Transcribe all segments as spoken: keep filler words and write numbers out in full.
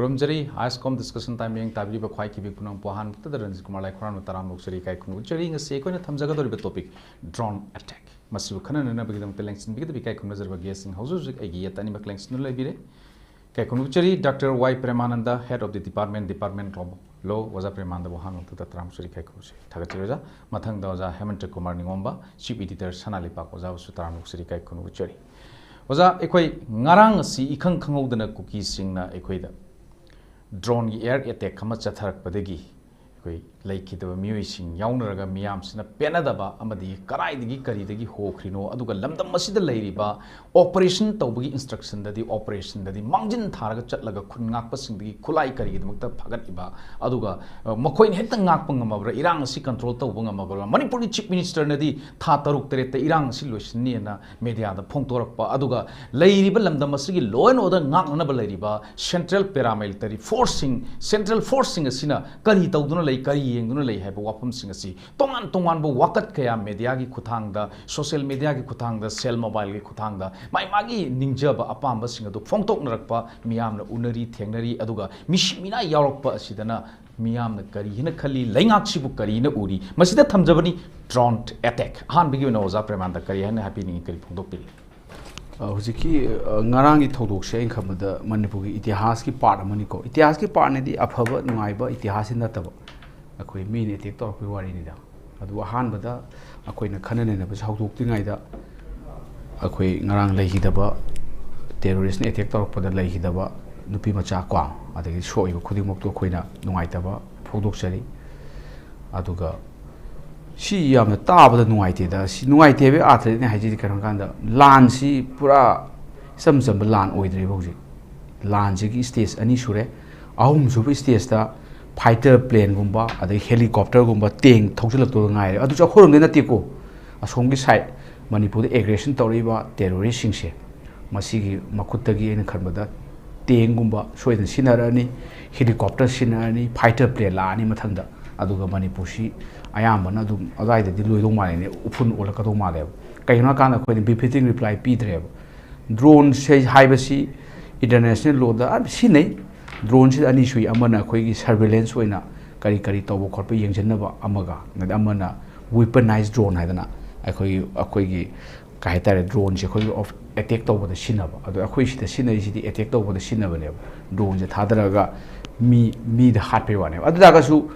ꯈꯨꯔꯨꯝꯖꯔꯤ꯫ Ice ꯀꯣꯝ discussion time ꯌꯦꯡ ꯇꯥꯕꯤꯔꯤꯕ ꯈ꯭ꯋꯥꯏ ꯈꯤꯕꯤ ꯄꯨꯝꯅꯃꯛꯄꯨ ꯑꯍꯥꯟꯕꯗ ꯔꯟꯖꯤꯠ ꯀꯨꯃꯥꯔ ꯂꯥꯏꯈꯣꯔꯥꯝꯅ ꯇꯔꯥꯝꯅ ꯑꯣꯛꯆꯔꯤ, ꯏꯀꯥꯏ ꯈꯨꯝꯅꯕ ꯎꯠꯆꯔꯤ꯫ ꯉꯁꯤ ꯑꯩꯈꯣꯏꯅ ꯊꯝꯖꯒꯗꯧꯔꯤꯕ ꯇꯣꯄꯤꯛ ꯗ꯭ꯔꯣꯟ ꯑꯦꯇꯦꯛ꯫ ꯃꯁꯤꯕꯨ ꯈꯟꯅ ꯅꯩꯅꯕꯒꯤꯗꯃꯛꯇ ꯂꯦꯡꯁꯤꯟꯕꯤꯒꯗꯕ ꯏꯀꯥꯏ ꯈꯨꯝꯅꯖꯔꯕ ꯒꯦꯁꯁꯤꯡ ꯍꯧꯖꯤꯛ ꯍꯧꯖꯤꯛ ꯑꯩꯒꯤ ꯌꯦꯠꯇ ꯑꯅꯤꯃꯛ ꯂꯦꯡꯁꯤꯟꯗꯨꯅ ꯂꯩꯕꯤꯔꯦ꯫ ꯏꯀꯥꯏ ꯈꯨꯝꯅꯕ ꯎꯠꯆꯔꯤ, doctor Y Premananda, Head of the Department, Department of Law꯫ ꯑꯣꯖꯥ ꯄ꯭ꯔꯦꯃꯥꯅꯟꯗꯕꯨ ꯑꯍꯥꯟꯕ ꯃꯛꯇꯗ ꯇꯔꯥꯝꯅ ꯑꯣꯛꯆꯔꯤ, ꯏꯀꯥꯏ ꯈꯨꯝꯅꯕ ꯎꯠꯆꯔꯤ꯫ ꯊꯥꯒꯠꯆꯔꯤ ꯑꯣꯖꯥ꯫ ꯃꯊꯪꯗ ꯑꯣꯖꯥ ꯍꯦꯃꯟꯇ ꯀꯨꯃꯥꯔ ꯅꯤꯉꯣꯝꯕ, Chief Editor ꯁꯅꯥ ꯂꯩꯄꯥꯛ, ꯑꯣꯖꯥꯕꯨꯁꯨ ꯇꯔꯥꯝꯅ ꯑꯣꯛꯆꯔꯤ, ꯏꯀꯥꯏ ꯈꯨꯝꯅꯕ ꯎꯠꯆꯔꯤ꯫ ꯑꯣꯖꯥ, ꯑꯩꯈꯣꯏ ꯉꯔꯥꯡ ꯑꯁꯤ ꯏꯈꯪ ꯈꯪꯍꯧꯗꯅ ꯀꯨꯀꯤꯁꯤꯡꯅ ꯑꯩꯈꯣꯏꯗ ꯗ꯭ꯔꯣꯟꯒꯤ ꯑꯦꯌꯔ ꯑꯦꯇꯦꯛ ꯑꯃ ꯆꯠꯊꯔꯛꯄꯗꯒꯤ ꯑꯩꯈꯣꯏ ꯂꯩꯈꯤꯗꯕ ꯃꯤꯑꯣꯏꯁꯤꯡ ꯌꯥꯎꯅꯔꯒ ꯃꯤꯌꯥꯝꯁꯤꯅ ꯄꯦꯟꯅꯗꯕ ꯑꯃꯗꯤ ꯀꯗꯥꯏꯗꯒꯤ ꯀꯔꯤꯗꯒꯤ ꯍꯧꯈ꯭ꯔꯤꯅꯣ, ꯑꯗꯨꯒ ꯂꯝꯗꯝ ꯑꯁꯤꯗ ꯂꯩꯔꯤꯕ ꯑꯣꯄꯔꯦꯁꯟ ꯇꯧꯕꯒꯤ ꯏꯟꯁꯇ꯭ꯔꯛꯁꯟꯗꯗꯤ, ꯑꯣꯄꯔꯦꯁꯟꯗꯗꯤ ꯃꯥꯡꯖꯤꯟ ꯊꯥꯔꯒ ꯆꯠꯂꯒ ꯈꯨꯟ ꯉꯥꯛꯄꯁꯤꯡꯗꯒꯤ ꯈꯨꯠꯂꯥꯏ ꯀꯔꯤꯒꯤꯗꯃꯛꯇ ꯐꯥꯒꯠꯂꯤꯕ, ꯑꯗꯨꯒ, ꯑ, ꯃꯈꯣꯏꯅ ꯍꯦꯛꯇ ꯉꯥꯛꯄ ꯉꯝꯃꯕ꯭ꯔꯥ, ꯏꯔꯥꯡ ꯑꯁꯤ ꯀꯟꯇ꯭ꯔꯣꯜ ꯇꯧꯕ ꯉꯝꯃꯕ꯭ꯔꯥ? ꯃꯅꯤꯄꯨꯔꯒꯤ ꯆꯤꯐ ꯃꯤꯅꯤꯁꯇꯔꯅꯗꯤ ꯊꯥ ꯇꯔꯨꯛ ꯇꯔꯦꯠꯇ ꯏꯔꯥꯡ ꯑꯁꯤ ꯂꯣꯏꯁꯤꯟꯅꯤꯅ ꯃꯦꯗꯤꯌꯥꯗ ꯐꯣꯡꯗꯣꯔꯛꯄ, ꯑꯗꯨꯒ ꯂꯩꯔꯤꯕ ꯂꯝꯗꯝ ꯑꯁꯤꯒꯤ law and order ꯉꯥꯛꯅꯅꯕ ꯂꯩꯔꯤꯕ ꯁꯦꯟꯇ꯭ꯔꯦꯜ ꯄꯦꯔꯥꯃꯤꯂꯤꯇꯔꯤ ꯐꯣꯔꯁꯁꯤꯡ, ꯁꯦꯟꯇ꯭ꯔꯦꯜ ꯐꯣꯔꯁꯁꯤꯡ ꯑꯁꯤꯅ ꯀꯔꯤ ꯇꯧꯗꯨꯅ ꯂꯩ, ꯀꯔꯤ ꯌꯦꯡꯗꯨꯅ ꯂꯩ ꯍꯥꯏꯕ ꯋꯥꯐꯝꯁꯤꯡ ꯑꯁꯤ ꯇꯣꯉꯥꯟ ꯇꯣꯉꯥꯟꯕ ꯋꯥꯀꯠ ꯀꯌꯥ ꯃꯦꯗꯤꯌꯥꯒꯤ ꯈꯨꯠꯊꯥꯡꯗ, ꯁꯣꯁꯤꯌꯦꯜ ꯃꯦꯗꯤꯌꯥꯒꯤ ꯈꯨꯠꯊꯥꯡꯗ, ꯁꯦꯜ ꯃꯣꯕꯥꯏꯜꯒꯤ ꯈꯨꯠꯊꯥꯡꯗ ꯃꯥꯒꯤ ꯃꯥꯒꯤ ꯅꯤꯡꯖꯕ ꯑꯄꯥꯝꯕꯁꯤꯡ ꯑꯗꯨ ꯐꯣꯡꯗꯣꯛꯅꯔꯛꯄ, ꯃꯤꯌꯥꯝꯅ ꯎꯅꯔꯤ, ꯊꯦꯡꯅꯔꯤ, ꯑꯗꯨꯒ ꯃꯤꯁꯤ ꯃꯤꯅꯥ ꯌꯥꯎꯔꯛꯄ ꯑꯁꯤꯗꯅ ꯃꯤꯌꯥꯝꯅ ꯀꯔꯤ ꯍꯥꯏꯅ ꯈꯜꯂꯤ, ꯂꯩꯉꯥꯛꯁꯤꯕꯨ ꯀꯔꯤꯅ ꯎꯔꯤ? ꯃꯁꯤꯗ ꯊꯝꯖꯕꯅꯤ ꯗ꯭ꯔꯣꯟ ꯑꯦꯇꯦꯛ꯫ ꯑꯍꯥꯟꯕꯒꯤ ꯑꯣꯏꯅ ꯑꯣꯖꯥ ꯄ꯭ꯔꯦꯃꯥꯅꯟꯗ ꯀꯔꯤ ꯍꯥꯏꯅ ꯍꯥꯏꯕꯤꯅꯤꯡꯉꯤ, ꯀꯔꯤ ꯐꯣꯡꯗꯣꯛꯄꯤꯅꯤꯡꯉꯤ? ꯑ, ꯍꯧꯖꯤꯛꯀꯤ, ꯑ, ꯉꯔꯥꯡꯒꯤ ꯊꯧꯗꯣꯛꯁꯦ ꯑꯩꯅ ꯈꯟꯕꯗ ꯃꯅꯤꯄꯨꯔꯒꯤ ꯏꯇꯤꯍꯥꯁꯀꯤ ꯄꯥꯔꯠ ꯑꯃꯅꯤꯀꯣ꯫ ꯏꯇꯤꯍꯥꯁꯀꯤ ꯄꯥꯔꯠꯅꯗꯤ ꯑꯐꯕ ꯅꯨꯡꯉꯥꯏꯕ ꯏꯇꯤꯍꯥꯁꯁꯤ ꯅꯠꯇꯕ, ꯑꯩꯈꯣꯏ ꯃꯤꯅ ꯑꯦꯇꯦꯛ ꯇꯧꯔꯛꯄꯒꯤ ꯋꯥꯔꯤꯅꯤꯗ꯫ ꯑꯗꯨ ꯑꯍꯥꯟꯕꯗ ꯑꯩꯈꯣꯏꯅ ꯈꯟꯅ ꯅꯩꯅꯕꯁꯦ ꯍꯧꯗꯣꯛꯇ꯭ꯔꯤꯉꯩꯗ ꯑꯩꯈꯣꯏ ꯉꯔꯥꯡ ꯂꯩꯈꯤꯗꯕ, ꯇꯦꯔꯣꯔꯤꯁꯅ ꯑꯦꯇꯦꯛ ꯇꯧꯔꯛꯄꯗ ꯂꯩꯈꯤꯗꯕ ꯅꯨꯄꯤ ꯃꯆꯥ ꯀꯣ, ꯑꯗꯒꯤ ꯁꯣꯛꯏꯕ ꯈꯨꯗꯤꯡꯃꯛꯇꯨ ꯑꯩꯈꯣꯏꯅ ꯅꯨꯡꯉꯥꯏꯇꯕ ꯐꯣꯡꯗꯣꯛꯆꯔꯤ꯫ ꯑꯗꯨꯒ ꯁꯤ ꯌꯥꯝꯅ ꯇꯥꯕꯗ ꯅꯨꯡꯉꯥꯏꯇꯦꯗ꯫ ꯁꯤ ꯅꯨꯡꯉꯥꯏꯇꯦ ꯍꯥꯏꯕꯒꯤ ꯑꯥꯔꯊꯗꯤ ꯑꯩꯅ ꯍꯥꯏꯖꯔꯤꯁꯦ ꯀꯩꯅꯣ ꯍꯥꯏ ꯀꯥꯟꯗ, ꯂꯥꯟꯁꯤ ꯄꯨꯔꯥ ꯏꯆꯝ ꯆꯝꯕ ꯂꯥꯟ ꯑꯣꯏꯗ꯭ꯔꯦꯕ ꯍꯧꯖꯤꯛ꯫ ꯂꯥꯟꯁꯤꯒꯤ ꯁ꯭ꯇꯦꯖ ꯑꯅꯤ ꯁꯨꯔꯦ꯫ ꯑꯍꯨꯝꯁꯨꯕ ꯁ꯭ꯇꯦꯖꯇ ꯐꯥꯏꯇꯔ ꯄ꯭ꯂꯦꯟꯒꯨꯝꯕ, ꯑꯗꯩ ꯍꯦꯂꯤꯀꯣꯞꯇꯔꯒꯨꯝꯕ, ꯇꯦꯡ ꯊꯧꯖꯤꯜꯂꯛꯇꯧꯗ ꯉꯥꯏꯔꯦ꯫ ꯑꯗꯨꯁꯨ ꯑꯩꯈꯣꯏꯔꯣꯝꯗ ꯅꯠꯇꯦꯀꯣ, ꯑꯁꯣꯝꯒꯤ ꯁꯥꯏꯠ ꯃꯅꯤꯄꯨꯔꯗ ꯑꯦꯒ꯭ꯔꯦꯁꯟ ꯇꯧꯔꯛꯏꯕ ꯇꯦꯔꯣꯔꯤꯁꯁꯤꯡꯁꯦ, ꯃꯁꯤꯒꯤ ꯃꯈꯨꯠꯇꯒꯤ ꯑꯩꯅ ꯈꯟꯕꯗ ꯇꯦꯡꯒꯨꯝꯕ ꯁꯣꯏꯗꯅ ꯁꯤꯖꯤꯟꯅꯔꯛꯑꯅꯤ, ꯍꯦꯂꯤꯀꯣꯞꯇꯔ ꯁꯤꯖꯤꯟꯅꯔꯛꯑꯅꯤ, ꯐꯥꯏꯇꯔ ꯄ꯭ꯂꯦꯟ ꯂꯥꯛꯑꯅꯤ ꯃꯊꯪꯗ꯫ ꯑꯗꯨꯒ ꯃꯅꯤꯄꯨꯔꯁꯤ ꯑꯌꯥꯝꯕꯅ ꯑꯗꯨꯝ ꯑꯗꯨꯋꯥꯏꯗꯗꯤ ꯂꯣꯏꯗꯧ ꯃꯥꯜꯂꯦꯅꯦ, ꯎꯐꯨꯟ ꯑꯣꯜꯂꯛꯀꯗꯧ ꯃꯥꯜꯂꯦꯕ꯫ ꯀꯩꯒꯤꯅꯣ ꯍꯥꯏꯀꯥꯟꯗ ꯑꯩꯈꯣꯏꯅ ꯕꯤꯐꯤꯇꯤꯡ ꯔꯤꯄ꯭ꯂꯥꯏ ꯄꯤꯗ꯭ꯔꯦꯕ꯫ ꯗ꯭ꯔꯣꯟꯁꯦ ꯍꯥꯏꯕꯁꯤ ꯏꯟꯇꯔꯅꯦꯁꯅꯦꯜ ꯂꯣꯗ ꯑꯗꯨꯝ ꯁꯤꯖꯤꯟꯅꯩ꯫ ꯗ꯭ꯔꯣꯟꯁꯤꯗ ꯑꯅꯤ ꯁꯨꯏ꯫ ꯑꯃꯅ ꯑꯩꯈꯣꯏꯒꯤ ꯁꯔꯚꯤꯂꯦꯟꯁ ꯑꯣꯏꯅ ꯀꯔꯤ ꯀꯔꯤ ꯇꯧꯕ ꯈꯣꯠꯄ ꯌꯦꯡꯁꯤꯟꯅꯕ ꯑꯃꯒ, ꯑꯗꯩ ꯑꯃꯅ ꯋꯤꯄꯅꯥꯏꯖ ꯗ꯭ꯔꯣꯟ ꯍꯥꯏꯗꯅ ꯑꯩꯈꯣꯏꯒꯤ, ꯑꯩꯈꯣꯏꯒꯤ ꯀꯩ ꯍꯥꯏꯇꯥꯔꯦ, ꯗ꯭ꯔꯣꯟꯁꯦ ꯑꯩꯈꯣꯏꯒꯤ ꯑꯦꯇꯦꯛ ꯇꯧꯕꯗ ꯁꯤꯖꯤꯟꯅꯕ꯫ ꯑꯗꯣ ꯑꯩꯈꯣꯏ ꯁꯤꯗ ꯁꯤꯖꯤꯟꯅꯔꯤꯁꯤꯗꯤ ꯑꯦꯇꯦꯛ ꯇꯧꯕꯗ ꯁꯤꯖꯤꯟꯅꯕꯅꯦꯕ, ꯗ꯭ꯔꯣꯟꯁꯦ ꯊꯥꯗꯔꯒ ꯃꯤ, ꯃꯤꯗ ꯍꯥꯠꯄꯩ ꯋꯥꯅꯦꯕ꯫ ꯑꯗꯨ ꯇꯥꯔꯒꯁꯨ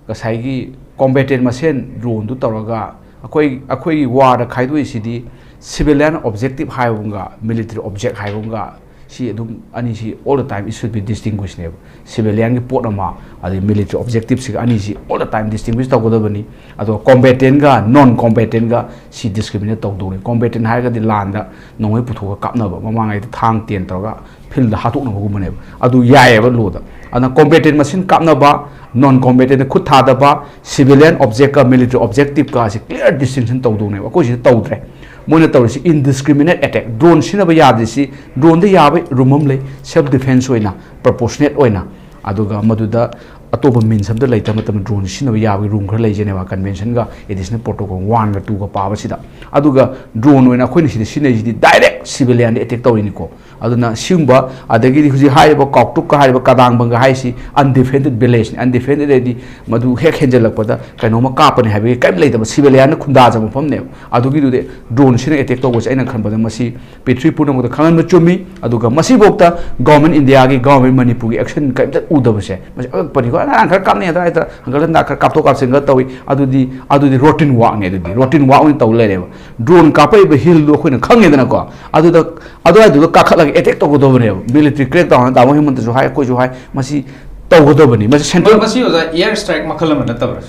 ꯉꯁꯥꯏꯒꯤ ꯀꯣꯝꯕꯦꯇꯦꯟ ꯃꯁꯦꯟ ꯗ꯭ꯔꯣꯟꯗꯨ ꯇꯧꯔꯒ ꯑꯩꯈꯣꯏ, ꯑꯩꯈꯣꯏꯒꯤ ꯋꯥꯔꯗ ꯈꯥꯏꯗꯣꯛꯏꯁꯤꯗꯤ ꯁꯤꯚꯤꯂꯤꯌꯟ ꯑꯣꯕꯖꯦꯛꯇꯤꯞ ꯍꯥꯏꯕ ꯑꯃꯒ ꯃꯤꯂꯤꯇꯔꯤ ꯑꯣꯕꯖꯦꯛ ꯍꯥꯏꯕ ꯑꯃꯒ꯫ ꯁꯤ ꯑꯗꯨꯝ ꯑꯅꯤꯁꯤ all the time it should be distinguishedꯅꯦꯕ꯫ ꯁꯤꯚꯤꯂꯤꯌꯟꯒꯤ ꯄꯣꯠ ꯑꯃ, ꯑꯗꯩ ꯃꯤꯂꯤꯇꯔꯤ ꯑꯣꯕꯖꯦꯛꯇꯤꯞꯁꯤꯒ ꯑꯅꯤꯁꯤ all the time distinguish ꯇꯧꯒꯗꯕꯅꯤ꯫ ꯑꯗꯣ ꯀꯣꯝꯕꯦꯇꯦꯟꯒ ꯅꯣꯟ ꯀꯣꯝꯕꯦꯇꯦꯟꯒ ꯁꯤ ꯗꯤꯁꯀ꯭ꯔꯤꯃꯤꯅꯦꯠ ꯇꯧꯗꯧꯅꯤ꯫ ꯀꯣꯝꯕꯦꯇꯦꯟ ꯍꯥꯏꯔꯒꯗꯤ ꯂꯥꯟꯗ ꯅꯣꯡꯃꯩ ꯄꯨꯊꯣꯛꯑꯒ ꯀꯥꯞꯅꯕ, ꯃꯃꯥꯡꯉꯩꯗ ꯊꯥꯡ ꯇꯦꯟ ꯇꯧꯔꯒ ꯐꯤꯜꯗ ꯍꯥꯠꯇꯣꯛꯅꯕꯒꯨꯝꯕꯅꯦꯕ꯫ ꯑꯗꯨ ꯌꯥꯏꯑꯕ ꯂꯣꯗ꯫ ꯑꯗꯨꯅ ꯀꯣꯝꯕꯦꯇꯦꯟ ꯃꯁꯦꯟ ꯀꯥꯞꯅꯕ, ꯅꯣꯟ ꯀꯣꯝꯕꯦꯇꯦꯟꯗ ꯈꯨꯠ ꯊꯥꯗꯕ, ꯁꯤꯚꯤꯂꯤꯌꯟ ꯑꯣꯕꯖꯦꯛꯀ ꯃꯤꯂꯤꯇꯔꯤ ꯑꯣꯕꯖꯦꯛꯇꯤꯞꯀꯁꯤ ꯀ꯭ꯂꯤꯌꯥꯔ ꯗꯤꯁꯇꯤꯡꯁꯟ ꯇꯧꯗꯧꯅꯦꯕ꯫ ꯑꯩꯈꯣꯏ ꯁꯤꯗ ꯇꯧꯗ꯭ꯔꯦ꯫ ꯃꯣꯏꯅ ꯇꯧꯔꯤꯁꯤ ꯏꯟꯗꯤꯁꯀ꯭ꯔꯤꯃꯤꯅꯦꯠ ꯑꯦꯇꯦꯛ꯫ ꯗ꯭ꯔꯣꯟ ꯁꯤꯖꯤꯟꯅꯕ ꯌꯥꯗ꯭ꯔꯤꯁꯤ, ꯗ꯭ꯔꯣꯟꯗ ꯌꯥꯕ ꯔꯨꯝ ꯑꯃ ꯂꯩ, ꯁꯦꯜꯐ ꯗꯤꯐꯦꯟꯁ ꯑꯣꯏꯅ, ꯄ꯭ꯔꯣꯄꯣꯔꯁꯅꯦꯠ ꯑꯣꯏꯅ꯫ ꯑꯗꯨꯒ ꯃꯗꯨꯗ ꯑꯇꯣꯞꯄ ꯃꯤꯟꯁ ꯑꯝꯇ ꯂꯩꯇꯕ ꯃꯇꯝꯗ ꯗ꯭ꯔꯣꯟ ꯁꯤꯖꯤꯟꯅꯕ ꯌꯥꯕꯒꯤ ꯔꯨꯝ ꯈꯔ ꯂꯩ, ꯖꯦꯅꯦꯚꯥ ꯀꯟꯚꯦꯟꯁꯟꯒ ꯑꯦꯗꯤꯁꯅꯦꯜ ꯄ꯭ꯔꯣꯇꯣꯀꯣꯜ ꯋꯥꯟꯒ ꯇꯨꯒ ꯄꯥꯕꯁꯤꯗ꯫ ꯑꯗꯨꯒ ꯗ꯭ꯔꯣꯟ ꯑꯣꯏꯅ ꯑꯩꯈꯣꯏꯅ ꯁꯤꯗ ꯁꯤꯖꯤꯟꯅꯩꯁꯤꯗꯤ ꯗꯥꯏꯔꯦꯛ ꯁꯤꯚꯤꯂꯤꯌꯟꯗ ꯑꯦꯇꯦꯛ ꯇꯧꯔꯤꯅꯤꯀꯣ꯫ ꯑꯗꯨꯅ ꯁꯤꯒꯨꯝꯕ, ꯑꯗꯒꯤꯗꯤ ꯍꯧꯖꯤꯛ ꯍꯥꯏꯔꯤꯕ ꯀꯥꯎꯇꯨꯛꯀ ꯍꯥꯏꯔꯤꯕ ꯀꯗꯥꯡꯕꯪꯒ ꯍꯥꯏꯁꯤ ꯑꯟꯗꯤꯐꯦꯟꯗꯦꯠ ꯚꯤꯂꯦꯖꯅꯤ꯫ ꯑꯟꯗꯤꯐꯦꯟꯗꯦꯠ ꯍꯥꯏꯗꯤ ꯃꯗꯨ ꯍꯦꯛ ꯍꯦꯟꯖꯜꯂꯛꯄꯗ ꯀꯩꯅꯣꯝꯃ ꯀꯥꯞꯄꯅꯤ ꯍꯥꯏꯕꯒꯤ ꯀꯔꯤꯝ ꯂꯩꯇꯕ ꯁꯤꯚꯤꯂꯤꯌꯟꯅ ꯈꯨꯟꯗꯥꯖꯕ ꯃꯐꯝꯅꯦꯕ꯫ ꯑꯗꯨꯒꯤꯗꯨꯗꯤ ꯗ꯭ꯔꯣꯟꯁꯤꯅ ꯑꯦꯇꯦꯛ ꯇꯧꯕꯁꯦ ꯑꯩꯅ ꯈꯟꯕꯗ ꯃꯁꯤ ꯄ꯭ꯔꯤꯊꯤꯕꯤ ꯄꯨꯝꯅꯃꯛꯇ ꯈꯪꯍꯟꯕ ꯆꯨꯝꯃꯤ꯫ ꯑꯗꯨꯒ ꯃꯁꯤꯐꯥꯎꯗ ꯒꯚꯔꯟꯃꯦꯟ ꯏꯟꯗꯤꯌꯥꯒꯤ, ꯒꯚꯔꯟꯃꯦꯟ ꯃꯅꯤꯄꯨꯔꯒꯤ ꯑꯦꯛꯁꯟ ꯀꯔꯤꯝꯇ ꯎꯗꯕꯁꯦ ꯃꯁꯤ ꯑꯉꯛꯄꯅꯤꯀꯣ꯫ ꯑꯉꯥꯡ ꯈꯔ ꯀꯥꯞꯅꯩ, ꯑꯗꯨꯋꯥꯏꯗ ꯍꯪꯒꯠ ꯍꯟꯗ ꯈꯔ ꯀꯥꯞꯊꯣꯛ ꯀꯥꯞꯁꯤꯟꯒ ꯇꯧꯏ꯫ ꯑꯗꯨꯗꯤ, ꯑꯗꯨꯗꯤ ꯔꯣꯇꯤꯟ ꯋꯥꯛꯅꯤ꯫ ꯑꯗꯨꯗꯤ ꯔꯣꯇꯤꯟ ꯋꯥꯛ ꯑꯣꯏꯅ ꯇꯧ ꯂꯩꯔꯦꯕ꯫ ꯗ꯭ꯔꯣꯟ ꯀꯥꯞꯄꯛꯏꯕ ꯍꯤꯜꯗꯣ ꯑꯩꯈꯣꯏꯅ ꯈꯪꯉꯦꯗꯅꯀꯣ꯫ ꯑꯗꯨꯗ, ꯑꯗꯨꯋꯥꯏꯗꯨꯗ ꯀꯥꯈꯠꯂꯒ ꯑꯦꯇꯦꯛ ꯇꯧꯒꯗꯕꯅꯦꯕ꯫ ꯃꯤꯂꯤꯇꯔꯤ ꯀ꯭ꯔꯦꯛ ꯗꯥꯎꯟ ꯍꯥꯏꯅ ꯇꯥꯃꯣ ꯍꯦꯃꯟꯇꯁꯨ ꯍꯥꯏ, ꯑꯩꯈꯣꯏꯁꯨ ꯍꯥꯏ, ꯃꯁꯤ ꯇꯧꯒꯗꯕꯅꯤ꯫ ꯃꯁꯤ ꯁꯦꯟꯇ꯭ꯔꯦꯜ ꯃꯁꯤ, ꯑꯣꯖꯥ, ꯑꯦꯌꯔ ꯁ꯭ꯇ꯭ꯔꯥꯏꯛ ꯃꯈꯜ ꯑꯃ ꯅꯠꯇꯕ꯭ꯔꯥ?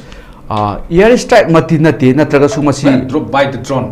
ꯑꯦꯌꯔ ꯁ꯭ꯇ꯭ꯔꯥꯏꯛꯃꯛꯇꯤ ꯅꯠꯇꯦ, ꯅꯠꯇ꯭ꯔꯒꯁꯨ ꯃꯁꯤ ꯗ꯭ꯔꯣꯞ ꯕꯥꯏ ꯗ ꯗ꯭ꯔꯣꯟ꯫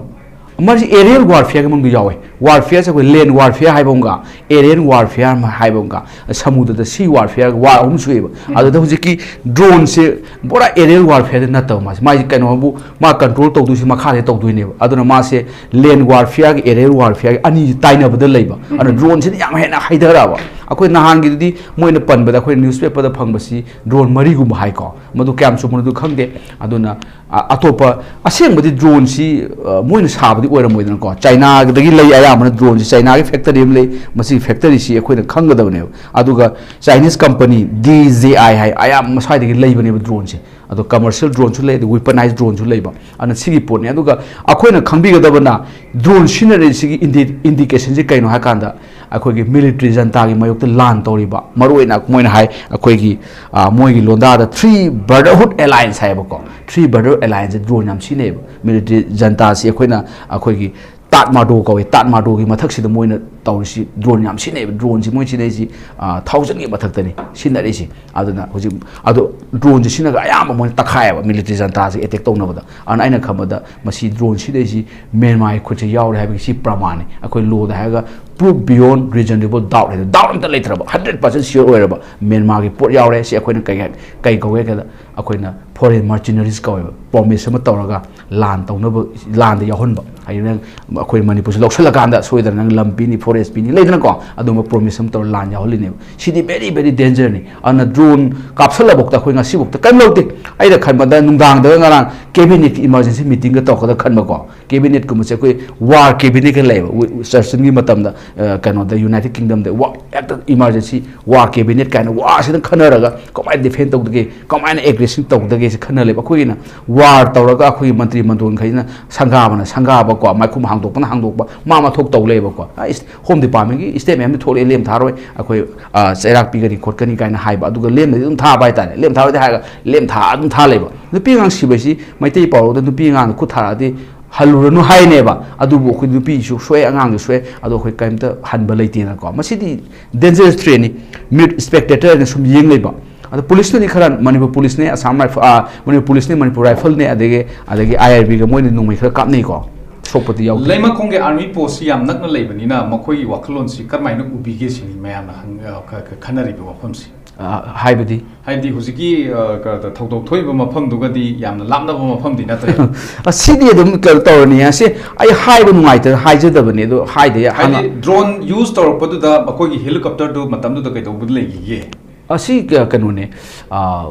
ꯃꯁꯤ ꯑꯦꯔꯤꯌꯦꯜ ꯋꯥꯔꯐꯤꯌꯔꯒꯤ ꯃꯅꯨꯡꯗ ꯌꯥꯎꯋꯦ꯫ ꯋꯥꯔꯐꯤꯌꯔꯁꯦ ꯑꯩꯈꯣꯏ ꯂꯦꯟ ꯋꯥꯔꯐꯤꯌꯔ ꯍꯥꯏꯕ ꯑꯃꯒ, ꯑꯦꯔꯤꯌꯦꯜ ꯋꯥꯔꯐꯤꯌꯔ ꯍꯥꯏꯕ ꯑꯃꯒ, ꯁꯃꯨꯗ꯭ꯔꯗ ꯁꯤ ꯋꯥꯔꯐꯤꯌꯔ, ꯋꯥꯔ ꯑꯍꯨꯝ ꯁꯨꯏꯑꯕ꯫ ꯎꯝ꯫ ꯑꯗꯨꯗ ꯍꯧꯖꯤꯛꯀꯤ ꯗ꯭ꯔꯣꯟꯁꯦ ꯄꯨꯔꯥ ꯑꯦꯔꯤꯌꯦꯜ ꯋꯥꯔꯐꯤꯌꯔꯗ ꯅꯠꯇꯕ ꯃꯥꯁꯦ꯫ ꯃꯥꯁꯦ ꯀꯩꯅꯣꯕꯨ ꯃꯥ ꯀꯟꯇ꯭ꯔꯣꯜ ꯇꯧꯗꯣꯏꯁꯦ ꯃꯈꯥꯗ ꯇꯧꯗꯣꯏꯅꯦꯕ꯫ ꯑꯗꯨꯅ ꯃꯥꯁꯦ ꯂꯦꯟ ꯋꯥꯔꯐꯤꯌꯔꯒ ꯑꯦꯔꯤꯌꯦꯜ ꯋꯥꯔꯐꯤꯌꯔꯒ ꯑꯅꯤꯁꯦ ꯇꯥꯏꯅꯕꯗ ꯂꯩꯕ꯫ ꯑꯗꯨꯅ ꯎꯝ꯫ ꯗ꯭ꯔꯣꯟꯁꯤꯅ ꯌꯥꯝ ꯍꯦꯟꯅ ꯍꯩꯊꯔꯛꯑꯕ꯫ ꯑꯩꯈꯣꯏ ꯅꯍꯥꯟꯒꯤꯗꯨꯗꯤ ꯃꯣꯏꯅ ꯄꯟꯕꯗ, ꯑꯩꯈꯣꯏ ꯅ꯭ꯌꯨꯁꯄꯦꯄꯔꯗ ꯐꯪꯕꯁꯤ ꯗ꯭ꯔꯣꯟ ꯃꯔꯤꯒꯨꯝꯕ ꯍꯥꯏꯀꯣ, ꯃꯗꯨ ꯀꯌꯥꯝ ꯆꯨꯝꯕꯅꯣꯗꯨ ꯈꯪꯗꯦ꯫ ꯑꯗꯨꯅ ꯑ, ꯑꯇꯣꯞꯄ ꯑꯁꯦꯡꯕꯗꯤ ꯗ꯭ꯔꯣꯟꯁꯤ, ꯑ, ꯃꯣꯏꯅ ꯁꯥꯕꯗꯤ ꯑꯣꯏꯔꯝꯃꯣꯏꯗꯅꯀꯣ꯫ ꯆꯥꯏꯅꯥꯗꯒꯤ ꯂꯩ ꯑꯌꯥꯝꯕꯅ ꯗ꯭ꯔꯣꯟꯁꯤ, ꯆꯥꯏꯅꯥꯒꯤ ꯐꯦꯛꯇꯔꯤ ꯑꯃ ꯂꯩ, ꯃꯁꯤꯒꯤ ꯐꯦꯛꯇꯔꯤꯁꯤ ꯑꯩꯈꯣꯏꯅ ꯈꯪꯒꯗꯕꯅꯦꯕ꯫ ꯑꯗꯨꯒ ꯆꯥꯏꯅꯤꯁ ꯀꯝꯄꯅꯤ ꯗꯤ ꯖꯦ ꯑꯥꯏ ꯍꯥꯏ, ꯑꯌꯥꯝꯕ ꯃꯁ꯭ꯋꯥꯏꯗꯒꯤ ꯂꯩꯕꯅꯦꯕ ꯗ꯭ꯔꯣꯟꯁꯦ꯫ ꯑꯗꯣ ꯀꯃꯔꯁꯤꯌꯦꯜ ꯗ꯭ꯔꯣꯟꯁꯨ ꯂꯩ, ꯑꯗꯩ ꯋꯤꯄꯅꯥꯏꯖ ꯗ꯭ꯔꯣꯟꯁꯨ ꯂꯩꯕ꯫ ꯑꯗꯨꯅ ꯁꯤꯒꯤ ꯄꯣꯠꯅꯤ꯫ ꯑꯗꯨꯒ ꯑꯩꯈꯣꯏꯅ ꯈꯪꯕꯤꯒꯗꯕꯅ, ꯗ꯭ꯔꯣꯟ ꯁꯤꯖꯤꯟꯅꯔꯤꯁꯤꯒꯤ ꯏꯟꯗꯤ-, ꯏꯟꯗꯤꯀꯦꯁꯟꯁꯤ ꯀꯩꯅꯣ ꯍꯥꯏ ꯀꯥꯟꯗ, ꯑꯩꯈꯣꯏꯒꯤ ꯃꯤꯂꯤꯇ꯭ꯔꯤ ꯖꯟꯇꯥꯒꯤ ꯃꯥꯌꯣꯛꯇ ꯂꯥꯟ ꯇꯧꯔꯤꯕ, ꯃꯔꯨꯑꯣꯏꯅ ꯃꯣꯏꯅ ꯍꯥꯏ, ꯑꯩꯈꯣꯏꯒꯤ, ꯑ, ꯃꯣꯏꯒꯤ ꯂꯣꯟꯗꯥꯗ ꯊ꯭ꯔꯤ ꯕ꯭ꯔꯗꯔꯍꯨꯗ ꯑꯦꯂꯥꯏꯟꯁ ꯍꯥꯏꯌꯦꯕꯀꯣ꯫ ꯊ꯭ꯔꯤ ꯕ꯭ꯔꯗꯔ ꯑꯦꯂꯥꯏꯟꯁꯁꯦ ꯗ꯭ꯔꯣꯟ ꯌꯥꯝ ꯁꯤꯖꯤꯟꯅꯩꯌꯦꯕ꯫ ꯃꯤꯂꯤꯇ꯭ꯔꯤ ꯖꯟꯇꯥꯁꯤ ꯑꯩꯈꯣꯏꯅ, ꯑꯩꯈꯣꯏꯒꯤ ꯇꯥꯠꯃꯥꯗꯣ ꯀꯧꯏ, ꯇꯥꯠꯃꯥꯗꯣꯒꯤ ꯃꯊꯛꯁꯤꯗ ꯃꯣꯏꯅ ꯇꯧꯔꯤꯁꯤ ꯗ꯭ꯔꯣꯟ ꯌꯥꯝ ꯁꯤꯖꯤꯟꯅꯩꯌꯦꯕ꯫ ꯗ꯭ꯔꯣꯟꯁꯤ ꯃꯣꯏ ꯁꯤꯖꯤꯟꯅꯩꯁꯤ, ꯑ, ꯊꯥꯎꯖꯟꯒꯤ ꯃꯊꯛꯇꯅꯤ ꯁꯤꯖꯤꯟꯅꯔꯤꯁꯤ꯫ ꯑꯗꯨꯅ ꯍꯧꯖꯤꯛ, ꯑꯗꯣ ꯗ꯭ꯔꯣꯟꯁꯦ ꯁꯤꯖꯤꯟꯅꯔꯒ ꯑꯌꯥꯝꯕ ꯃꯣꯏꯅ ꯇꯛꯈꯥꯏꯌꯦꯕ ꯃꯤꯂꯤꯇ꯭ꯔꯤ ꯖꯟꯇꯥꯁꯦ ꯑꯦꯇꯦꯛ ꯇꯧꯅꯕꯗ꯫ ꯑꯗꯨꯅ ꯑꯩꯅ ꯈꯟꯕꯗ ꯃꯁꯤ ꯗ꯭ꯔꯣꯟ ꯁꯤꯖꯤꯟꯅꯩꯁꯤ ꯃ꯭ꯌꯥꯟꯃꯥꯔꯒꯤ ꯈꯨꯠꯁꯦ ꯌꯥꯎꯔꯦ ꯍꯥꯏꯕꯒꯤ ꯁꯤ ꯄ꯭ꯔꯃꯥꯟꯅꯤ꯫ ꯑꯩꯈꯣꯏ ꯂꯣꯗ ꯍꯥꯏꯔꯒ proof beyond reasonable doubt ꯍꯥꯏꯗꯣ, ꯗꯥꯎꯠ ꯑꯝꯇ ꯂꯩꯇ꯭ꯔꯕ, ꯍꯟꯗ꯭ꯔꯦꯠ ꯄꯥꯔꯁꯦꯟ ꯁꯤꯌꯣꯔ ꯑꯣꯏꯔꯕ ꯃ꯭ꯌꯥꯟꯃꯥꯔꯒꯤ ꯄꯣꯠ ꯌꯥꯎꯔꯦ꯫ ꯁꯤ ꯑꯩꯈꯣꯏꯅ ꯀꯩ ꯍꯥꯏ-, ꯀꯩ ꯀꯧꯋꯦ ꯍꯥꯏ ꯀꯥꯟꯗ, ꯑꯩꯈꯣꯏꯅ ꯐꯣꯔꯦꯟ ꯃꯔꯆꯤꯅꯔꯤꯁ ꯀꯧꯋꯦꯕ꯫ ꯄ꯭ꯔꯣꯃꯤꯁ ꯑꯃ ꯇꯧꯔꯒ ꯂꯥꯟ ꯇꯧꯅꯕ, ꯂꯥꯟꯗ ꯌꯥꯎꯍꯟꯕ꯫ ꯍꯥꯏꯗꯤ ꯅꯪ ꯑꯩꯈꯣꯏ ꯃꯅꯤꯄꯨꯔꯁꯤ ꯂꯧꯁꯤꯜꯂꯀꯥꯟꯗ ꯁꯣꯏꯗꯅ ꯅꯪ ꯂꯝ ꯄꯤꯅꯤ, ꯐꯣꯔꯦꯁ ꯄꯤꯅꯤ, ꯂꯩꯗꯅꯀꯣ, ꯑꯗꯨꯒꯨꯝꯕ ꯄ꯭ꯔꯣꯃꯤꯁ ꯑꯃ ꯇꯧꯔꯒ ꯂꯥꯟ ꯌꯥꯎꯍꯜꯂꯤꯅꯦꯕ꯫ ꯁꯤꯗꯤ very, very dangerꯅꯤ꯫ ꯑꯗꯨꯅ ꯗ꯭ꯔꯣꯟ ꯀꯥꯞꯁꯜꯂꯐꯥꯎꯗ ꯑꯩꯈꯣꯏ ꯉꯁꯤꯐꯥꯎꯗ ꯀꯔꯤꯝ ꯂꯧꯗꯦ꯫ ꯑꯩꯅ ꯈꯟꯕꯗ ꯅꯨꯡꯗꯥꯡꯗꯒ ꯉꯔꯥꯡ ꯀꯦꯕꯤꯅꯦꯠꯀꯤ ꯏꯃꯥꯔꯖꯦꯟꯁꯤ ꯃꯤꯇꯤꯡꯒ ꯇꯧꯔꯛꯀꯗ ꯈꯟꯕꯀꯣ꯫ ꯀꯦꯕꯤꯅꯦꯠꯀꯨꯝꯕꯁꯦ ꯑꯩꯈꯣꯏ ꯋꯥꯔ ꯀꯦꯕꯤꯅꯦꯠꯀ ꯂꯩꯌꯦꯕ꯫ ꯋꯤ-, ꯆꯔꯆꯤꯜꯒꯤ ꯃꯇꯝꯗ, ꯑ, ꯀꯩꯅꯣꯗ, ꯌꯨꯅꯥꯏꯇꯦꯗ ꯀꯤꯡꯗꯝꯗ ꯋꯥ-, ꯍꯦꯛꯇ ꯏꯃꯥꯔꯖꯦꯟꯁꯤ ꯋꯥꯔ ꯀꯦꯕꯤꯅꯦꯠ ꯀꯥꯏꯅ ꯋꯥꯔꯁꯤꯗ ꯈꯟꯅꯔꯒ ꯀꯃꯥꯏꯅ ꯗꯤꯐꯦꯟ ꯇꯧꯗꯒꯦ, ꯀꯃꯥꯏꯅ ꯑꯦꯒ꯭ꯔꯦꯁꯟ ꯇꯧꯗꯒꯦꯁꯦ ꯈꯟꯅ ꯂꯩꯕ꯫ ꯑꯩꯈꯣꯏꯒꯤꯅ ꯋꯥꯔ ꯇꯧꯔꯒ ꯑꯩꯈꯣꯏꯒꯤ ꯃꯟꯇ꯭ꯔꯤ ꯃꯟꯗꯣꯟꯈꯩꯁꯤꯅ ꯁꯪꯒꯥꯕꯅ ꯁꯪꯒꯥꯕꯀꯣ, ꯃꯥꯏꯈꯨꯝ ꯍꯥꯡꯗꯣꯛꯄꯅ ꯍꯥꯡꯗꯣꯛꯄ, ꯃꯥ ꯃꯊꯧ ꯇꯧ ꯂꯩꯌꯦꯕꯀꯣ꯫ ꯑ, ꯏꯁ-, ꯍꯣꯝ ꯗꯤꯄꯥꯔꯠꯃꯦꯟꯒꯤ ꯁ꯭ꯇꯦꯠꯃꯦꯟ ꯑꯃ ꯊꯣꯛꯂꯛꯑꯦ, ꯂꯦꯝ ꯊꯥꯔꯣꯏ, ꯑꯩꯈꯣꯏ, ꯑ, ꯆꯩꯔꯥꯛ ꯄꯤꯒꯅꯤ ꯈꯣꯠꯀꯅꯤ ꯀꯥꯏꯅ ꯍꯥꯏꯕ꯫ ꯑꯗꯨꯒ ꯂꯦꯝꯅꯗꯤ ꯑꯗꯨꯝ ꯊꯥꯕ ꯍꯥꯏꯇꯥꯔꯦ꯫ ꯂꯦꯝ ꯊꯥꯔꯣꯏꯗꯤ ꯍꯥꯏꯔꯒ ꯂꯦꯝ ꯊꯥ ꯑꯗꯨꯝ ꯊꯥ ꯂꯩꯕ꯫ ꯅꯨꯄꯤ ꯑꯉꯥꯡ ꯁꯤꯕꯁꯤ ꯃꯩꯇꯩ ꯄꯥꯎꯔꯧꯗ ꯅꯨꯄꯤ ꯑꯉꯥꯡꯗ ꯈꯨꯠ ꯊꯥꯔꯛꯑꯗꯤ ꯍꯜꯂꯨꯔꯅꯨ ꯍꯥꯏꯅꯦꯕ꯫ ꯑꯗꯨꯕꯨ ꯑꯩꯈꯣꯏ ꯅꯨꯄꯤꯁꯨ ꯁꯣꯛꯑꯦ, ꯑꯉꯥꯡꯁꯨ ꯁꯣꯛꯑꯦ, ꯑꯗꯣ ꯑꯩꯈꯣꯏ ꯀꯔꯤꯝꯇ ꯍꯟꯕ ꯂꯩꯇꯦꯅꯀꯣ꯫ ꯃꯁꯤꯗꯤ ꯗꯦꯟꯖꯔꯁ ꯊ꯭ꯔꯦꯠꯅꯤ꯫ ꯃꯤꯠ ꯁ꯭ꯄꯦꯛꯇꯦꯇꯔꯅ ꯁꯨꯝ ꯌꯦꯡ ꯂꯩꯕ꯫ ꯑꯗꯣ ꯄꯨꯂꯤꯁꯅꯗꯤ ꯈꯔ, ꯃꯅꯤꯄꯨꯔ ꯄꯨꯂꯤꯁꯅꯦ, ꯑꯁꯥꯝ ꯔꯥꯏꯐꯜ, ꯑ, ꯃꯅꯤꯄꯨꯔ ꯄꯨꯂꯤꯁꯅꯦ, ꯃꯅꯤꯄꯨꯔ ꯔꯥꯏꯐꯜꯅꯦ, ꯑꯗꯒꯤ, ꯑꯗꯒꯤ ꯑꯥꯏ ꯑꯥꯔ ꯕꯤꯒ ꯃꯣꯏꯅ ꯅꯣꯡꯃꯩ ꯈꯔ ꯀꯥꯞꯅꯩꯀꯣ꯫ ꯁꯣꯛꯄꯗꯤ ꯌꯥꯎꯗꯦ꯫ ꯂꯩꯃꯈꯣꯡꯒꯤ ꯑꯥꯔꯃꯤ ꯄꯣꯁꯁꯤ ꯌꯥꯝ ꯅꯛꯅ ꯂꯩꯕꯅꯤꯅ ꯃꯈꯣꯏꯒꯤ ꯋꯥꯈꯜꯂꯣꯟꯁꯤ ꯀꯔꯝꯍꯥꯏꯅ ꯎꯕꯤꯒꯦ ꯁꯤꯅꯤ ꯃꯌꯥꯝꯅ ꯍꯪ-, ꯑ, ꯈ-, ꯈ-, ꯈꯟꯅꯔꯤꯕ ꯋꯥꯐꯝꯁꯤ꯫ ꯑ, ꯍꯥꯏꯕꯗꯤ? ꯍꯥꯏꯕꯗꯤ ꯍꯧꯖꯤꯛꯀꯤ ꯑ, ꯀ- ꯊꯧꯗꯣꯛ ꯊꯣꯛꯏꯕ ꯃꯐꯝꯗꯨꯒꯗꯤ ꯌꯥꯝꯅ ꯂꯥꯞꯅꯕ ꯃꯐꯝꯗꯤ ꯅꯠꯇ꯭ꯔꯦ꯫ ꯑꯁꯤꯗꯤ ꯑꯗꯨꯝ ꯀꯩꯅꯣ ꯇꯧꯔꯅꯤ꯫ ꯑꯁꯤ ꯑꯩ ꯍꯥꯏꯕ ꯅꯨꯡꯉꯥꯏꯇꯅ ꯍꯥꯏꯖꯗꯕꯅꯤ, ꯑꯗꯣ ꯍꯥꯏꯗ ꯌꯥ- ꯍꯥꯏꯗꯤ ꯍꯥꯟꯅ ꯗ꯭ꯔꯣꯟ ꯌꯨꯁ ꯇꯧꯔꯛꯄꯗꯨꯗ ꯃꯈꯣꯏꯒꯤ ꯍꯦꯂꯤꯀꯣꯞꯇꯔꯗꯨ ꯃꯇꯝꯗꯨꯗ ꯀꯩꯗꯧꯕꯗ ꯂꯩꯈꯤꯒꯦ? ꯑꯁꯤ ꯀ- ꯀꯩꯅꯣꯅꯦ, ꯑ,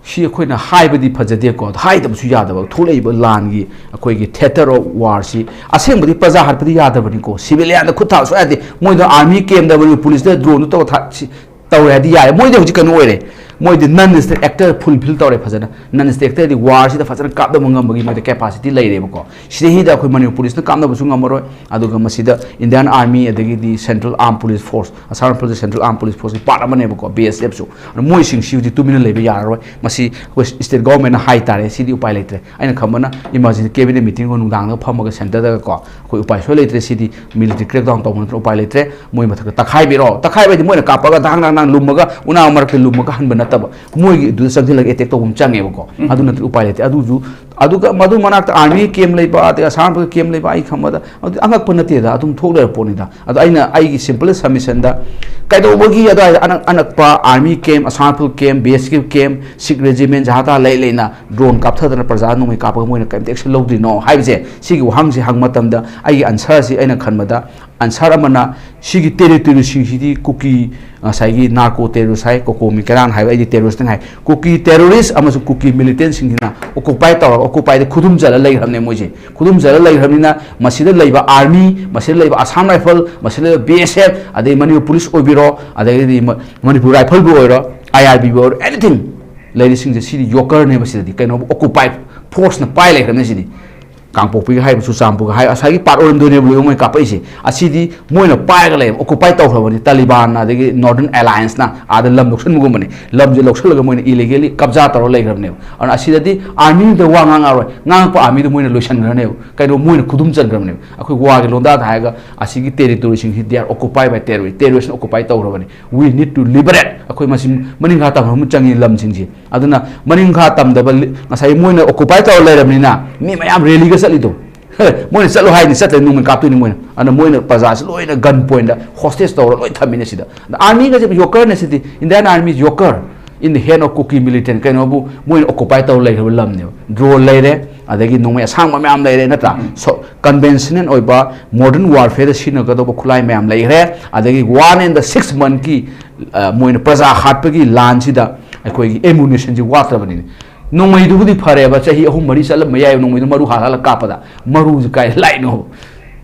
ꯁꯤ ꯑꯩꯈꯣꯏꯅ ꯍꯥꯏꯕꯗꯤ ꯐꯖꯗꯦꯀꯣ, ꯍꯥꯏꯗꯕꯁꯨ ꯌꯥꯗꯕ꯫ ꯊꯣꯛꯂꯛꯏꯕ ꯂꯥꯟꯒꯤ ꯑꯩꯈꯣꯏꯒꯤ theatre of war ꯁꯤ ꯑꯁꯦꯡꯕꯗꯤ ꯄ꯭ꯔꯖꯥ ꯍꯥꯠꯄꯗꯤ ꯌꯥꯗꯕꯅꯤꯀꯣ, civilian ꯗ ꯈꯨꯠ ꯊꯥꯕ ꯁꯨꯡꯌꯥ ꯌꯥꯗꯦ꯫ ꯃꯣꯏꯗꯣ army camp ꯗ ꯃꯣꯏ ꯄꯨꯂꯤꯁꯇ ꯗ꯭ꯔꯣꯟꯗꯨ ꯇꯧꯔ ꯊꯥ- ꯁꯤ ꯇꯧꯔꯦ ꯍꯥꯏꯗꯤ ꯌꯥꯔꯦ꯫ ꯃꯣꯏꯗꯤ ꯍꯧꯖꯤꯛ ꯀꯩꯅꯣ ꯑꯣꯏꯔꯦ, ꯃꯣꯏꯗꯤ non state actor fulfill ꯇꯧꯔꯦ ꯐꯖꯅ꯫ Non state actor ꯗꯤ war ꯁꯤꯗ ꯐꯖꯅ ꯀꯥꯞꯅꯕ ꯉꯝꯕꯒꯤ ꯃꯣꯏꯗ capacity ꯂꯩꯔꯦꯕꯀꯣ꯫ ꯁꯤꯗꯩꯁꯤꯗ ꯑꯩꯈꯣꯏ ꯃꯅꯤꯄꯨꯔ ꯄꯨꯂꯤꯁꯅ ꯀꯥꯞꯅꯕꯁꯨ ꯉꯝꯃꯔꯣꯏ, ꯑꯗꯨꯒ ꯃꯁꯤꯗ Indian Army ꯑꯗꯒꯤꯗꯤ Central Armed Police Force, Assam Rifles Central Armed Police Force ꯀꯤ part ꯑꯃꯅꯦꯕꯀꯣ, B S F ꯁꯨ꯫ ꯑꯗꯨ ꯃꯣꯏꯁꯤꯡꯁꯤ ꯍꯧꯖꯤꯛ ꯇꯨꯃꯤꯟꯅ ꯂꯩꯕ ꯌꯥꯔꯔꯣꯏ꯫ ꯃꯁꯤ ꯑꯩꯈꯣꯏ state government ꯅ ꯍꯥꯏꯇꯥꯔꯦ, ꯁꯤꯗꯤ ꯎꯄꯥꯏ ꯂꯩꯇ꯭ꯔꯦ꯫ ꯑꯩꯅ ꯈꯟꯕꯅ emergency cabinet meeting ꯅꯨꯡꯗꯥꯡꯗ ꯐꯝꯃꯒ centre ꯗꯒ ꯀꯣ, ꯑꯩꯈꯣꯏ ꯎꯄꯥꯏ ꯁꯣꯏ ꯂꯩꯇ꯭ꯔꯦ, ꯁꯤꯗꯤ military crackdown ꯇꯧꯕ ꯅꯠꯇꯅ ꯎꯄꯥꯏ ꯂꯩꯇ꯭ꯔꯦ꯫ ꯃꯣꯏ ꯃꯊꯛꯇ ꯇꯛꯈꯥꯏꯕꯤꯔꯣ, ꯇꯛꯈꯥꯏꯕ ꯍꯥꯏꯗꯤ ꯃꯣꯏꯅ ꯀꯥꯞꯄꯒ ꯗꯥꯡ ꯗꯥꯡ ꯗꯥꯡ ꯂꯨꯝꯃꯒ ꯎꯅꯥ ꯃꯔꯛꯇ ꯂꯨꯝꯃꯒ ꯍꯟꯕ ꯅꯠꯇꯕ, ꯃꯣꯏꯒꯤ ꯑꯗꯨꯗ ꯆꯪꯁꯤꯜꯂꯒ attack ꯇꯧꯕ ꯑꯃ ꯆꯪꯉꯦꯕꯀꯣ꯫ ꯑꯗꯨ ꯅꯠꯇ꯭ꯔꯗꯤ ꯎꯄꯥꯏ ꯂꯩꯇꯦ꯫ ꯑꯗꯨꯁꯨ ꯑꯗꯨꯒ ꯃꯗꯨ ꯃꯅꯥꯛꯇ army camp ꯂꯩꯕ, ꯑꯗꯩ ꯑꯁꯥꯝ camp ꯂꯩꯕ, ꯑꯩ ꯈꯪꯕꯗ ꯑꯗꯨꯗꯤ ꯑꯉꯛꯄ ꯅꯠꯇꯦꯗ, ꯑꯗꯨꯝ ꯊꯣꯛ ꯂꯩꯔ ꯄꯣꯠꯅꯤꯗ꯫ ꯑꯗꯣ ꯑꯩꯅ ꯑꯩꯒꯤ simple submission ꯗ ꯀꯩꯗꯧꯕꯒꯤ ꯑꯗꯨꯋꯥꯏꯗ ꯑꯅꯛ ꯑꯅꯛꯄ army camp, Assam Rifle camp, B S F camp, Sikh regiment Jah ꯇꯍꯥ ꯂꯩ ꯂꯩꯅ drone ꯀꯥꯞꯊꯗꯅ ꯄ꯭ꯔꯖꯥ ꯅꯣꯡꯃꯩ ꯀꯥꯞꯄꯒ ꯃꯣꯏꯅ ꯀꯔꯤꯝꯇ action ꯂꯧꯗ꯭ꯔꯤꯅꯣ ꯍꯥꯏꯕꯁꯦ, ꯁꯤꯒꯤ ꯋꯥꯍꯪꯁꯤ ꯍꯪꯕ ꯃꯇꯝꯗ ꯑꯩꯒꯤ answer ꯁꯤ ꯑꯩꯅ ꯈꯟꯕꯗ, answer ꯑꯃꯅ ꯁꯤꯒꯤ territory ꯁꯤꯡꯁꯤꯗꯤ ꯀꯨꯀꯤ, ꯉꯁꯥꯏꯒꯤ narco terrorist ꯍꯥꯏ, ꯀꯣꯀꯣꯃꯤ ꯀꯦꯔꯥꯟ ꯍꯥꯏꯕ, ꯑꯩꯗꯤ terrorist ꯅꯤ ꯍꯥꯏ, ꯀꯨꯀꯤ terrorist ꯑꯃꯁꯨꯡ ꯀꯨꯀꯤ militant ꯁꯤꯡꯁꯤꯅ occupy ꯇꯧꯔꯒ, occupy ꯗ ꯈꯨꯗꯨꯝ ꯆꯜꯂ ꯂꯩꯈ꯭ꯔꯕꯅꯦ ꯃꯣꯏꯁꯦ꯫ ꯈꯨꯗꯨꯝ ꯆꯜꯂ ꯂꯩꯈ꯭ꯔꯕꯅꯤꯅ ꯃꯁꯤꯗ ꯂꯩꯕ army, ꯃꯁꯤꯗ ꯂꯩꯕ Assam Rifle, ꯃꯁꯤꯗ ꯂꯩꯕ B S F, ꯑꯗꯩ ꯃꯅꯤꯄꯨꯔ ꯄꯨꯂꯤꯁ ꯑꯣꯏꯕꯤꯔꯣ, ꯑꯗꯒꯤꯗꯤ ꯃ- ꯃꯅꯤꯄꯨꯔ ꯔꯥꯏꯐꯜꯕꯨ ꯑꯣꯏꯔꯣ, I R B ꯕꯨ ꯑꯣꯏꯔꯣ, anything, ꯂꯩꯔꯤꯁꯤꯡꯁꯦ ꯁꯤꯗꯤ ꯌꯣꯀꯔꯅꯦꯕ꯫ ꯁꯤꯗꯗꯤ ꯀꯩꯅꯣꯕꯨ occupy force ꯅ ꯄꯥꯏ ꯂꯩꯈ꯭ꯔꯕꯅꯦ ꯁꯤꯗꯤ꯫ ꯀꯥꯡꯄꯣꯛꯄꯤꯒ ꯍꯥꯏꯕ, ꯆꯨꯔꯆꯥꯟꯄꯨꯔꯒ ꯍꯥꯏꯕ, ꯉꯁꯥꯏꯒꯤ part ꯑꯣꯏꯔꯝꯗꯣꯏꯅꯦꯕ ꯂꯣꯏꯅꯃꯛ ꯀꯥꯞꯄꯛꯏꯁꯦ꯫ ꯑꯁꯤꯗꯤ ꯃꯣꯏꯅ ꯄꯥꯏꯔꯒ ꯂꯩꯌꯦꯕ, occupy ꯇꯧꯈ꯭ꯔꯕꯅꯤ꯫ ꯇꯥꯂꯤꯕꯥꯟ ꯑꯗꯒꯤ Northern Alliance ꯅ ꯑꯥꯗ ꯂꯝ ꯂꯧꯁꯤꯟꯕꯒꯨꯝꯕꯅꯤ꯫ ꯂꯝꯁꯦ ꯂꯧꯁꯤꯜꯂꯒ ꯃꯣꯏꯅ illegally ꯀꯕꯖꯥ ꯇꯧꯔꯒ ꯂꯩꯈ꯭ꯔꯕꯅꯦꯕ꯫ ꯑꯗꯨꯅ ꯑꯁꯤꯗꯗꯤ army ꯗ ꯋꯥ ꯉꯥꯡꯉꯛꯑꯔꯣꯏ, ꯉꯥꯡꯉꯛꯄ army ꯗꯣ ꯃꯣꯏꯅ ꯂꯣꯏꯁꯤꯟꯈ꯭ꯔꯅꯦꯕ꯫ ꯀꯩꯅꯣ, ꯃꯣꯏꯅ ꯈꯨꯗꯨꯝ ꯆꯟꯈ꯭ꯔꯕꯅꯦꯕ꯫ ꯑꯩꯈꯣꯏ war ꯒꯤ ꯂꯣꯟꯗꯥꯗ ꯍꯥꯏꯔꯒ ꯑꯁꯤꯒꯤ territory ꯁꯤꯡꯁꯤ they are occupied by terrorist, terrorist ꯅ occupy ꯇꯧꯈ꯭ꯔꯕꯅꯤ꯫ We need to liberate꯫ ꯑꯩꯈꯣꯏ ꯃꯁꯤ ꯃꯅꯤꯡꯈꯥ ꯇꯝꯕ ꯑꯃ ꯆꯪꯉꯤ ꯂꯝꯁꯤꯡꯁꯤ꯫ ꯑꯗꯨꯅ ꯃꯅꯤꯡꯈꯥ ꯇꯝꯗꯕ ꯂꯤ- ꯉꯁꯥꯏ ꯃꯣꯏꯅ occupy ꯇꯧꯔ ꯂꯩꯔꯕꯅꯤꯅ ꯃꯤ ꯃꯌꯥꯝ rally ꯒ ꯆꯠꯂꯤꯗꯣ, ꯃꯣꯏꯅ ꯆꯠꯂꯣ ꯍꯥꯏꯅꯤ, ꯆꯠꯇ꯭ꯔꯗꯤ ꯅꯣꯡꯃꯩ ꯀꯥꯞꯇꯣꯏꯅꯤ ꯃꯣꯏꯅ꯫ ꯑꯗꯨꯅ ꯃꯣꯏꯅ ꯄ꯭ꯔꯖꯥꯁꯤ ꯂꯣꯏꯅ ꯒꯟ ꯄꯣꯏꯟꯗ ꯍꯣꯁꯇꯦꯖ ꯇꯧꯔ ꯂꯣꯏ ꯊꯝꯃꯤꯅꯦ ꯁꯤꯗ꯫ ꯑꯗ ꯑꯥꯔꯃꯤꯒꯁꯦ ꯌꯣꯀꯔꯅꯦ ꯁꯤꯗꯤ, Indian army is joker in the hand of Kuki militant꯫ ꯀꯩꯅꯣꯕꯨ ꯃꯣꯏꯅ ꯑꯣꯀꯨꯄꯥꯏ ꯇꯧꯔ ꯂꯩꯈ꯭ꯔꯕ ꯂꯝꯅꯦꯕ꯫ ꯗ꯭ꯔꯣꯟ ꯂꯩꯔꯦ, ꯑꯗꯒꯤ ꯅꯣꯡꯃꯩ ꯑꯁꯥꯡꯕ ꯃꯌꯥꯝ ꯂꯩꯔꯦ, ꯅꯠꯇ꯭ꯔꯥ? ꯁꯣ ꯀꯟꯚꯦꯟꯁꯅꯦꯜ ꯑꯣꯏꯕ ꯃꯣꯗꯔꯟ ꯋꯥꯔꯐꯦꯌꯔꯗ ꯁꯤꯖꯤꯟꯅꯒꯗꯧꯕ ꯈꯨꯠꯂꯥꯏ ꯃꯌꯥꯝ ꯂꯩꯈ꯭ꯔꯦ꯫ ꯑꯗꯒꯤ ꯋꯥꯟ ꯑꯦꯟ ꯗ ꯁꯤꯛꯁ ꯃꯟꯊꯀꯤ ꯃꯣꯏꯅ ꯄ꯭ꯔꯖꯥ ꯍꯥꯠꯄꯒꯤ ꯂꯥꯟꯁꯤꯗ ꯑꯩꯈꯣꯏꯒꯤ ꯑꯦꯃꯨꯅꯤꯁꯟꯁꯤ ꯋꯥꯠꯇ꯭ꯔꯕꯅꯤꯅꯦ꯫ ꯅꯣꯡꯃꯩꯗꯨꯕꯨꯗꯤ ꯐꯔꯦꯕ, ꯆꯍꯤ ꯑꯍꯨꯝ ꯃꯔꯤ ꯆꯠꯂꯝꯕ ꯌꯥꯏꯕ ꯅꯣꯡꯃꯩꯗꯨ ꯃꯔꯨ ꯍꯥꯜꯂꯒ ꯀꯥꯞꯄꯗ꯫ ꯃꯔꯨꯁꯤ ꯀꯥꯏ ꯂꯥꯛꯏꯅꯣ?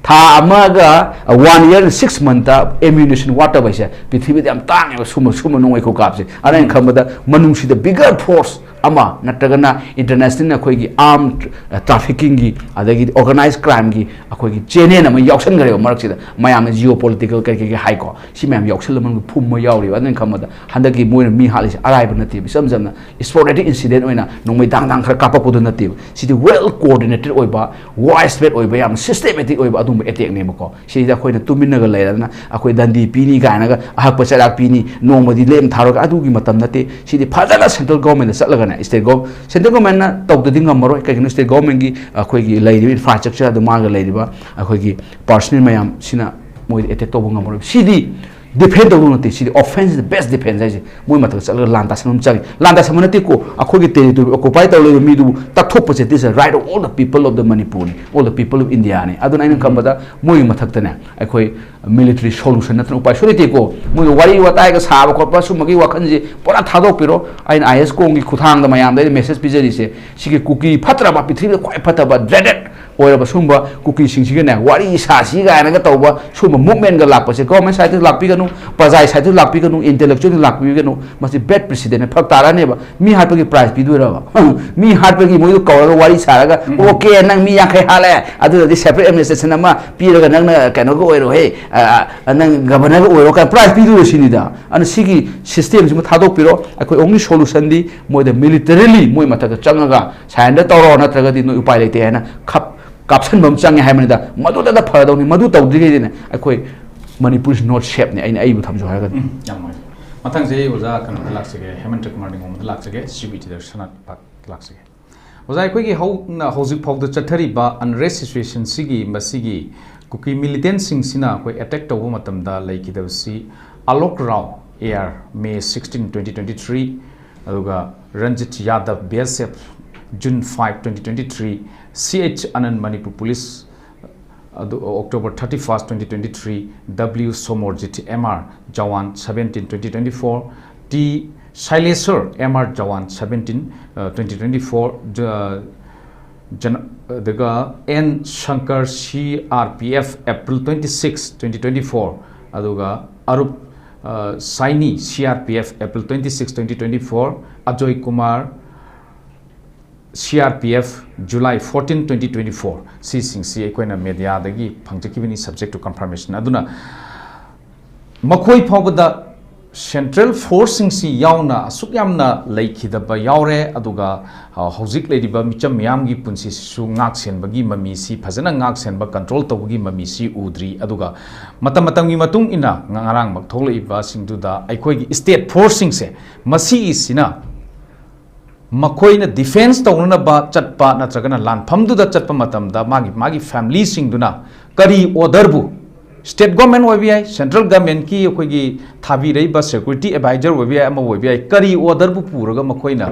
ꯊꯥ ꯑꯃꯒ, ꯋꯥꯟ ꯏꯌꯔ ꯁꯤꯛꯁ ꯃꯟꯊꯇ ꯑꯦꯃ꯭ꯌꯨꯅꯤꯁꯟ ꯋꯥꯠꯇꯕ ꯍꯥꯏꯁꯦ ꯄ꯭ꯔꯤꯊꯤꯕꯤꯗ ꯌꯥꯝ ꯇꯥꯡꯉꯦꯕ꯫ ꯁꯨꯝꯕ ꯁꯨꯝꯕ ꯅꯣꯡꯃꯩ ꯈꯨꯀꯥꯞꯁꯦ꯫ ꯑꯗ ꯑꯩꯅ ꯈꯟꯕꯗ ꯃꯅꯨꯡꯁꯤꯗ ꯕꯤꯒꯔ ꯐꯣꯔꯁ ꯑꯃ ꯅꯠꯇ꯭ꯔꯒꯅ ꯏꯟꯇꯔꯅꯦꯁꯅꯦꯜ ꯑꯩꯈꯣꯏꯒꯤ ꯑꯥꯔꯝ ꯇ꯭ꯔꯥꯐꯤꯀꯤꯡꯒꯤ ꯑꯗꯒꯤꯗꯤ ꯑꯣꯔꯒꯅꯥꯏꯖ ꯀ꯭ꯔꯥꯏꯝꯒꯤ ꯑꯩꯈꯣꯏꯒꯤ ꯆꯦꯅꯦꯜ ꯑꯃ ꯌꯥꯎꯁꯟꯈ꯭ꯔꯦꯕ ꯃꯔꯛꯁꯤꯗ꯫ ꯃꯌꯥꯝꯅ ꯖꯤꯑꯣ ꯄꯣꯂꯤꯇꯤꯀꯦꯜ ꯀꯔꯤ ꯀꯔꯤ ꯍꯥꯏꯀꯣ, ꯁꯤ ꯃꯌꯥꯝ ꯌꯥꯎꯁꯜꯂ ꯃꯅꯨꯡꯗ ꯐꯨꯝꯕ ꯌꯥꯎꯔꯤꯕ꯫ ꯑꯗꯨꯅ ꯈꯟꯕꯗ ꯍꯟꯗꯛꯀꯤ ꯃꯣꯏꯅ ꯃꯤ ꯍꯥꯠꯂꯤꯁꯦ ꯑꯔꯥꯏꯕ ꯅꯠꯇꯦꯕ꯫ ꯏꯆꯝ ꯆꯝꯅ ꯏꯁꯄꯣꯔꯦꯗꯤꯛ ꯏꯟꯁꯤꯗꯦꯟ ꯑꯣꯏꯅ ꯅꯣꯡꯃꯩ ꯗꯥꯡ ꯗꯥꯡ ꯈꯔ ꯀꯥꯞꯄꯛꯄꯗꯨ ꯅꯠꯇꯦꯕ꯫ ꯁꯤꯗꯤ ꯋꯦꯜ ꯀꯣꯑꯣꯔꯗꯤꯅꯦꯇꯦꯠ ꯑꯣꯏꯕ, ꯋꯥꯏꯗ ꯁ꯭ꯄ꯭ꯔꯦꯗ ꯑꯣꯏꯕ, ꯌꯥꯝ ꯁꯤꯁꯇꯦꯃꯦꯇꯤꯛ ꯑꯣꯏꯕ ꯑꯗꯨꯒꯨꯝꯕ ꯑꯦꯇꯦꯛꯅꯦꯕꯀꯣ꯫ ꯁꯤꯗ ꯑꯩꯈꯣꯏꯅ ꯇꯨꯃꯤꯟꯅꯒ ꯂꯩꯔꯗꯅ ꯑꯩꯈꯣꯏ ꯗꯟꯗꯤ ꯄꯤꯅꯤ ꯀꯥꯏꯅꯒ ꯑꯍꯛꯄ ꯆꯩꯔꯥꯛ ꯄꯤꯅꯤ, ꯅꯣꯡꯃꯗꯤ ꯂꯦꯝ ꯊꯥꯔꯒ ꯑꯗꯨꯒꯤ ꯃꯇꯝ ꯅꯠꯇꯦ꯫ ꯁꯤꯗꯤ ꯐꯖꯅ ꯁꯦꯟꯇ꯭ꯔꯦꯜ ꯒꯣꯔꯃꯦꯟꯗ ꯆꯠꯂꯒꯅꯦ, ꯁ꯭ꯇꯦꯠ ꯒꯣ-, ꯁꯦꯟꯇ꯭ꯔꯦꯜ ꯒꯣꯔꯃꯦꯟꯅ ꯇꯧꯗꯗꯤ ꯉꯝꯃꯔꯣꯏ꯫ ꯀꯩꯒꯤꯅꯣ, ꯁ꯭ꯇꯦꯠ ꯒꯣꯔꯃꯦꯟꯒꯤ ꯑꯩꯈꯣꯏꯒꯤ ꯂꯩꯔꯤꯕ ꯏꯟꯐ꯭ꯔꯥꯁ꯭ꯇ꯭ꯔꯛꯆꯔ ꯑꯗꯨ ꯃꯥꯒ ꯂꯩꯔꯤꯕ ꯑꯩꯈꯣꯏꯒꯤ ꯄꯥꯔꯁꯅꯦꯜ ꯃꯌꯥꯝꯁꯤꯅ ꯃꯣꯏꯗ ꯑꯦꯇꯦꯛ ꯇꯧꯕ ꯉꯝꯃꯔꯣꯏ꯫ ꯁꯤꯗꯤ ꯗꯤꯐꯦꯟ ꯇꯧꯗꯧ ꯅꯠꯇꯦ, ꯁꯤꯗꯤ offense is the best defense ꯍꯥꯏꯁꯦ꯫ ꯃꯣꯏ ꯃꯊꯛꯇ ꯆꯠꯂꯒ ꯂꯥꯟ ꯇꯥꯁꯟꯕ ꯑꯃ ꯆꯪꯉꯤ꯫ ꯂꯥꯟ ꯇꯥꯁꯟꯕ ꯅꯠꯇꯦꯀꯣ, ꯑꯩꯈꯣꯏꯒꯤ ꯇꯦꯔꯤꯇꯣꯔꯤ ꯑꯣꯀꯨꯄꯥꯏ ꯇꯧ ꯂꯩꯕ ꯃꯤꯗꯨꯕꯨ ꯇꯛꯊꯣꯛꯄꯁꯦ, this is the right of all the people of the Manipur ꯅꯤ, all the people of India ꯅꯤ꯫ ꯑꯗꯨꯅ ꯑꯩꯅ ꯈꯟꯕꯗ ꯃꯣꯏꯒꯤ ꯃꯊꯛꯇꯅꯦ ꯑꯩꯈꯣꯏ ꯃꯤꯂꯤꯇꯔꯤ ꯁꯣꯂꯨꯁꯟ ꯅꯠꯇꯅ ꯎꯄꯥꯏ ꯁꯨꯡꯂꯩ ꯂꯩꯇꯦꯀꯣ꯫ ꯃꯣꯏꯒꯤ ꯋꯥꯔꯤ ꯋꯥꯇꯥꯏꯒ ꯁꯥꯕ ꯈꯣꯠꯄ ꯁꯨꯝꯕꯒꯤ ꯋꯥꯈꯜꯁꯦ ꯄꯨꯔꯥ ꯊꯥꯗꯣꯛꯄꯤꯔꯣ꯫ ꯑꯩꯅ ꯑꯥꯏ ꯑꯦꯁ ꯀꯣꯡꯒꯤ ꯈꯨꯊꯥꯡꯗ ꯃꯌꯥꯝꯗ ꯑꯩꯅ ꯃꯦꯁꯦꯖ ꯄꯤꯖꯔꯤꯁꯦ, ꯁꯤꯒꯤ ꯀꯨꯀꯤ ꯐꯠꯇ꯭ꯔꯕ, ꯄ꯭ꯔꯤꯊꯤꯕꯤꯗ ꯈ꯭ꯋꯥꯏ ꯐꯠꯇꯕ, dreaded ꯑꯣꯏꯔꯕ ꯁꯨꯝꯕ ꯀꯨꯀꯤꯁꯤꯡꯁꯤꯒꯅꯦ ꯋꯥꯔꯤ ꯁꯥꯁꯤ ꯀꯥꯏꯅꯒ ꯇꯧꯕ ꯁꯨꯝꯕ movement ꯀ ꯂꯥꯛꯄꯁꯦ government side ꯇꯁꯨ ꯂꯥꯛꯄꯤꯒꯅꯨ, ꯄ꯭ꯔꯖꯥꯒꯤ side ꯇꯁꯨ ꯂꯥꯛꯄꯤꯒꯅꯨ, intellectual ꯅ ꯂꯥꯛꯄꯤꯒꯅꯨ꯫ ꯃꯁꯤ bad precedent ꯅꯤ, ꯐꯔꯛ ꯇꯥꯔꯅꯦꯕ꯫ ꯃꯤ ꯍꯥꯠꯄꯒꯤ prize ꯄꯤꯗꯣꯏꯔꯕ? ꯃꯤ ꯍꯥꯠꯄꯒꯤ ꯃꯣꯏꯗꯣ ꯀꯧꯔꯒ ꯋꯥꯔꯤ ꯁꯥꯔꯒ, "Okay, ꯅꯪ ꯃꯤ ꯌꯥꯡꯈꯩ ꯍꯥꯠꯂꯦ, ꯑꯗꯨꯗꯗꯤ separate administration ꯑꯃ ꯄꯤꯔꯒ ꯅꯪꯅ ꯀꯩꯅꯣꯒ ꯑꯣꯏꯔꯣꯍꯦ, ꯑ, ꯑ, ꯅꯪ governor ꯒ ꯑꯣꯏꯔꯣ" ꯀꯥꯏꯅ prize ꯄꯤꯗꯣꯏꯔꯣ ꯁꯤꯅꯤꯗ꯫ ꯑꯗꯨꯅ ꯁꯤꯒꯤ system ꯁꯤꯃ ꯊꯥꯗꯣꯛꯄꯤꯔꯣ꯫ ꯑꯩꯈꯣꯏ only solution ꯗꯤ ꯃꯣꯏꯗ militarily ꯃꯣꯏ ꯃꯊꯛꯇ ꯆꯪꯉꯒ surrender ꯇꯧꯔꯣ, ꯅꯠꯇ꯭ꯔꯒꯗꯤ ꯅꯣꯏ ꯎꯄꯥꯏ ꯂꯩꯇꯦ ꯍꯥꯏꯅ ꯈꯞ-, ꯀꯥꯞꯁꯟꯕ ꯑꯃ ꯆꯪꯉꯦ ꯍꯥꯏꯕꯅꯤꯗ꯫ ꯃꯗꯨꯗꯗ ꯐꯔꯗꯧꯅꯤ꯫ ꯃꯗꯨ ꯇꯧꯗ꯭ꯔꯤꯉꯩꯗꯅꯦ ꯑꯩꯈꯣꯏ ꯃꯅꯤꯄꯨꯔ is not safe ꯅꯤ, ꯑꯩꯅ ꯑꯩꯕꯨ ꯊꯝꯖꯧ ꯍꯥꯏꯔꯒꯗꯤ꯫ ꯎꯝ, ꯌꯥꯝ ꯅꯨꯡꯉꯥꯏꯖꯩ꯫ ꯃꯊꯪꯁꯦ ꯑꯩ ꯑꯣꯖꯥ ꯀꯩꯅꯣꯗ ꯂꯥꯛꯆꯒꯦ, ꯍꯦꯃꯟꯇ ꯀꯨꯃꯥꯔ ꯅꯤꯡꯉꯣꯝꯗ ꯂꯥꯛꯆꯒꯦ, ꯁꯤ ꯕꯤ ꯇꯤꯗ ꯁꯅꯥ ꯂꯥꯛꯆꯒꯦ꯫ ꯑꯣꯖꯥ, ꯑꯩꯈꯣꯏꯒꯤ ꯍꯧꯅ ꯍꯧꯖꯤꯛ ꯐꯥꯎꯗ ꯆꯠꯊꯔꯤꯕ unrest situation ꯁꯤꯒꯤ, ꯃꯁꯤꯒꯤ ꯀꯨꯀꯤ militant ꯁꯤꯡꯁꯤꯅ ꯑꯩꯈꯣꯏ attack ꯇꯧꯕ ꯃꯇꯝꯗ ꯂꯩꯈꯤꯗꯕꯁꯤ Alok Rao, AR, May sixteen, twenty twenty three, ꯑꯗꯨꯒ ꯔꯟꯖꯤꯠ ꯌꯥꯗꯕ, BSF, June five, twenty twenty three, CH Anand, Manipur Police, ꯑꯗꯨ October thirty first, twenty twenty three, W Somorjit, MR, Jawan, seventeen, twenty twenty four, T Shaileshwar, MR, Jawan, seventeen, uh, twenty twenty four, uh, ꯖꯅ-, ꯑꯗꯨꯒ N Shankar, CRPF, April twenty six, twenty twenty four, ꯑꯗꯨꯒ ꯑꯔꯨꯞ, uh, Saini, CRPF, April twenty six, twenty twenty four, Ajoy Kumar, CRPF, July fourteen, twenty twenty four, ꯁꯤꯁꯤꯡꯁꯤ ꯑꯩꯈꯣꯏꯅ mediaꯗꯒꯤ ꯐꯪꯖꯈꯤꯕꯅꯤ, subject to confirmation꯫ ꯑꯗꯨꯅ ꯃꯈꯣꯏ ꯐꯥꯎꯕꯗ central force ꯁꯤꯡꯁꯤ ꯌꯥꯎꯅ ꯑꯁꯨꯛ ꯌꯥꯝꯅ ꯂꯩꯈꯤꯗꯕ ꯌꯥꯎꯔꯦ꯫ ꯑꯗꯨꯒ, ꯑ, ꯍꯧꯖꯤꯛ ꯂꯩꯔꯤꯕ ꯃꯤꯆꯝ ꯃꯤꯌꯥꯝꯒꯤ ꯄꯨꯟꯁꯤꯁꯤꯁꯨ ꯉꯥꯛ ꯁꯦꯟꯕꯒꯤ ꯃꯃꯤꯁꯤ, ꯐꯖꯅ ꯉꯥꯛ ꯁꯦꯟꯕ, control ꯇꯧꯕꯒꯤ ꯃꯃꯤꯁꯤ ꯎꯗ꯭ꯔꯤ꯫ ꯑꯗꯨꯒ ꯃꯇꯝ ꯃꯇꯝꯒꯤ ꯃꯇꯨꯡ ꯏꯟꯅ ꯉ-, ꯉꯔꯥꯡꯃꯛ ꯊꯣꯛꯂꯛꯏꯕꯁꯤꯡꯗꯨꯗ ꯑꯩꯈꯣꯏꯒꯤ state force ꯁꯤꯡꯁꯦ, ꯃꯁꯤꯒꯤꯁꯤꯅ ꯃꯈꯣꯏꯅ defence ꯇꯧꯅꯅꯕ ꯆꯠꯄ ꯅꯠꯇ꯭ꯔꯒꯅ ꯂꯥꯟꯐꯝꯗꯨꯗ ꯆꯠꯄ ꯃꯇꯝꯗ ꯃꯥꯒꯤ, ꯃꯥꯒꯤ family ꯁꯤꯡꯗꯨꯅ ꯀꯔꯤ order ꯕꯨ, state government ꯑꯣꯏꯕ ꯌꯥꯏ, central government ꯀꯤ ꯑꯩꯈꯣꯏꯒꯤ ꯊꯥꯕꯤꯔꯛꯏꯕ security advisor ꯑꯣꯏꯕ ꯌꯥꯏ, ꯑꯃ ꯑꯣꯏꯕ ꯌꯥꯏ, ꯀꯔꯤ order ꯕꯨ ꯄꯨꯔꯒ ꯃꯈꯣꯏꯅ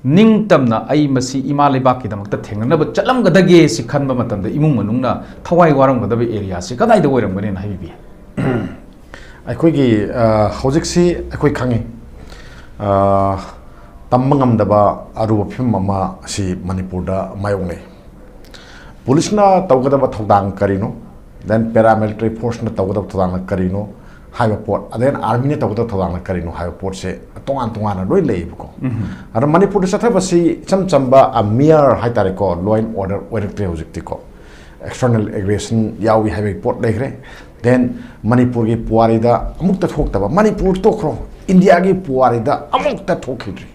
ꯅꯤꯡꯇꯝꯅ ꯑꯩ ꯃꯁꯤ ꯏꯃꯥ ꯂꯩꯕꯥꯛꯀꯤꯗꯃꯛꯇ ꯊꯦꯡꯅꯅꯕ ꯆꯠꯂꯝꯒꯗꯒꯦ ꯁꯤ ꯈꯟꯕ ꯃꯇꯝꯗ ꯏꯃꯨꯡ ꯃꯅꯨꯡꯅ ꯊꯋꯥꯏ ꯋꯥꯔꯝꯒꯗꯕ area ꯁꯤ ꯀꯗꯥꯏꯗ ꯑꯣꯏꯔꯝꯒꯅꯤꯅ ꯍꯥꯏꯕꯤꯕ ꯌꯥꯏ? ꯑꯩꯈꯣꯏꯒꯤ, ꯑ, ꯍꯧꯖꯤꯛꯁꯤ ꯑꯩꯈꯣꯏ ꯈꯪꯉꯤ, ꯑ, ꯇꯝꯕ ꯉꯝꯗꯕ ꯑꯔꯨꯕ ꯐꯤꯕꯝ ꯑꯃ ꯑꯁꯤ ꯃꯅꯤꯄꯨꯔꯗ ꯃꯥꯌꯣꯛꯅꯩ꯫ Police ꯅ ꯇꯧꯒꯗꯕ ꯊꯧꯗꯥꯡ ꯀꯔꯤꯅꯣ, then paramilitary force ꯅ ꯇꯧꯒꯗꯕ ꯊꯧꯗꯥꯡꯅ ꯀꯔꯤꯅꯣ ꯍꯥꯏꯕ ꯄꯣꯠ, then army ꯅ ꯇꯧꯒꯗꯕ ꯊꯧꯗꯥꯡꯅ ꯀꯔꯤꯅꯣ ꯍꯥꯏꯕ ꯄꯣꯠꯁꯦ ꯇꯣꯉꯥꯟ ꯇꯣꯉꯥꯟꯅ ꯂꯣꯏ ꯂꯩꯌꯦꯕꯀꯣ꯫ ꯑꯗꯣ ꯃꯅꯤꯄꯨꯔꯗ ꯆꯠꯊꯕꯁꯤ ꯏꯆꯝ ꯆꯝꯕ, ꯑ, mere ꯍꯥꯏꯇꯥꯔꯦꯀꯣ, law and order ꯑꯣꯏꯔꯛꯇ꯭ꯔꯦ ꯍꯧꯖꯤꯛꯇꯤꯀꯣ꯫ External aggression ꯌꯥꯎꯏ ꯍꯥꯏꯕꯒꯤ ꯄꯣꯠ ꯂꯩꯈ꯭ꯔꯦ꯫ Then ꯃꯅꯤꯄꯨꯔꯒꯤ ꯄꯨꯋꯥꯔꯤꯗ ꯑꯃꯨꯛꯇ ꯊꯣꯛꯇꯕ, ꯃꯅꯤꯄꯨꯔ ꯇꯣꯛꯈ꯭ꯔꯣ, ꯏꯟꯗꯤꯌꯥꯒꯤ ꯄꯨꯋꯥꯔꯤꯗ ꯑꯃꯨꯛꯇ ꯊꯣꯛꯈꯤꯗ꯭ꯔꯤ꯫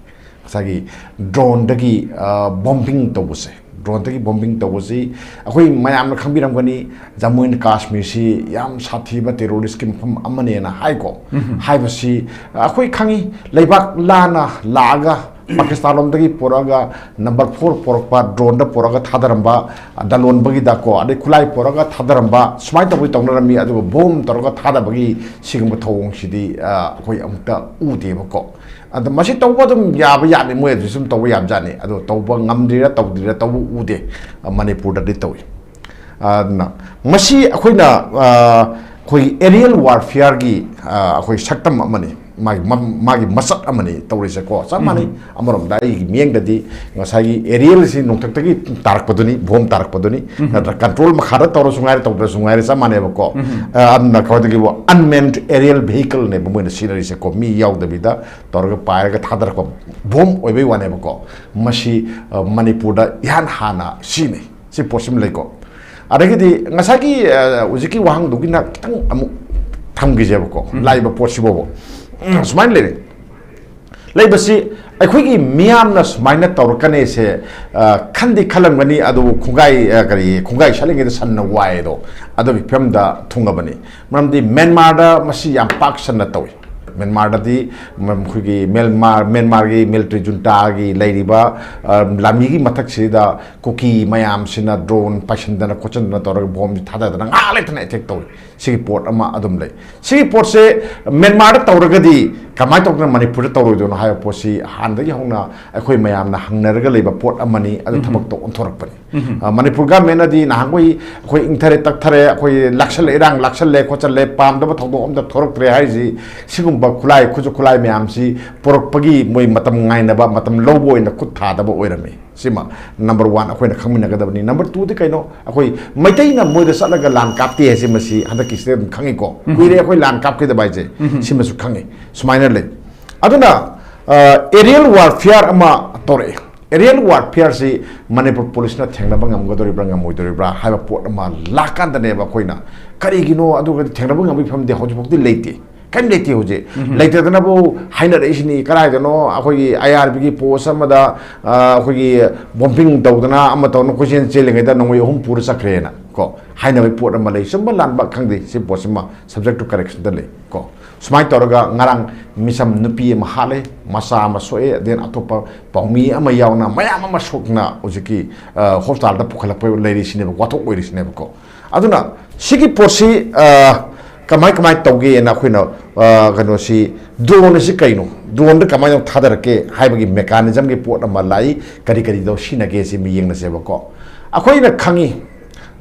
ꯉꯁꯥꯏꯒꯤ drone ꯗꯒꯤ, ꯑ, bombing ꯇꯧꯕꯁꯦ, drone ꯗꯒꯤ bombing ꯇꯧꯕꯁꯤ ꯑꯩꯈꯣꯏ ꯃꯌꯥꯝꯅ ꯈꯪꯕꯤꯔꯝꯒꯅꯤ, ꯖꯝꯃꯨ ꯑꯦꯟ ꯀꯥꯁꯃꯤꯔꯁꯤ ꯌꯥꯝ ꯁꯥꯊꯤꯕ terrorist ꯀꯤ ꯃꯐꯝ ꯑꯃꯅꯦꯅ ꯍꯥꯏꯀꯣ꯫ ꯍꯥꯏꯕꯁꯤ ꯑꯩꯈꯣꯏ ꯈꯪꯉꯤ, ꯂꯩꯕꯥꯛ ꯂꯥꯟꯅ ꯂꯥꯛꯑꯒ ꯄꯥꯀꯤꯁꯇꯥꯟ ꯂꯣꯝꯗꯒꯤ ꯄꯨꯔꯛꯑꯒ ꯅꯝꯕꯔ ꯐꯣꯔ ꯄꯨꯔꯛꯄ, ꯗ꯭ꯔꯣꯟꯗ ꯄꯨꯔꯛꯑꯒ ꯊꯥꯗꯔꯝꯕ, ꯂꯂꯣꯟꯕꯒꯤꯗꯀꯣ, ꯑꯗꯩ ꯈꯨꯠꯂꯥꯏ ꯄꯨꯔꯛꯑꯒ ꯊꯥꯗꯔꯝꯕ, ꯁꯨꯃꯥꯏꯅ ꯇꯧꯕꯗꯤ ꯇꯧꯅꯔꯝꯃꯤ꯫ ꯑꯗꯨꯒ ꯕꯣꯝ ꯇꯧꯔꯒ ꯊꯥꯗꯕꯒꯤ ꯁꯤꯒꯨꯝꯕ ꯊꯧꯑꯣꯡꯁꯤꯗꯤ, ꯑ, ꯑꯩꯈꯣꯏ ꯑꯃꯨꯛꯇ ꯎꯗꯦꯕꯀꯣ꯫ ꯑꯗꯣ ꯃꯁꯤ ꯇꯧꯕ ꯑꯗꯨꯝ ꯌꯥꯕ ꯌꯥꯅꯤ, ꯃꯣꯏ ꯑꯗꯨꯁꯨ ꯑꯗꯨꯝ ꯇꯧꯕ ꯌꯥꯕꯖꯥꯠꯅꯤ꯫ ꯑꯗꯣ ꯇꯧꯕ ꯉꯝꯗ꯭ꯔꯤꯔꯥ ꯇꯧꯗ꯭ꯔꯤꯔꯥ ꯇꯧꯕ ꯎꯗꯦ꯫ ꯑ, ꯃꯅꯤꯄꯨꯔꯗꯗꯤ ꯇꯧꯏ꯫ ꯑꯗꯨꯅ ꯃꯁꯤ ꯑꯩꯈꯣꯏꯅ, ꯑ, ꯑꯩꯈꯣꯏꯒꯤ aerial warfareꯒꯤ, ꯑ, ꯑꯩꯈꯣꯏ ꯁꯛꯇꯝ ꯑꯃꯅꯤ, ꯃꯥꯒꯤ ꯃ-, ꯃꯥꯒꯤ ꯃꯁꯛ ꯑꯃꯅꯤ ꯇꯧꯔꯤꯁꯦꯀꯣ꯫ ꯆꯞ ꯃꯥꯟꯅꯩ꯫ ꯑꯃꯔꯣꯝꯗ ꯑꯩꯒꯤ ꯃꯤꯠꯌꯦꯡꯗꯗꯤ ꯉꯁꯥꯏꯒꯤ aerialꯁꯤ ꯅꯣꯡꯊꯛꯇꯒꯤ ꯇꯥꯔꯛꯄꯗꯨꯅꯤ, ꯕꯣꯝ ꯇꯥꯔꯛꯄꯗꯨꯅꯤ꯫ ꯅꯠꯇ꯭ꯔ control ꯃꯈꯥꯗ ꯇꯧꯔꯁꯨ ꯉꯥꯏꯔꯦ, ꯇꯧꯗ꯭ꯔꯁꯨ ꯉꯥꯏꯔꯦ, ꯆꯞ ꯃꯥꯟꯅꯩꯕꯀꯣ꯫ ꯑ, ꯑꯗꯨꯅ ꯀꯩꯅꯣꯗꯒꯤꯕꯨ unmanned aerial vehicleꯅꯦꯕ ꯃꯣꯏꯅ ꯁꯤꯖꯤꯟꯅꯔꯤꯁꯦꯀꯣ, ꯃꯤ ꯌꯥꯎꯗꯕꯤꯗ ꯇꯧꯔꯒ ꯄꯥꯏꯔꯒ ꯊꯥꯗꯔꯛꯄ ꯕꯣꯝ ꯑꯣꯏꯕꯩ ꯋꯥꯅꯦꯕꯀꯣ꯫ ꯃꯁꯤ, ꯑ, ꯃꯅꯤꯄꯨꯔꯗ ꯏꯍꯥꯟ ꯍꯥꯟꯅ ꯁꯤꯖꯤꯟꯅꯩ꯫ ꯁꯤ ꯄꯣꯠꯁꯤꯃ ꯂꯩꯀꯣ꯫ ꯑꯗꯒꯤꯗꯤ ꯉꯁꯥꯏꯒꯤ, ꯑ, ꯍꯧꯖꯤꯛꯀꯤ ꯋꯥꯍꯪꯗꯨꯒꯤꯅ ꯈꯤꯇꯪ ꯑꯃꯨꯛ ꯊꯝꯈꯤꯁꯦꯕꯀꯣ, ꯂꯥꯛꯏꯕ ꯄꯣꯠꯁꯤꯕꯣꯕ꯫ ꯎꯝ, ꯁꯨꯃꯥꯏꯅ ꯂꯩꯔꯦ꯫ ꯂꯩꯕꯁꯤ ꯑꯩꯈꯣꯏꯒꯤ ꯃꯤꯌꯥꯝꯅ ꯁꯨꯃꯥꯏꯅ ꯇꯧꯔꯛꯀꯅꯤꯁꯦ, ꯑ, ꯈꯟꯗꯤ ꯈꯜꯂꯝꯒꯅꯤ, ꯑꯗꯨꯕꯨ ꯈꯣꯡꯒꯥꯏ, ꯑ, ꯀꯔꯤ, ꯈꯣꯡꯒꯥꯏ ꯁꯠꯂꯤꯉꯩꯗ ꯁꯟꯅ ꯋꯥꯏꯗꯣ, ꯑꯗꯨꯒꯤ ꯐꯤꯕꯝꯗ ꯊꯨꯡꯉꯕꯅꯤ꯫ ꯃꯔꯝꯗꯤ ꯃ꯭ꯌꯥꯟꯃꯥꯔꯗ ꯃꯁꯤ ꯌꯥꯝ ꯄꯥꯛ ꯁꯟꯅ ꯇꯧꯏ꯫ ꯃ꯭ꯌꯥꯟꯃꯥꯔꯗꯗꯤ, ꯃ-, ꯑꯩꯈꯣꯏꯒꯤ ꯃ꯭ꯌꯥꯟꯃꯥꯔ, ꯃ꯭ꯌꯥꯟꯃꯥꯔꯒꯤ military juntaꯒꯤ ꯂꯩꯔꯤꯕ, ꯑ, ꯂꯥꯟꯃꯤꯒꯤ ꯃꯊꯛꯁꯤꯗ ꯀꯨꯀꯤ ꯃꯌꯥꯝꯁꯤꯅ drone ꯄꯥꯏꯁꯤꯟꯗꯅ ꯈꯣꯠꯆꯤꯟꯗꯅ ꯇꯧꯔꯒ ꯕꯣꯝꯁꯤ ꯊꯥꯗꯗꯅ ꯉꯥꯏꯍꯥꯛ ꯂꯩꯇꯅ attack ꯇꯧꯏ꯫ ꯁꯤꯒꯤ ꯄꯣꯠ ꯑꯃ ꯑꯗꯨꯝ ꯂꯩ꯫ ꯁꯤꯒꯤ ꯄꯣꯠꯁꯦ ꯃ꯭ꯌꯥꯟꯃꯥꯔꯗ ꯇꯧꯔꯒꯗꯤ ꯀꯃꯥꯏꯅ ꯇꯧꯗꯅ ꯃꯅꯤꯄꯨꯔꯗ ꯇꯧꯔꯣꯏꯗꯣꯏꯅꯣ ꯍꯥꯏꯕ ꯄꯣꯠꯁꯤ ꯍꯥꯟꯅꯗꯒꯤ ꯍꯧꯅ ꯑꯩꯈꯣꯏ ꯃꯌꯥꯝꯅ ꯍꯪꯅꯔꯒ ꯂꯩꯕ ꯄꯣꯠ ꯑꯃꯅꯤ꯫ ꯑꯗꯨ ꯊꯕꯛꯇꯣ ꯑꯣꯟꯊꯣꯔꯛꯄꯅꯤ꯫ ꯑ, ꯃꯅꯤꯄꯨꯔ governmentꯅꯗꯤ ꯅꯍꯥꯟꯈꯣꯏ ꯑꯩꯈꯣꯏ ꯏꯪꯊꯔꯦ ꯇꯛꯊꯔꯦ, ꯑꯩꯈꯣꯏ ꯂꯥꯛꯁꯜꯂꯦ, ꯏꯔꯥꯡ ꯂꯥꯛꯁꯜꯂꯦ ꯈꯣꯠꯆꯜꯂꯦ, ꯄꯥꯝꯗꯕ ꯊꯧꯗꯣꯛ ꯑꯝꯇ ꯊꯣꯔꯛꯇ꯭ꯔꯦ ꯍꯥꯏꯔꯤꯁꯤ, ꯁꯤꯒꯨꯝꯕ ꯈꯨꯠꯂꯥꯏ, ꯈꯨꯠꯁꯨ ꯈꯨꯠꯂꯥꯏ ꯃꯌꯥꯝꯁꯤ ꯄꯨꯔꯛꯄꯒꯤ ꯃꯣꯏ ꯃꯇꯝ ꯉꯥꯏꯅꯕ, ꯃꯇꯝ ꯂꯧꯕ ꯑꯣꯏꯅ ꯈꯨꯠ ꯊꯥꯗꯕ ꯑꯣꯏꯔꯝꯃꯤ꯫ ꯁꯤꯃ number one ꯑꯩꯈꯣꯏꯅ ꯈꯪꯃꯤꯟꯅꯒꯗꯕꯅꯤ꯫ Number twoꯗꯤ ꯀꯩꯅꯣ? ꯑꯩꯈꯣꯏ ꯃꯩꯇꯩꯅ ꯃꯣꯏꯗ ꯆꯠꯂꯒ ꯂꯥꯟ ꯀꯥꯞꯇꯦ ꯍꯥꯏꯁꯦ ꯃꯁꯤ ꯍꯟꯗꯛꯀꯤꯁꯤꯗ ꯑꯗꯨꯝ ꯈꯪꯉꯤꯀꯣ꯫ ꯀꯨꯏꯔꯦ ꯑꯩꯈꯣꯏ ꯂꯥꯟ ꯀꯥꯞꯈꯤꯗꯕ ꯍꯥꯏꯁꯦ꯫ ꯁꯤꯃꯁꯨ ꯈꯪꯉꯤ꯫ ꯁꯨꯃꯥꯏꯅ ꯂꯩ꯫ ꯑꯗꯨꯅ, ꯑ, aerial warfare ꯑꯃ ꯇꯧꯔꯛꯑꯦ꯫ Aerial warfareꯁꯤ ꯃꯅꯤꯄꯨꯔ policeꯅ ꯊꯦꯡꯅꯕ ꯉꯝꯒꯗꯧꯔꯤꯕ꯭ꯔꯥ ꯉꯝꯃꯣꯏꯗꯧꯔꯤꯕ꯭ꯔꯥ ꯍꯥꯏꯕ ꯄꯣꯠ ꯑꯃ ꯂꯥꯛꯀꯥꯟꯗꯅꯦꯕ ꯑꯩꯈꯣꯏꯅ, ꯀꯔꯤꯒꯤꯅꯣ ꯑꯗꯨꯒꯗꯤ ꯊꯦꯡꯅꯕ ꯉꯝꯕꯒꯤ ꯐꯤꯕꯝꯗꯤ ꯍꯧꯖꯤꯛꯐꯥꯎꯗꯤ ꯂꯩꯇꯦ꯫ ꯀꯔꯤꯝ ꯂꯩꯇꯦ ꯍꯧꯖꯤꯛ꯫ ꯂꯩꯇꯗꯅꯕꯨ ꯍꯥꯏꯅꯔꯛꯏꯁꯤꯅꯤ꯫ ꯀꯗꯥꯏꯗꯅꯣ ꯑꯩꯈꯣꯏꯒꯤ IRBꯒꯤ post ꯑꯃꯗ, ꯑ, ꯑꯩꯈꯣꯏꯒꯤ bombing ꯇꯧꯗꯅ ꯑꯃ ꯇꯧꯗꯅ ꯀꯣꯏꯆꯦꯟ ꯆꯦꯜꯂꯤꯉꯩꯗ ꯅꯣꯡꯃꯩ ꯑꯍꯨꯝ ꯄꯨꯔ ꯆꯠꯈ꯭ꯔꯦꯅ ꯀꯣ ꯍꯥꯏꯅꯕꯒꯤ ꯄꯣꯠ ꯑꯃ ꯂꯩ꯫ ꯆꯨꯝꯕ ꯂꯥꯟꯕ ꯈꯪꯗꯦ꯫ ꯁꯤ ꯄꯣꯠꯁꯤꯃ subject to correctionꯗ ꯂꯩ ꯀꯣ꯫ ꯁꯨꯃꯥꯏꯅ ꯇꯧꯔꯒ ꯉꯔꯥꯡ ꯃꯤꯆꯝ ꯅꯨꯄꯤ ꯑꯃ ꯍꯥꯠꯂꯦ, ꯃꯆꯥ ꯑꯃ ꯁꯣꯛꯑꯦ, then ꯑꯇꯣꯞꯄ ꯄꯥꯎꯃꯤ ꯑꯃ ꯌꯥꯎꯅ ꯃꯌꯥꯝ ꯑꯃ ꯁꯣꯛꯅ ꯍꯧꯖꯤꯛꯀꯤ, ꯑ, ꯍꯣꯁꯄꯤꯇꯥꯜꯗ ꯄꯨꯈꯠꯂꯛꯄ ꯂꯩꯔꯤꯁꯤꯅꯦꯕ, ꯋꯥꯊꯣꯛ ꯑꯣꯏꯔꯤꯁꯤꯅꯦꯕꯀꯣ꯫ ꯑꯗꯨꯅ ꯁꯤꯒꯤ ꯄꯣꯠꯁꯤ, ꯑ, ꯀꯃꯥꯏ ꯀꯃꯥꯏ ꯇꯧꯒꯦꯅ ꯑꯩꯈꯣꯏꯅ, ꯑ, ꯀꯩꯅꯣꯁꯤ, ꯗ꯭ꯔꯣꯟ ꯑꯁꯤ ꯀꯩꯅꯣ, ꯗ꯭ꯔꯣꯟꯗ ꯀꯃꯥꯏꯅ ꯊꯥꯗꯔꯛꯀꯦ ꯍꯥꯏꯕꯒꯤ ꯃꯦꯀꯥꯅꯤꯖꯝꯒꯤ ꯄꯣꯠ ꯑꯃ ꯂꯥꯛꯏ, ꯀꯔꯤ ꯀꯔꯤꯗꯣ ꯁꯤꯖꯤꯟꯅꯒꯦ ꯁꯤ ꯃꯤ ꯌꯦꯡꯅꯁꯦꯕꯀꯣ꯫ ꯑꯩꯈꯣꯏꯅ ꯈꯪꯉꯤ,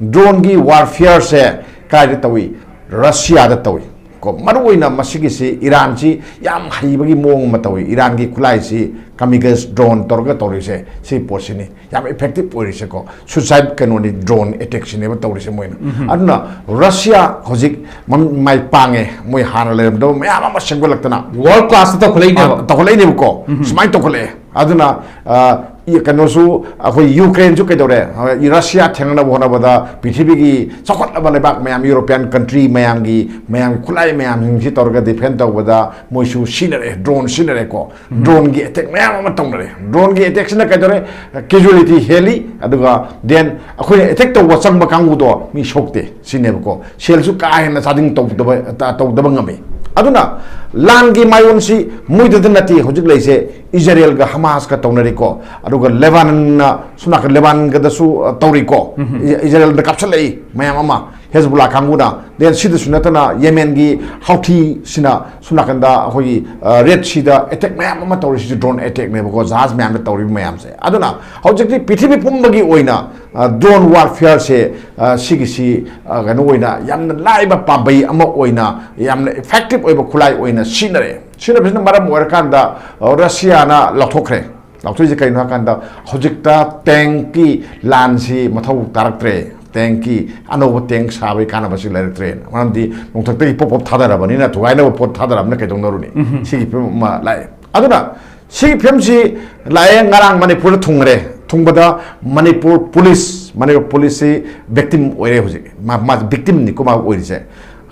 ꯗ꯭ꯔꯣꯟꯒꯤ ꯋꯥꯔꯐꯤꯌꯔꯁꯦ ꯀꯥꯏꯗ ꯇꯧꯏ? ꯔꯁꯤꯌꯥꯗ ꯇꯧꯏ꯫ ꯀꯣ, ꯃꯔꯨꯑꯣꯏꯅ ꯃꯁꯤꯒꯤꯁꯤ ꯏꯔꯥꯟꯁꯤ ꯌꯥꯝ ꯍꯩꯕꯒꯤ ꯃꯑꯣꯡ ꯑꯃ ꯇꯧꯏ꯫ ꯏꯔꯥꯟꯒꯤ ꯈꯨꯠꯂꯥꯏꯁꯤ ꯀꯥꯃꯤꯀꯥꯖ ꯗ꯭ꯔꯣꯟ ꯇꯧꯔꯒ ꯇꯧꯔꯤꯁꯦ, ꯁꯤ ꯄꯣꯠꯁꯤꯅꯤ ꯌꯥꯝ ꯏꯐꯦꯛꯇꯤꯞ ꯑꯣꯏꯔꯤꯁꯦꯀꯣ꯫ ꯁꯨꯏꯁꯥꯏꯠ ꯀꯩꯅꯣꯅꯤ, ꯗ꯭ꯔꯣꯟ ꯑꯦꯇꯦꯛꯁꯤꯅꯦꯕ ꯇꯧꯔꯤꯁꯦ ꯃꯣꯏꯅ꯫ ꯑꯗꯨꯅ ꯔꯁꯤꯌꯥ ꯍꯧꯖꯤꯛ ꯃꯝ-, ꯃꯥꯏ ꯄꯥꯡꯉꯦ, ꯃꯣꯏ ꯍꯥꯟꯅ ꯂꯩꯔꯝꯗꯕ ꯃꯌꯥꯝ ꯑꯃ ꯁꯦꯝꯒꯠꯂꯛꯇꯅ꯫ ꯋꯥꯔꯜ ꯀ꯭ꯂꯥꯁꯇ ꯇꯧꯈꯠꯂꯛꯏꯅꯦꯕ꯫ ꯑ, ꯇꯧꯈꯠꯂꯛꯏꯅꯦꯕꯀꯣ꯫ ꯁꯨꯃꯥꯏꯅ ꯇꯧꯈꯠꯂꯛꯑꯦ꯫ ꯑꯗꯨꯅ, ꯑ, ꯏ-, ꯀꯩꯅꯣꯁꯨ, ꯑꯩꯈꯣꯏ ꯌꯨꯀ꯭ꯔꯦꯟꯁꯨ ꯀꯩꯗꯧꯔꯦ? ꯔꯁꯤꯌꯥ ꯊꯦꯡꯅꯅꯕ ꯍꯣꯠꯅꯕꯗ ꯄ꯭ꯔꯤꯊꯤꯕꯤꯒꯤ ꯆꯥꯎꯈꯠꯂꯕ ꯂꯩꯕꯥꯛ ꯃꯌꯥꯝ, ꯌꯨꯔꯣꯄꯤꯌꯥꯟ ꯀꯟꯇ꯭ꯔꯤ ꯃꯌꯥꯝꯒꯤ, ꯃꯌꯥꯝꯒꯤ ꯈꯨꯠꯂꯥꯏ ꯃꯌꯥꯝꯁꯤꯡꯁꯤ ꯇꯧꯔꯒ ꯗꯤꯐꯦꯟ ꯇꯧꯕꯗ ꯃꯣꯏꯁꯨ ꯁꯤꯖꯤꯟꯅꯔꯦ, ꯗ꯭ꯔꯣꯟ ꯁꯤꯖꯤꯟꯅꯔꯦꯀꯣ꯫ ꯗ꯭ꯔꯣꯟꯒꯤ ꯑꯦꯇꯦꯛ ꯃꯌꯥꯝ ꯑꯃ ꯇꯧꯅꯔꯦ꯫ ꯗ꯭ꯔꯣꯟꯒꯤ ꯑꯦꯇꯦꯛꯁꯤꯅ ꯀꯩꯗꯧꯔꯦ? ꯀꯦꯖꯨꯑꯦꯂꯤꯇꯤ ꯍꯦꯜꯂꯤ, ꯑꯗꯨꯒ then ꯑꯩꯈꯣꯏꯅ ꯑꯦꯇꯦꯛ ꯇꯧꯕ ꯆꯪꯕ ꯀꯥꯡꯕꯨꯗꯣ ꯃꯤ ꯁꯣꯛꯇꯦ ꯁꯤꯅꯦꯕꯀꯣ꯫ ꯁꯦꯜꯁꯨ ꯀꯥ ꯍꯦꯟꯅ ꯆꯥꯗꯤꯡ ꯇꯧꯗꯕ, ꯇ-, ꯇꯧꯗꯕ ꯉꯝꯃꯤ꯫ ꯑꯗꯨꯅ ꯂꯥꯟꯒꯤ ꯃꯥꯏꯑꯣꯟꯁꯤ ꯃꯣꯏꯗꯗ ꯅꯠꯇꯦ ꯍꯧꯖꯤꯛ ꯂꯩꯁꯦ, ꯏꯖꯔꯦꯜꯒ ꯍꯃꯥꯁꯀ ꯇꯧꯅꯔꯤꯀꯣ, ꯑꯗꯨꯒ ꯂꯦꯕꯥꯅꯟꯅ ꯁꯣꯝ ꯅꯥꯀꯟ ꯂꯦꯕꯥꯟꯒꯗꯁꯨ, ꯑ, ꯇꯧꯔꯤꯀꯣ꯫ ꯏ-, ꯏꯖꯔꯦꯜꯗ ꯀꯥꯞꯁꯤꯜꯂꯛꯏ ꯃꯌꯥꯝ ꯑꯃ, ꯍꯦꯖꯕꯨꯜꯂꯥ ꯀꯥꯡꯕꯨꯅ꯫ Then ꯁꯤꯗꯁꯨ ꯅꯠꯇꯅ ꯌꯦꯃꯦꯟꯒꯤ ꯍꯥꯎꯊꯤꯁꯤꯅ ꯁꯣꯝ ꯅꯥꯀꯟꯗ ꯑꯩꯈꯣꯏꯒꯤ, ꯑ, ꯔꯦꯗ ꯁꯤꯗ ꯑꯦꯇꯦꯛ ꯃꯌꯥꯝ ꯑꯃ ꯇꯧꯔꯤꯁꯤꯁꯨ ꯗ꯭ꯔꯣꯟ ꯑꯦꯇꯦꯛꯅꯦꯕꯀꯣ, ꯖꯍꯥꯖ ꯃꯌꯥꯝꯗ ꯇꯧꯔꯤꯕ ꯃꯌꯥꯝꯁꯦ꯫ ꯑꯗꯨꯅ ꯍꯧꯖꯤꯛꯇꯤ ꯄ꯭ꯔꯤꯊꯤꯕꯤ ꯄꯨꯝꯕꯒꯤ ꯑꯣꯏꯅ, ꯑ, ꯗ꯭ꯔꯣꯟ ꯋꯥꯔꯐꯤꯌꯔꯁꯦ, ꯑ, ꯁꯤꯒꯤꯁꯤ, ꯑ, ꯀꯩꯅꯣ ꯑꯣꯏꯅ ꯌꯥꯝꯅ ꯂꯥꯏꯕ ꯄꯥꯝꯕꯩ ꯑꯃ ꯑꯣꯏꯅ, ꯌꯥꯝꯅ ꯏꯐꯦꯛꯇꯤꯞ ꯑꯣꯏꯕ ꯈꯨꯠꯂꯥꯏ ꯑꯣꯏꯅ ꯁꯤꯖꯤꯟꯅꯔꯛꯑꯦ꯫ ꯁꯤꯖꯤꯟꯅꯕꯁꯤꯅ ꯃꯔꯝ ꯑꯣꯏꯔꯀꯥꯟꯗ, ꯑ, ꯔꯁꯤꯌꯥꯅ ꯂꯧꯊꯣꯛꯈ꯭ꯔꯦ꯫ ꯂꯥꯎꯊꯣꯛꯏꯁꯦ ꯀꯩꯅꯣ ꯍꯥꯏꯀꯥꯟꯗ, ꯍꯧꯖꯤꯛꯇ ꯇꯦꯡꯀꯤ ꯂꯥꯟꯁꯤ ꯃꯊꯧ ꯇꯥꯔꯛꯇ꯭ꯔꯦ, ꯇꯦꯡꯀꯤ ꯑꯅꯧꯕ ꯇꯦꯡ ꯁꯥꯕꯒꯤ ꯀꯥꯟꯅꯕꯁꯤ ꯂꯩꯔꯛꯇ꯭ꯔꯦꯅ꯫ ꯃꯔꯝꯗꯤ ꯅꯣꯡꯊꯛꯇꯒꯤ ꯄꯣꯞ ꯄꯣꯞ ꯊꯥꯗꯔꯕꯅꯤꯅ ꯊꯨꯒꯥꯏꯅꯕ ꯄꯣꯠ ꯊꯥꯗꯔꯕꯅꯤꯅ ꯀꯩꯗꯧꯅꯔꯨꯅꯤ? ꯁꯤꯒꯤ ꯐꯤꯕꯝ ꯑꯃ ꯂꯥꯛꯑꯦ꯫ ꯑꯗꯨꯅ ꯁꯤꯒꯤ ꯐꯤꯕꯝꯁꯤ ꯂꯥꯛꯑꯦ, ꯉꯔꯥꯡ ꯃꯅꯤꯄꯨꯔꯗ ꯊꯨꯡꯈ꯭ꯔꯦ꯫ ꯊꯨꯡꯕꯗ ꯃꯅꯤꯄꯨꯔ ꯄꯨꯂꯤꯁ, ꯃꯅꯤꯄꯨꯔ ꯄꯨꯂꯤꯁꯁꯤ ꯚꯤꯛꯇꯤꯝ ꯑꯣꯏꯔꯦ ꯍꯧꯖꯤꯛ꯫ ꯃꯥ, ꯃꯥ ꯚꯤꯛꯇꯤꯝꯅꯤꯀꯣ ꯃꯥ ꯑꯣꯏꯔꯤꯁꯦ꯫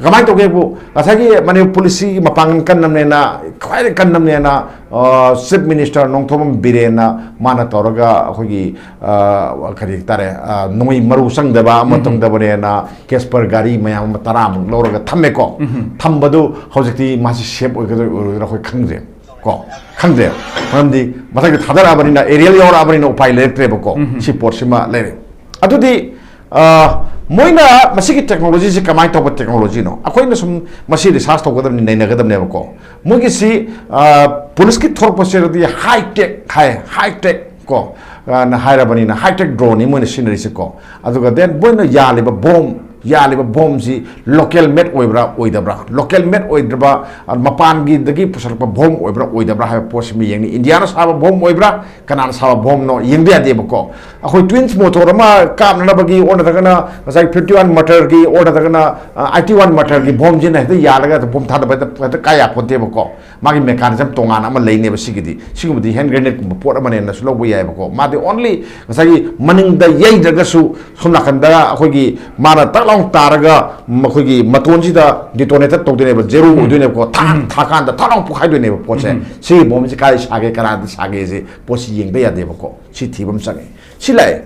ꯀꯃꯥꯏꯅ ꯇꯧꯒꯦꯕꯨ, ꯉꯁꯥꯏꯒꯤ ꯃꯅꯤꯄꯨꯔ ꯄꯨꯂꯤꯁꯀꯤ ꯃꯄꯥꯡꯒꯜ ꯀꯟꯅꯕꯅꯦꯅ, ꯈ꯭ꯋꯥꯏꯗꯒꯤ ꯀꯟꯅꯕꯅꯦꯅ, ꯑ, ꯆꯤꯐ ꯃꯤꯅꯤꯁꯇꯔ ꯅꯣꯡꯊꯣꯝꯕꯝ ꯕꯤꯔꯦꯟꯅ ꯃꯥꯅ ꯇꯧꯔꯒ ꯑꯩꯈꯣꯏꯒꯤ, ꯑ, ꯀꯔꯤ ꯍꯥꯏꯇꯥꯔꯦ, ꯑ, ꯅꯣꯡꯃꯩ ꯃꯔꯨ ꯆꯪꯗꯕ ꯑꯃ ꯎꯝ꯫ ꯆꯪꯗꯕꯅꯦꯅ ꯀꯦꯁꯄꯔ ꯒꯥꯔꯤ ꯃꯌꯥꯝ ꯑꯃ ꯇꯔꯥꯃꯨꯛ ꯂꯧꯔꯒ ꯊꯝꯃꯦꯀꯣ꯫ ꯎꯝ꯫ ꯊꯝꯕꯗꯨ ꯍꯧꯖꯤꯛꯇꯤ ꯃꯥꯁꯤ ꯁꯦꯐ ꯑꯣꯏꯒꯗ꯭ꯔꯥ ꯑꯣꯏꯔꯣꯏꯗ꯭ꯔꯥ ꯑꯩꯈꯣꯏ ꯈꯪꯗ꯭ꯔꯦ꯫ ꯀꯣ, ꯈꯪꯗꯦ꯫ ꯃꯔꯝꯗꯤ ꯃꯊꯛꯇ ꯊꯥꯗꯔꯛꯑꯕꯅꯤꯅ, ꯑꯦꯔꯤꯌꯦꯜ ꯌꯥꯎꯔꯛꯑꯕꯅꯤꯅ ꯎꯄꯥꯏ ꯂꯩꯔꯛꯇ꯭ꯔꯦꯕꯀꯣ꯫ ꯎꯝ꯫ ꯁꯤ ꯄꯣꯠꯁꯤꯃ ꯂꯩꯔꯦ꯫ ꯑꯗꯨꯗꯤ, ꯑ, ꯃꯣꯏꯅ ꯃꯁꯤꯒꯤ ꯇꯦꯛꯅꯣꯂꯣꯖꯤꯁꯤ ꯀꯃꯥꯏꯅ ꯇꯧꯕ ꯇꯦꯛꯅꯣꯂꯣꯖꯤꯅꯣ? ꯑꯩꯈꯣꯏꯅ ꯁꯨꯝ ꯃꯁꯤ ꯔꯤꯁꯥꯔꯆ ꯇꯧꯒꯗꯕꯅꯤ, ꯅꯩꯅꯒꯗꯕꯅꯦꯕꯀꯣ꯫ ꯃꯣꯏꯒꯤꯁꯤ, ꯑ, ꯄꯨꯂꯤꯁꯀꯤ ꯊꯣꯔꯛꯄꯁꯤꯗꯗꯤ ꯍꯥꯏ ꯇꯦꯛ ꯍꯥꯏ, ꯍꯥꯏ ꯇꯦꯛ ꯀꯣ, ꯑ, ꯅ ꯍꯥꯏꯔꯕꯅꯤꯅ, ꯍꯥꯏ ꯇꯦꯛ ꯗ꯭ꯔꯣꯟꯅꯤ ꯃꯣꯏꯅ ꯁꯤꯖꯤꯟꯅꯔꯤꯁꯦꯀꯣ꯫ ꯑꯗꯨꯒ then ꯃꯣꯏꯅ ꯌꯥꯜꯂꯤꯕ ꯕꯣꯝ, ꯌꯥꯜꯂꯤꯕ ꯕꯣꯝꯁꯤ ꯂꯣꯀꯦꯜ ꯃꯦꯗ ꯑꯣꯏꯕ꯭ꯔꯥ ꯑꯣꯏꯗꯕ꯭ꯔꯥ, ꯂꯣꯀꯦꯜ ꯃꯦꯗ ꯑꯣꯏꯗ꯭ꯔꯕ, ꯑ, ꯃꯄꯥꯟꯒꯤꯗꯒꯤ ꯄꯨꯁꯜꯂꯛꯄ ꯕꯣꯝ ꯑꯣꯏꯕ꯭ꯔꯥ ꯑꯣꯏꯗꯕ꯭ꯔꯥ ꯍꯥꯏꯕ ꯄꯣꯠꯁꯤꯃ ꯌꯦꯡꯅꯤ꯫ ꯏꯟꯗꯤꯌꯥꯅ ꯁꯥꯕ ꯕꯣꯝ ꯑꯣꯏꯕ꯭ꯔꯥ, ꯀꯅꯥꯅ ꯁꯥꯕ ꯕꯣꯝꯅꯣ ꯌꯦꯡꯕ ꯌꯥꯗꯦꯕꯀꯣ꯫ ꯑꯩꯈꯣꯏ ꯇ꯭ꯋꯤꯟꯁ ꯃꯣꯇꯣꯔ ꯑꯃ ꯀꯥꯞꯅꯅꯕꯒꯤ ꯑꯣꯔ ꯅꯠꯇ꯭ꯔꯒꯅ ꯉꯁꯥꯏ ꯐꯤꯐꯇꯤ ꯋꯥꯟ ꯃꯇꯔꯒꯤ ꯑꯣꯔ ꯅꯠꯇ꯭ꯔꯒꯅ, ꯑ, ꯑꯥꯏꯇꯤ ꯋꯥꯟ ꯃꯇꯔꯒꯤ ꯕꯣꯝꯁꯤꯅ ꯍꯦꯛꯇ ꯌꯥꯜꯂꯒ ꯍꯦꯛꯇ ꯕꯣꯝ ꯊꯥꯗꯕ ꯍꯦꯛꯇ, ꯍꯦꯛꯇ ꯀꯥ ꯌꯥꯄꯣꯟꯇꯦꯕꯀꯣ꯫ ꯃꯥꯒꯤ ꯃꯦꯀꯥꯅꯤꯖꯝ ꯇꯣꯉꯥꯟꯅ ꯑꯃ ꯂꯩꯅꯦꯕ꯫ ꯁꯤꯒꯤꯗꯤ, ꯁꯤꯒꯨꯝꯕꯗꯤ ꯍꯦꯟ ꯒ꯭ꯔꯦꯅꯦꯗꯀꯨꯝꯕ ꯄꯣꯠ ꯑꯃꯅꯦꯅꯁꯨ ꯂꯧꯕ ꯌꯥꯏꯕꯀꯣ꯫ ꯃꯥꯗꯤ only ꯉꯁꯥꯏꯒꯤ ꯃꯅꯤꯡꯗ ꯌꯩꯗ꯭ꯔꯒꯁꯨ ꯁꯣꯝ ꯅꯥꯀꯟꯗ ꯑꯩꯈꯣꯏꯒꯤ ꯃꯥꯅ ꯇꯛ ꯂꯥꯎ ꯇꯥꯔꯒ ꯃꯈꯣꯏꯒꯤ ꯃꯇꯣꯟꯁꯤꯗ ꯗꯤꯇꯣꯅꯦꯇꯦꯠ ꯇꯧꯗꯣꯏꯅꯦꯕ, ꯖꯦꯔꯣ ꯎꯝ꯫ ꯑꯣꯏꯗꯣꯏꯅꯦꯕꯀꯣ꯫ ꯊꯥ, ꯎꯝ꯫ ꯊꯥꯀꯥꯟꯗ ꯊꯥ ꯂꯥꯎ ꯄꯣꯛꯈꯥꯏꯗꯣꯏꯅꯦꯕ ꯄꯣꯠꯁꯦ꯫ ꯎꯝ꯫ ꯁꯤꯒꯤ ꯕꯣꯝꯁꯦ ꯀꯥꯏ ꯁꯥꯒꯦ, ꯀꯅꯥꯗ ꯁꯥꯒꯦꯁꯦ ꯄꯣꯠꯁꯤ ꯌꯦꯡꯗ ꯌꯥꯗꯦꯕꯀꯣ꯫ ꯁꯤ ꯊꯤꯕ ꯑꯃ ꯆꯪꯉꯦ꯫ ꯁꯤ ꯂꯥꯛꯑꯦ꯫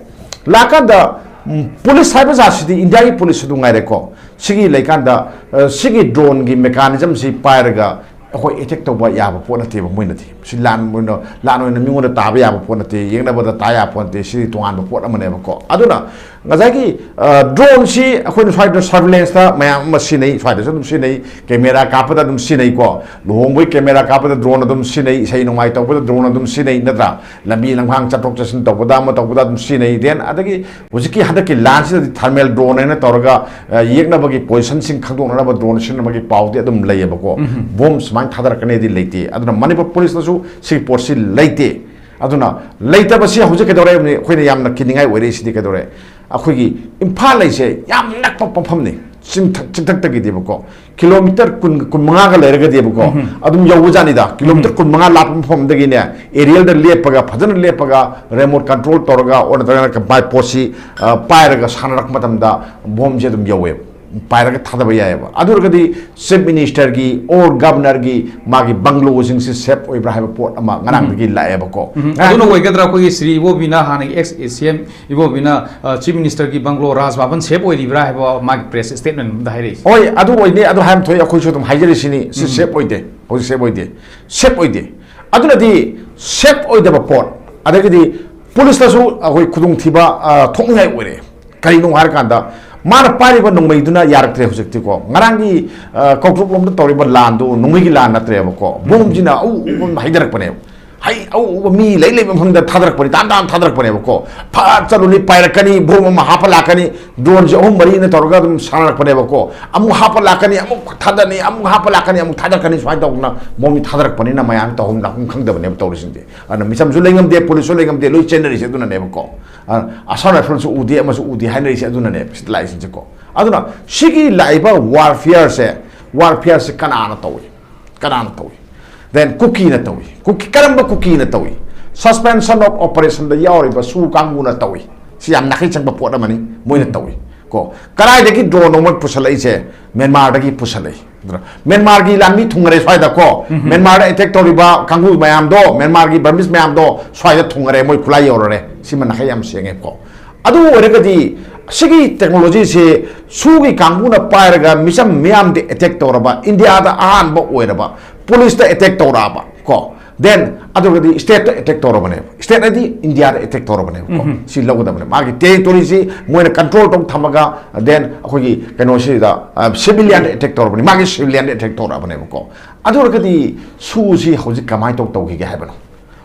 ꯂꯥꯛꯀꯥꯟꯗ, ꯎꯝ, ꯄꯨꯂꯤꯁ ꯍꯥꯏꯕ ꯖꯥꯠꯁꯤꯗꯤ ꯏꯟꯗꯤꯌꯥꯒꯤ ꯄꯨꯂꯤꯁꯁꯨ ꯑꯗꯨꯝ ꯉꯥꯏꯔꯦꯀꯣ꯫ ꯁꯤꯒꯤ ꯂꯩꯀꯥꯟꯗ, ꯑ, ꯁꯤꯒꯤ ꯗ꯭ꯔꯣꯟꯒꯤ ꯃꯦꯀꯥꯅꯤꯖꯝꯁꯤ ꯄꯥꯏꯔꯒ ꯑꯩꯈꯣꯏ ꯑꯦꯇꯦꯛ ꯇꯧꯕ ꯌꯥꯕ ꯄꯣꯠ ꯅꯠꯇꯦꯕ ꯃꯣꯏꯅꯗꯤ꯫ ꯁꯤ ꯂꯥꯟ ꯑꯣꯏꯅ, ꯂꯥꯟ ꯑꯣꯏꯅ ꯃꯤꯉꯣꯟꯗ ꯇꯥꯕ ꯌꯥꯕ ꯄꯣꯠ ꯅꯠꯇꯦ, ꯌꯦꯛꯅꯕꯗ ꯇꯥ ꯌꯥꯕ ꯄꯣꯠ ꯅꯠꯇꯦ, ꯁꯤꯗꯤ ꯇꯣꯉꯥꯟꯕ ꯄꯣꯠ ꯑꯃꯅꯦꯕꯀꯣ꯫ ꯑꯗꯨꯅ ꯉꯁꯥꯏꯒꯤ, ꯑ, ꯗ꯭ꯔꯣꯟꯁꯤ ꯑꯩꯈꯣꯏꯅ ꯁ꯭ꯋꯥꯏꯗ ꯁꯔꯚꯤꯂꯦꯟꯁꯇ ꯃꯌꯥꯝ ꯑꯃ ꯁꯤꯖꯤꯟꯅꯩ, ꯁ꯭ꯋꯥꯏꯗꯁꯨ ꯑꯗꯨꯝ ꯁꯤꯖꯤꯟꯅꯩ, ꯀꯦꯃꯦꯔꯥ ꯀꯥꯞꯄꯗ ꯑꯗꯨꯝ ꯁꯤꯖꯤꯟꯅꯩꯀꯣ, ꯂꯨꯍꯣꯡꯕꯒꯤ ꯀꯦꯃꯦꯔꯥ ꯀꯥꯞꯄꯗ ꯗ꯭ꯔꯣꯟ ꯑꯗꯨꯝ ꯁꯤꯖꯤꯟꯅꯩ, ꯏꯁꯩ ꯅꯣꯡꯃꯥꯏ ꯇꯧꯕꯗ ꯗ꯭ꯔꯣꯟ ꯑꯗꯨꯝ ꯁꯤꯖꯤꯟꯅꯩ, ꯅꯠꯇ꯭ꯔꯥ? ꯂꯝꯕꯤ ꯂꯝꯈꯥꯡ ꯆꯠꯊꯣꯛ ꯆꯠꯁꯤꯟ ꯇꯧꯕꯗ, ꯑꯃ ꯇꯧꯕꯗ ꯑꯗꯨꯝ ꯁꯤꯖꯤꯟꯅꯩ꯫ Then ꯑꯗꯒꯤ ꯍꯧꯖꯤꯛꯀꯤ ꯍꯟꯗꯛꯀꯤ ꯂꯥꯟꯁꯤꯗꯗꯤ ꯊꯔꯃꯦꯜ ꯗ꯭ꯔꯣꯟ ꯍꯥꯏꯅ ꯇꯧꯔꯒ, ꯑ, ꯌꯦꯛꯅꯕꯒꯤ ꯄꯣꯖꯤꯁꯟꯁꯤꯡ ꯈꯪꯗꯣꯛꯅꯅꯕ ꯗ꯭ꯔꯣꯟ ꯁꯤꯖꯤꯟꯅꯕꯒꯤ ꯄꯥꯎꯗꯤ ꯑꯗꯨꯝ ꯂꯩꯌꯦꯕꯀꯣ꯫ ꯎꯝ꯫ ꯕꯣꯝ ꯁꯨꯃꯥꯏꯅ ꯊꯥꯗꯔꯛꯀꯅꯤꯗꯤ ꯂꯩꯇꯦ꯫ ꯑꯗꯨꯅ ꯃꯅꯤꯄꯨꯔ ꯄꯨꯂꯤꯁꯇꯁꯨ ꯁꯤꯒꯤ ꯄꯣꯠꯁꯤ ꯂꯩꯇꯦ꯫ ꯑꯗꯨꯅ ꯂꯩꯇꯕꯁꯤ ꯍꯧꯖꯤꯛ ꯀꯩꯗꯧꯔꯦ ꯍꯥꯏꯕꯅꯤ? ꯑꯩꯈꯣꯏꯅ ꯌꯥꯝꯅ ꯀꯤꯅꯤꯡꯉꯥꯏ ꯑꯣꯏꯔꯛꯏꯁꯤꯗꯤ ꯀꯩꯗꯧꯔꯦ? ꯑꯩꯈꯣꯏꯒꯤ ꯏꯝꯐꯥꯜ ꯍꯥꯏꯁꯦ ꯌꯥꯝ ꯅꯛꯄ ꯃꯐꯝꯅꯤ, ꯆꯤꯡꯊꯛ-, ꯆꯤꯡꯊꯛꯇꯒꯤꯗꯤꯕꯀꯣ꯫ ꯀꯤꯂꯣꯃꯤꯇꯔ ꯀꯨꯟ, ꯀꯨꯟꯃꯉꯥꯒ ꯂꯩꯔꯒꯗꯤꯕꯀꯣ, ꯎꯝ꯫ ꯑꯗꯨꯝ ꯌꯧꯕꯖꯥꯠꯅꯤꯗ꯫ ꯀꯤꯂꯣꯃꯤꯇꯔ ꯎꯝ꯫ ꯀꯨꯟꯃꯉꯥ ꯂꯥꯞꯄ ꯃꯐꯝꯗꯒꯤꯅꯦ, ꯑꯦꯔꯤꯌꯦꯜꯗ ꯂꯦꯞꯄꯒ, ꯐꯖꯅ ꯂꯦꯞꯄꯒ, ꯔꯦꯃꯣꯠ ꯀꯟꯇ꯭ꯔꯣꯜ ꯇꯧꯔꯒ, ꯑꯣꯔ ꯅꯠꯇ꯭ꯔꯒꯅ ꯀ-, ꯃꯥꯏ ꯄꯣꯠꯁꯤ, ꯑ, ꯄꯥꯏꯔꯒ ꯁꯥꯟꯅꯔꯛꯄ ꯃꯇꯝꯗ ꯕꯣꯝꯁꯦ ꯑꯗꯨꯝ ꯌꯧꯋꯦꯕ꯫ ꯄꯥꯏꯔꯒ ꯊꯥꯗꯕ ꯌꯥꯏꯑꯕ꯫ ꯑꯗꯨ ꯑꯣꯏꯔꯒꯗꯤ ꯆꯤꯐ ꯃꯤꯅꯤꯁꯇꯔꯒꯤ ꯑꯣꯔ ꯒꯕꯅꯔꯒꯤ ꯃꯥꯒꯤ ꯕꯪꯒ꯭ꯂꯣꯁꯤꯡꯁꯤ ꯁꯦꯐ ꯑꯣꯏꯕ꯭ꯔꯥ ꯍꯥꯏꯕ ꯄꯣꯠ ꯑꯃ ꯉꯔꯥꯡꯗꯒꯤ ꯂꯥꯛꯑꯦꯕꯀꯣ꯫ ꯑꯗꯨꯅ ꯑꯣꯏꯒꯗ꯭ꯔꯥ? ꯑꯩꯈꯣꯏꯒꯤ ꯁ꯭ꯔꯤ ꯏꯕꯣꯕꯤꯅ, ꯍꯥꯟꯅꯒꯤ ꯑꯦꯛꯁ ꯁꯤ ꯑꯦꯝ ꯏꯕꯣꯕꯤꯅ ꯆꯤꯐ ꯃꯤꯅꯤꯁꯇꯔꯒꯤ ꯕꯪꯒ꯭ꯂꯣ ꯔꯥꯖ ꯚꯕꯟ ꯁꯦꯐ ꯑꯣꯏꯔꯤꯕ꯭ꯔꯥ ꯍꯥꯏꯕ ꯃꯥꯒꯤ ꯄ꯭ꯔꯦꯁ ꯁ꯭ꯇꯦꯠꯃꯦꯟ ꯑꯃꯗ ꯍꯥꯏꯔꯛꯏꯁꯦ꯫ ꯍꯣꯏ, ꯑꯗꯨ ꯑꯣꯏꯅꯤ, ꯑꯗꯨ ꯍꯥꯏꯕ ꯊꯣꯛꯏ꯫ ꯑꯩꯈꯣꯏꯁꯨ ꯑꯗꯨꯝ ꯍꯥꯏꯖꯔꯤꯁꯤꯅꯤ, ꯁꯤ ꯁꯦꯐ ꯑꯣꯏꯗꯦ, ꯍꯧꯖꯤꯛ ꯁꯦꯐ ꯑꯣꯏꯗꯦ, ꯁꯦꯐ ꯑꯣꯏꯗꯦ꯫ ꯑꯗꯨꯅꯗꯤ ꯁꯦꯐ ꯑꯣꯏꯗꯕ ꯄꯣꯠ, ꯑꯗꯒꯤꯗꯤ ꯄꯨꯂꯤꯁꯇꯁꯨ ꯑꯩꯈꯣꯏ ꯈꯨꯗꯣꯡꯊꯤꯕ ꯊꯣꯛꯅꯤꯡꯉꯥꯏ ꯑꯣꯏꯔꯦ꯫ ꯀꯔꯤꯅꯣ ꯍꯥꯏꯔꯀꯥꯟꯗ, ꯃꯥꯅ ꯄꯥꯏꯔꯤꯕ ꯅꯣꯡꯃꯩꯗꯨꯅ ꯌꯥꯔꯛꯇ꯭ꯔꯦ ꯍꯧꯖꯤꯛꯇꯤꯀꯣ꯫ ꯉꯔꯥꯡꯒꯤ ꯀꯧꯇ꯭ꯔꯨꯛꯂꯣꯝꯗ ꯇꯧꯔꯤꯕ ꯂꯥꯟꯗꯨ ꯅꯣꯡꯃꯩꯒꯤ ꯂꯥꯟ ꯅꯠꯇ꯭ꯔꯦꯕꯀꯣ꯫ ꯕꯣꯝꯁꯤꯅ ꯑꯎ ꯑꯎꯕ ꯍꯩꯊꯔꯛꯄꯅꯦꯕ꯫ ꯍꯩ ꯑꯎ ꯑꯎꯕ ꯃꯤ ꯂꯩ ꯂꯩꯕ ꯃꯐꯝꯗ ꯊꯥꯗꯔꯛꯄꯅꯤ, ꯇꯥꯟ ꯇꯥꯟ ꯊꯥꯗꯔꯛꯄꯅꯦꯕꯀꯣ꯫ ꯐꯠ ꯆꯠꯂꯨꯅꯤ, ꯄꯥꯏꯔꯛꯀꯅꯤ, ꯕꯣꯝ ꯑꯃ ꯍꯥꯞꯄ ꯂꯥꯛꯀꯅꯤ, ꯗ꯭ꯔꯣꯟꯁꯦ ꯑꯍꯨꯝ ꯃꯔꯤꯅ ꯇꯧꯔꯒ ꯑꯗꯨꯝ ꯁꯥꯟꯅꯔꯛꯄꯅꯦꯕꯀꯣ꯫ ꯑꯃꯨꯛ ꯍꯥꯞꯄ ꯂꯥꯛꯀꯅꯤ, ꯑꯃꯨꯛ ꯊꯥꯗꯅꯤ, ꯑꯃꯨꯛ ꯍꯥꯞꯄ ꯂꯥꯛꯀꯅꯤ, ꯑꯃꯨꯛ ꯊꯥꯗꯔꯛꯀꯅꯤ, ꯁꯨꯃꯥꯏꯅ ꯇꯧꯗꯅ ꯕꯣꯝꯁꯤ ꯊꯥꯗꯔꯛꯄꯅꯤꯅ ꯃꯌꯥꯝ ꯇꯧꯐꯝ ꯂꯥꯛꯐꯝ ꯈꯪꯗꯕꯅꯦꯕ ꯇꯧꯔꯤꯁꯤꯡꯁꯦ꯫ ꯑꯗꯨꯅ ꯃꯤꯆꯝꯁꯨ ꯂꯩꯉꯝꯗꯦ, ꯄꯨꯂꯤꯁꯁꯨ ꯂꯩꯉꯝꯗꯦ, ꯂꯣꯏ ꯆꯦꯟꯅꯔꯤꯁꯦ ꯑꯗꯨꯅꯅꯦꯕꯀꯣ꯫ ꯑꯁꯥꯎꯠ ꯔꯥꯏꯐꯜꯁꯨ ꯎꯗꯦ, ꯑꯃꯁꯨ ꯎꯗꯦ ꯍꯥꯏꯅꯔꯤꯁꯦ ꯑꯗꯨꯅꯅꯦꯕ ꯁꯤꯗ ꯂꯥꯛꯏꯁꯤꯡꯁꯦꯀꯣ꯫ ꯑꯗꯨꯅ ꯁꯤꯒꯤ ꯂꯥꯛꯏꯕ ꯋꯥꯔꯐꯤꯌꯔꯁꯦ, ꯋꯥꯔꯐꯤꯌꯔꯁꯦ ꯀꯅꯥꯅ ꯇꯧꯏ? ꯀꯅꯥꯅ ꯇꯧꯏ? ꯗꯦꯟ ꯀꯨꯀꯤꯅ ꯇꯧꯏ꯫ ꯀꯨꯀꯤ, ꯀꯔꯝꯕ ꯀꯨꯀꯤꯅ ꯇꯧꯏ? ꯁꯁꯄꯦꯟꯁꯟ ꯑꯣꯐ ꯑꯣꯄꯔꯦꯁꯟꯗ ꯌꯥꯎꯔꯤꯕ ꯁꯨ ꯀꯥꯡꯕꯨꯅ ꯇꯧꯏ꯫ ꯁꯤ ꯌꯥꯝ ꯅꯥꯈꯩ ꯆꯪꯕ ꯄꯣꯠ ꯑꯃꯅꯤ꯫ ꯃꯣꯏꯅ ꯇꯧꯏ ꯀꯣ꯫ ꯀꯗꯥꯏꯗꯒꯤ ꯗ꯭ꯔꯣꯟ ꯑꯃ ꯄꯨꯁꯜꯂꯛꯏꯁꯦ? ꯃ꯭ꯌꯥꯟꯃꯥꯔꯗꯒꯤ ꯄꯨꯁꯜꯂꯛꯏ꯫ ꯑꯗꯨꯅ ꯃ꯭ꯌꯥꯟꯃꯥꯔꯒꯤ ꯂꯥꯟꯃꯤ ꯊꯨꯡꯉꯔꯦ ꯁ꯭ꯋꯥꯏꯗ ꯀꯣ꯫ ꯃ꯭ꯌꯥꯟꯃꯥꯔꯗ ꯑꯦꯇꯦꯛ ꯇꯧꯔꯤꯕ ꯀꯥꯡꯕꯨ ꯃꯌꯥꯝꯗꯣ, ꯃ꯭ꯌꯥꯟꯃꯥꯔꯒꯤ ꯕꯔꯃꯤꯁ ꯃꯌꯥꯝꯗꯣ ꯁ꯭ꯋꯥꯏꯗ ꯊꯨꯡꯉꯔꯦ, ꯃꯣꯏ ꯈꯨꯠꯂꯥꯏ ꯌꯧꯔꯔꯦ꯫ ꯁꯤꯃ ꯅꯥꯈꯩ ꯌꯥꯝ ꯁꯦꯡꯉꯦ ꯀꯣ꯫ ꯑꯗꯨ ꯑꯣꯏꯔꯒꯗꯤ ꯁꯤꯒꯤ ꯇꯦꯛꯅꯣꯂꯣꯖꯤꯁꯦ ꯁꯨꯒꯤ ꯀꯥꯡꯕꯨꯅ ꯄꯥꯏꯔꯒ ꯃꯤꯆꯝ ꯃꯤꯌꯥꯝꯗ ꯑꯦꯇꯦꯛ ꯇꯧꯔꯕ, ꯏꯟꯗꯤꯌꯥꯗ ꯑꯍꯥꯟꯕ ꯑꯣꯏꯔꯕ, ꯄꯨꯂꯤꯁꯇ ꯑꯦꯇꯦꯛ ꯇꯧꯔꯛꯑꯕ ꯀꯣ꯫ ꯗꯦꯟ ꯑꯗꯨꯒꯗꯤ ꯁ꯭ꯇꯦꯠꯇ ꯑꯦꯇꯦꯛ ꯇꯧꯔꯕꯅꯦꯕ꯫ ꯁ꯭ꯇꯦꯠ ꯍꯥꯏꯗꯤ ꯏꯟꯗꯤꯌꯥꯗ ꯑꯦꯇꯦꯛ ꯇꯧꯔꯕꯅꯦꯕꯀꯣ꯫ ꯁꯤ ꯂꯧꯒꯗꯕꯅꯦ꯫ ꯃꯥꯒꯤ ꯇꯦꯔꯤꯇꯣꯔꯤꯁꯤ ꯃꯣꯏꯅ ꯀꯟꯇ꯭ꯔꯣꯜ ꯇꯧ ꯊꯝꯃꯒ, ꯗꯦꯟ ꯑꯩꯈꯣꯏꯒꯤ ꯀꯩꯅꯣꯁꯤꯗ ꯁꯤꯚꯤꯂꯤꯌꯟꯗ ꯑꯦꯇꯦꯛ ꯇꯧꯔꯕꯅꯤ, ꯃꯥꯒꯤ ꯁꯤꯚꯤꯂꯤꯌꯟꯗ ꯑꯦꯇꯦꯛ ꯇꯧꯔꯛꯑꯕꯅꯦꯕꯀꯣ꯫ ꯑꯗꯨ ꯑꯣꯏꯔꯒꯗꯤ ꯁꯨꯁꯤ ꯍꯧꯖꯤꯛ ꯀꯃꯥꯏꯅ ꯇꯧ ꯇꯧꯈꯤꯒꯦ ꯍꯥꯏꯕꯅꯣ?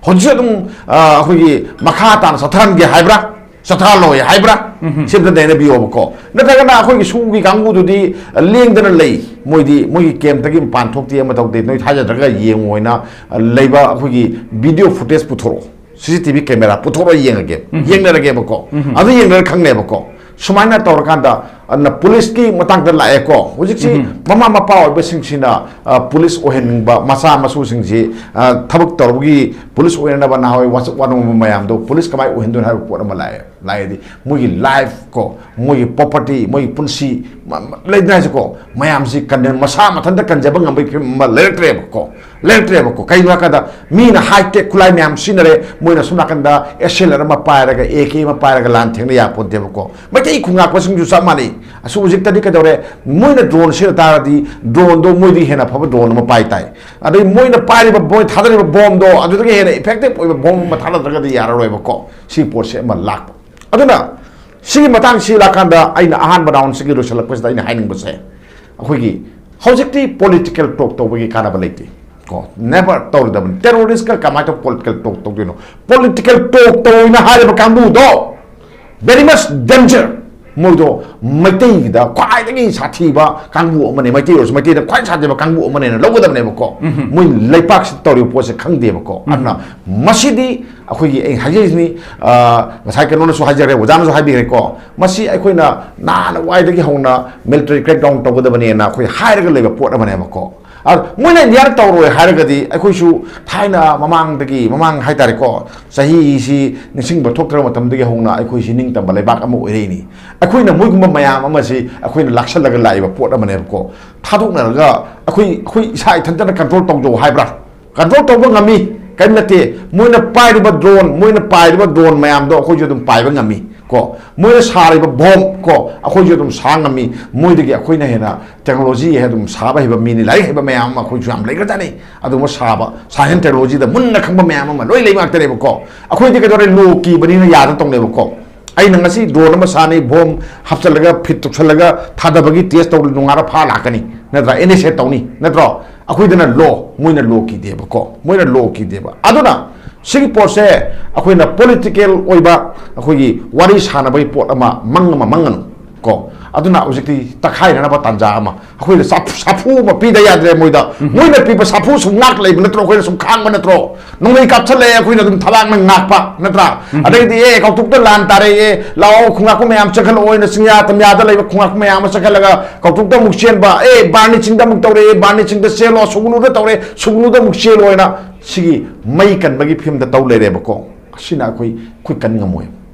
ꯍꯧꯖꯤꯛꯁꯨ ꯑꯗꯨꯝ ꯑ, ꯑꯩꯈꯣꯏꯒꯤ ꯃꯈꯥ ꯇꯥꯅ ꯆꯠꯊꯍꯟꯒꯦ ꯍꯥꯏꯕ꯭ꯔꯥ, ꯆꯠꯊꯍꯜꯂꯣꯏ ꯍꯥꯏꯕ꯭ꯔꯥ? ꯁꯤ ꯑꯝꯇ ꯅꯩꯅꯕꯤꯌꯣꯕꯀꯣ꯫ ꯅꯠꯇ꯭ꯔꯒꯅ ꯑꯩꯈꯣꯏꯒꯤ ꯁꯨꯒꯤ ꯀꯥꯡꯕꯨꯗꯨꯗꯤ ꯂꯦꯡꯗꯅ ꯂꯩ, ꯃꯣꯏꯗꯤ ꯃꯣꯏꯒꯤ ꯀꯦꯝꯞꯇꯒꯤ ꯃꯄꯥꯟ ꯊꯣꯛꯇꯦ, ꯑꯃ ꯇꯧꯗꯦ, ꯅꯣꯏ ꯊꯥꯖꯗ꯭ꯔꯒ ꯌꯦꯡꯉꯨ ꯍꯥꯏꯅ ꯂꯩꯕ ꯑꯩꯈꯣꯏꯒꯤ ꯚꯤꯗꯤꯑꯣ ꯐꯨꯇꯦꯖ ꯄꯨꯊꯣꯔꯛꯑꯣ, ꯁꯤ ꯁꯤ ꯇꯤ ꯚꯤ ꯀꯦꯃꯦꯔꯥ ꯄꯨꯊꯣꯔꯛꯑ ꯌꯦꯡꯉꯒꯦ, ꯌꯦꯡꯅꯔꯒꯦꯕꯀꯣ꯫ ꯑꯗꯨ ꯌꯦꯡꯅꯔ ꯈꯪꯅꯦꯕꯀꯣ꯫ ꯁꯨꯃꯥꯏꯅ ꯇꯧꯔꯀꯥꯟꯗ ꯑꯗꯨꯅ ꯄꯨꯂꯤꯁꯀꯤ ꯃꯇꯥꯡꯗ ꯂꯥꯛꯑꯦꯀꯣ꯫ ꯍꯧꯖꯤꯛꯁꯤ ꯃꯃꯥ ꯃꯄꯥ ꯑꯣꯏꯕꯁꯤꯡꯁꯤꯅ ꯑ, ꯄꯨꯂꯤꯁ ꯑꯣꯏꯍꯟꯅꯤꯡꯕ ꯃꯆꯥ ꯃꯁꯨꯁꯤꯡꯁꯤ, ꯑ, ꯊꯕꯛ ꯇꯧꯔꯕꯒꯤ ꯄꯨꯂꯤꯁ ꯑꯣꯏꯅꯅꯕ ꯅꯍꯥꯟꯋꯥꯏ ꯋꯥꯆꯞ ꯋꯥꯅꯣꯝꯕ ꯃꯌꯥꯝꯗꯣ ꯄꯨꯂꯤꯁ ꯀꯃꯥꯏꯅ ꯑꯣꯏꯍꯟꯗꯣꯏꯅꯣ ꯍꯥꯏꯕ ꯄꯣꯠ ꯑꯃ ꯂꯥꯛꯑꯦ꯫ ꯂꯥꯏꯔꯗꯤ ꯃꯣꯏꯒꯤ ꯂꯥꯏꯐ ꯀꯣ, ꯃꯣꯏꯒꯤ ꯄ꯭ꯔꯣꯄꯔꯇꯤ, ꯃꯣꯏꯒꯤ ꯄꯨꯟꯁꯤ, ꯃ- ꯃ- ꯂꯩꯗꯅ ꯍꯥꯏꯁꯦꯀꯣ, ꯃꯌꯥꯝꯁꯤ ꯀꯟꯗꯦꯟ ꯃꯁꯥ ꯃꯊꯟꯇ ꯀꯟꯖꯕ ꯉꯝꯕꯒꯤ ꯐꯤꯕꯝ ꯑꯃ ꯂꯩꯔꯛꯇ꯭ꯔꯦꯕꯀꯣ꯫ ꯂꯩꯔꯛꯇ꯭ꯔꯦꯕꯀꯣ꯫ ꯀꯩꯒꯤꯅꯣ ꯍꯥꯏ ꯀꯥꯟꯗ, ꯃꯤꯅ ꯍꯥꯏ ꯇꯦꯛ ꯈꯨꯠꯂꯥꯏ ꯃꯌꯥꯝ ꯁꯤꯖꯤꯟꯅꯔꯦ, ꯃꯣꯏꯅ ꯁꯣꯝ ꯅꯥꯀꯟꯗ ꯑꯦꯁ ꯑꯦꯜ ꯑꯥꯔ ꯑꯃ ꯄꯥꯏꯔꯒ, ꯑꯦ ꯀꯦ ꯑꯃ ꯄꯥꯏꯔꯒ ꯂꯥꯟ ꯊꯦꯡꯅ ꯌꯥꯄꯣꯟꯇꯦꯕꯀꯣ꯫ ꯃꯩꯇꯩ ꯈꯨꯟꯒꯥꯛꯄꯁꯤꯡꯁꯨ ꯆꯞ ꯃꯥꯟꯅꯩ꯫ ꯑꯁ, ꯍꯧꯖꯤꯛꯇꯗꯤ ꯀꯩꯗꯧꯔꯦ? ꯃꯣꯏꯅ ꯗ꯭ꯔꯣꯟ ꯁꯤꯖꯤꯟꯅ ꯇꯥꯔꯗꯤ, ꯗ꯭ꯔꯣꯟꯗꯣ ꯃꯣꯏꯗꯒꯤ ꯍꯦꯟꯅ ꯐꯕ ꯗ꯭ꯔꯣꯟ ꯑꯃ ꯄꯥꯏ ꯇꯥꯏ꯫ ꯑꯗꯩ ꯃꯣꯏꯅ ꯄꯥꯏꯔꯤꯕ, ꯃꯣꯏ ꯊꯥꯗꯔꯤꯕ ꯕꯣꯝꯗꯣ ꯑꯗꯨꯗꯒꯤ ꯍꯦꯟꯅ ꯏꯐꯦꯛꯇꯤꯚ ꯑꯣꯏꯕ ꯕꯣꯝ ꯑꯃ ꯊꯥꯗꯗ꯭ꯔꯒꯗꯤ ꯌꯥꯔꯔꯣꯏꯕꯀꯣ꯫ ꯁꯤ ꯄꯣꯠꯁꯦ ꯑꯃ ꯂꯥꯛꯄ꯫ ꯑꯗꯨꯅ ꯁꯤꯒꯤ ꯃꯇꯥꯡꯁꯤ ꯂꯥꯛꯀꯥꯟꯗ, ꯑꯩꯅ ꯑꯍꯥꯟꯕ ꯔꯥꯎꯟꯁꯤꯒꯤ ꯂꯣꯏꯁꯤꯜꯂꯛꯄꯁꯤꯗ ꯑꯩꯅ ꯍꯥꯏꯅꯤꯡꯕꯁꯦ, ꯑꯩꯈꯣꯏꯒꯤ ꯍꯧꯖꯤꯛꯇꯤ ꯄꯣꯂꯤꯇꯤꯀꯦꯜ ꯇꯣꯛ ꯇꯧꯕꯒꯤ ꯀꯥꯟꯅꯕ ꯂꯩꯇꯦ ꯀꯣ꯫ ꯅꯦꯚꯔ ꯇꯧꯔꯗꯕꯅꯤ꯫ ꯇꯦꯔꯣꯔꯤꯁꯀ ꯀꯃꯥꯏꯅ ꯇꯧ ꯄꯣꯂꯤꯇꯤꯀꯦꯜ ꯇꯣꯛ ꯇꯧꯗꯣꯏꯅꯣ? ꯄꯣꯂꯤꯇꯤꯀꯦꯜ ꯇꯣꯛ ꯇꯧꯅ ꯍꯥꯏꯔꯤꯕ ꯀꯥꯡꯕꯨꯗꯣ very much danger꯫ ꯃꯣꯏꯗꯣ ꯃꯩꯇꯩꯒꯤꯗ ꯈ꯭ꯋꯥꯏꯗꯒꯤ ꯁꯥꯊꯤꯕ ꯀꯥꯡꯕꯨ ꯑꯃꯅꯦ꯫ ꯃꯩꯇꯩ ꯑꯣꯏꯔꯁꯨ ꯃꯩꯇꯩꯗ ꯈ꯭ꯋꯥꯏ ꯁꯥꯊꯤꯕ ꯀꯥꯡꯕꯨ ꯑꯃꯅꯦꯅ ꯂꯧꯒꯗꯕꯅꯦꯕꯀꯣ꯫ ꯃꯣꯏ ꯂꯩꯄꯥꯛꯁꯤꯗ ꯇꯧꯔꯤꯕ ꯄꯣꯠꯁꯦ ꯈꯪꯗꯦꯕꯀꯣ꯫ ꯑꯗꯨꯅ ꯃꯁꯤꯗꯤ ꯑꯩꯈꯣꯏꯒꯤ, ꯑꯩ ꯍꯥꯏꯖꯔꯤꯁꯤꯅꯤ, ꯑ, ꯉꯁꯥꯏ ꯀꯩꯅꯣꯅꯁꯨ ꯍꯥꯏꯖꯔꯦ, ꯑꯣꯖꯥꯅꯁꯨ ꯍꯥꯏꯕꯤꯈ꯭ꯔꯦꯀꯣ꯫ ꯃꯁꯤ ꯑꯩꯈꯣꯏꯅ ꯅꯍꯥꯟꯋꯥꯏꯗꯒꯤ ꯍꯧꯅ ꯃꯤꯂꯤꯇꯔꯤ ꯀ꯭ꯔꯦꯛ ꯗꯥꯎꯟ ꯇꯧꯒꯗꯕꯅꯦꯅ ꯑꯩꯈꯣꯏ ꯍꯥꯏꯔꯒ ꯂꯩꯕ ꯄꯣꯠ ꯑꯃꯅꯦꯕꯀꯣ꯫ ꯑ, ꯃꯣꯏꯅ ꯏꯟꯗꯤꯌꯥꯗ ꯇꯧꯔꯣꯏ ꯍꯥꯏꯔꯒꯗꯤ, ꯑꯩꯈꯣꯏꯁꯨ ꯊꯥꯏꯅ ꯃꯃꯥꯡꯗꯒꯤ, ꯃꯃꯥꯡ ꯍꯥꯏꯇꯥꯔꯦꯀꯣ, ꯆꯍꯤꯁꯤ ꯅꯤꯡꯁꯤꯡꯕ ꯊꯣꯛꯇ꯭ꯔꯕ ꯃꯇꯝꯗꯒꯤ ꯍꯧꯅ ꯑꯩꯈꯣꯏꯁꯤ ꯅꯤꯡꯇꯝꯕ ꯂꯩꯕꯥꯛ ꯑꯃ ꯑꯣꯏꯔꯛꯏꯅꯤ꯫ ꯑꯩꯈꯣꯏꯅ ꯃꯣꯏꯒꯨꯝꯕ ꯃꯌꯥꯝ ꯑꯃꯁꯤ ꯑꯩꯈꯣꯏꯅ ꯂꯥꯛꯁꯜꯂꯒ ꯂꯥꯛꯏꯕ ꯄꯣꯠ ꯑꯃꯅꯦꯕꯀꯣ꯫ ꯊꯥꯗꯣꯛꯅꯔꯒ ꯑꯩꯈꯣꯏ, ꯑꯩꯈꯣꯏ ꯏꯁꯥ ꯏꯊꯟꯇꯅ ꯀꯟꯇ꯭ꯔꯣꯜ ꯇꯧꯖꯧ ꯍꯥꯏꯕ꯭ꯔꯥ? ꯀꯟꯇ꯭ꯔꯣꯜ ꯇꯧꯕ ꯉꯝꯃꯤ, ꯀꯔꯤꯝ ꯅꯠꯇꯦ꯫ ꯃꯣꯏꯅ ꯄꯥꯏꯔꯤꯕ ꯗ꯭ꯔꯣꯟ, ꯃꯣꯏꯅ ꯄꯥꯏꯔꯤꯕ ꯗ꯭ꯔꯣꯟ ꯃꯌꯥꯝꯗꯣ ꯑꯩꯈꯣꯏꯁꯨ ꯑꯗꯨꯝ ꯄꯥꯏꯕ ꯉꯝꯃꯤ ꯀꯣ꯫ ꯃꯣꯏꯅ ꯁꯥꯔꯤꯕ ꯕꯣꯝ ꯀꯣ, ꯑꯩꯈꯣꯏꯁꯨ ꯑꯗꯨꯝ ꯁꯥ ꯉꯝꯃꯤ꯫ ꯃꯣꯏꯗꯒꯤ ꯑꯩꯈꯣꯏꯅ ꯍꯦꯟꯅ ꯇꯦꯛꯅꯣꯂꯣꯖꯤ ꯑꯗꯨꯝ ꯁꯥꯕ ꯍꯩꯕ ꯃꯤꯅꯤ, ꯂꯥꯏꯔꯤꯛ ꯍꯩꯕ ꯃꯌꯥꯝ ꯑꯃ ꯑꯩꯈꯣꯏꯁꯨ ꯌꯥꯝ ꯂꯩꯈ꯭ꯔꯖꯥꯠꯅꯤ꯫ ꯑꯗꯨꯒꯨꯝꯕ ꯁꯥꯕ, ꯁꯥꯏꯟꯁ ꯇꯦꯛꯅꯣꯂꯣꯖꯤꯗ ꯃꯨꯟꯅ ꯈꯪꯕ ꯃꯌꯥꯝ ꯑꯃ ꯂꯣꯏ ꯂꯩꯕ ꯉꯥꯛꯇꯅꯦꯕꯀꯣ꯫ ꯑꯩꯈꯣꯏꯗꯤ ꯀꯩꯗꯧꯔꯦ? ꯂꯣ ꯀꯤꯕꯅꯤꯅ ꯌꯥꯗ ꯇꯧꯅꯦꯕꯀꯣ꯫ ꯑꯩꯅ ꯉꯁꯤ ꯗ꯭ꯔꯣꯟ ꯑꯃ ꯁꯥꯅꯤ, ꯕꯣꯝ ꯍꯥꯞꯆꯤꯜꯂꯒ, ꯐꯤꯠ ꯇꯧꯁꯜꯂꯒ ꯊꯥꯗꯕꯒꯤ ꯇꯦꯁ ꯇꯧꯔ ꯅꯣꯡꯉꯥꯜꯂ ꯐꯥ ꯂꯥꯛꯀꯅꯤ, ꯅꯠꯇ꯭ꯔꯥ? ꯑꯦꯟ ꯑꯦꯁ ꯑꯦ ꯇꯧꯅꯤ, ꯅꯠꯇ꯭ꯔꯣ? ꯑꯩꯈꯣꯏꯗꯅ ꯂꯣ, ꯃꯣꯏꯅ ꯂꯣ ꯀꯤꯗꯦꯕꯀꯣ, ꯃꯣꯏꯅ ꯂꯣ ꯀꯤꯗꯦꯕ꯫ ꯑꯗꯨꯅ ꯁꯤꯒꯤ ꯄꯣꯠꯁꯦ ꯑꯩꯈꯣꯏꯅ ꯄꯣꯂꯤꯇꯤꯀꯦꯜ ꯑꯣꯏꯕ ꯑꯩꯈꯣꯏꯒꯤ ꯋꯥꯔꯤ ꯁꯥꯟꯅꯕꯒꯤ ꯄꯣꯠ ꯑꯃ ꯃꯪ ꯑꯃ ꯃꯪꯉꯅꯨ ꯀꯣ꯫ ꯑꯗꯨꯅ ꯍꯧꯖꯤꯛꯇꯤ ꯇꯛꯈꯥꯏꯅꯅꯕ ꯇꯥꯟꯖꯥ ꯑꯃ, ꯑꯩꯈꯣꯏꯅ ꯁꯥꯐꯨ, ꯁꯥꯐꯨ ꯑꯃ ꯄꯤꯗ ꯌꯥꯗ꯭ꯔꯦ ꯃꯣꯏꯗ꯫ ꯃꯣꯏꯅ ꯄꯤꯕ ꯁꯥꯐꯨ ꯁꯨꯝ ꯉꯥꯛ ꯂꯩꯕ ꯅꯠꯇ꯭ꯔꯣ? ꯑꯩꯈꯣꯏꯅ ꯁꯨꯝ ꯈꯥꯡꯕ ꯅꯠꯇ꯭ꯔꯣ? ꯅꯣꯡꯃꯩ ꯀꯥꯞꯁꯜꯂꯛꯑꯦ, ꯑꯩꯈꯣꯏꯅ ꯑꯗꯨꯝ ꯊꯕꯥꯛꯅ ꯉꯥꯛꯄ ꯅꯠꯇ꯭ꯔꯥ? ꯑꯗꯒꯤꯗꯤ, "ꯑꯦ, ꯀꯧꯇꯨꯛꯇ ꯂꯥꯟ ꯇꯥꯔꯛꯑꯦ, ꯂꯥꯛꯑꯣ, ꯈꯨꯡꯒꯥꯛꯄ ꯃꯌꯥꯝ ꯆꯦꯟꯈꯠꯂꯛꯑꯣꯅ" ꯆꯤꯡꯌꯥ ꯇꯝꯌꯥꯗ ꯂꯩꯕ ꯈꯨꯡꯒꯥꯛꯄ ꯃꯌꯥꯝ ꯑꯃ ꯆꯦꯟꯈꯠꯂꯒ ꯀꯧꯇꯨꯛꯇ ꯑꯃꯨꯛ ꯆꯦꯟꯕ, "ꯑꯦ, ꯕꯥꯔꯅꯤ ꯆꯤꯡꯗ ꯑꯃꯨꯛ ꯇꯧꯔꯛꯑꯦ, ꯕꯥꯔꯅꯤ ꯆꯤꯡꯗ ꯆꯦꯜꯂꯣ, ꯁꯨꯒꯅꯨꯗ ꯇꯧꯔꯦ, ꯁꯨꯒꯅꯨꯗ ꯑꯃꯨꯛ ꯆꯦꯜꯂꯣꯅ" ꯁꯤꯒꯤ ꯃꯩ ꯀꯟꯕꯒꯤ ꯐꯤꯕꯝꯗ ꯇꯧ ꯂꯩꯔꯦꯕꯀꯣ꯫ ꯑꯁꯤꯅ ꯑꯩꯈꯣꯏ, ꯑꯩꯈꯣꯏ ꯀꯟ ꯉꯝꯃꯣꯏ꯫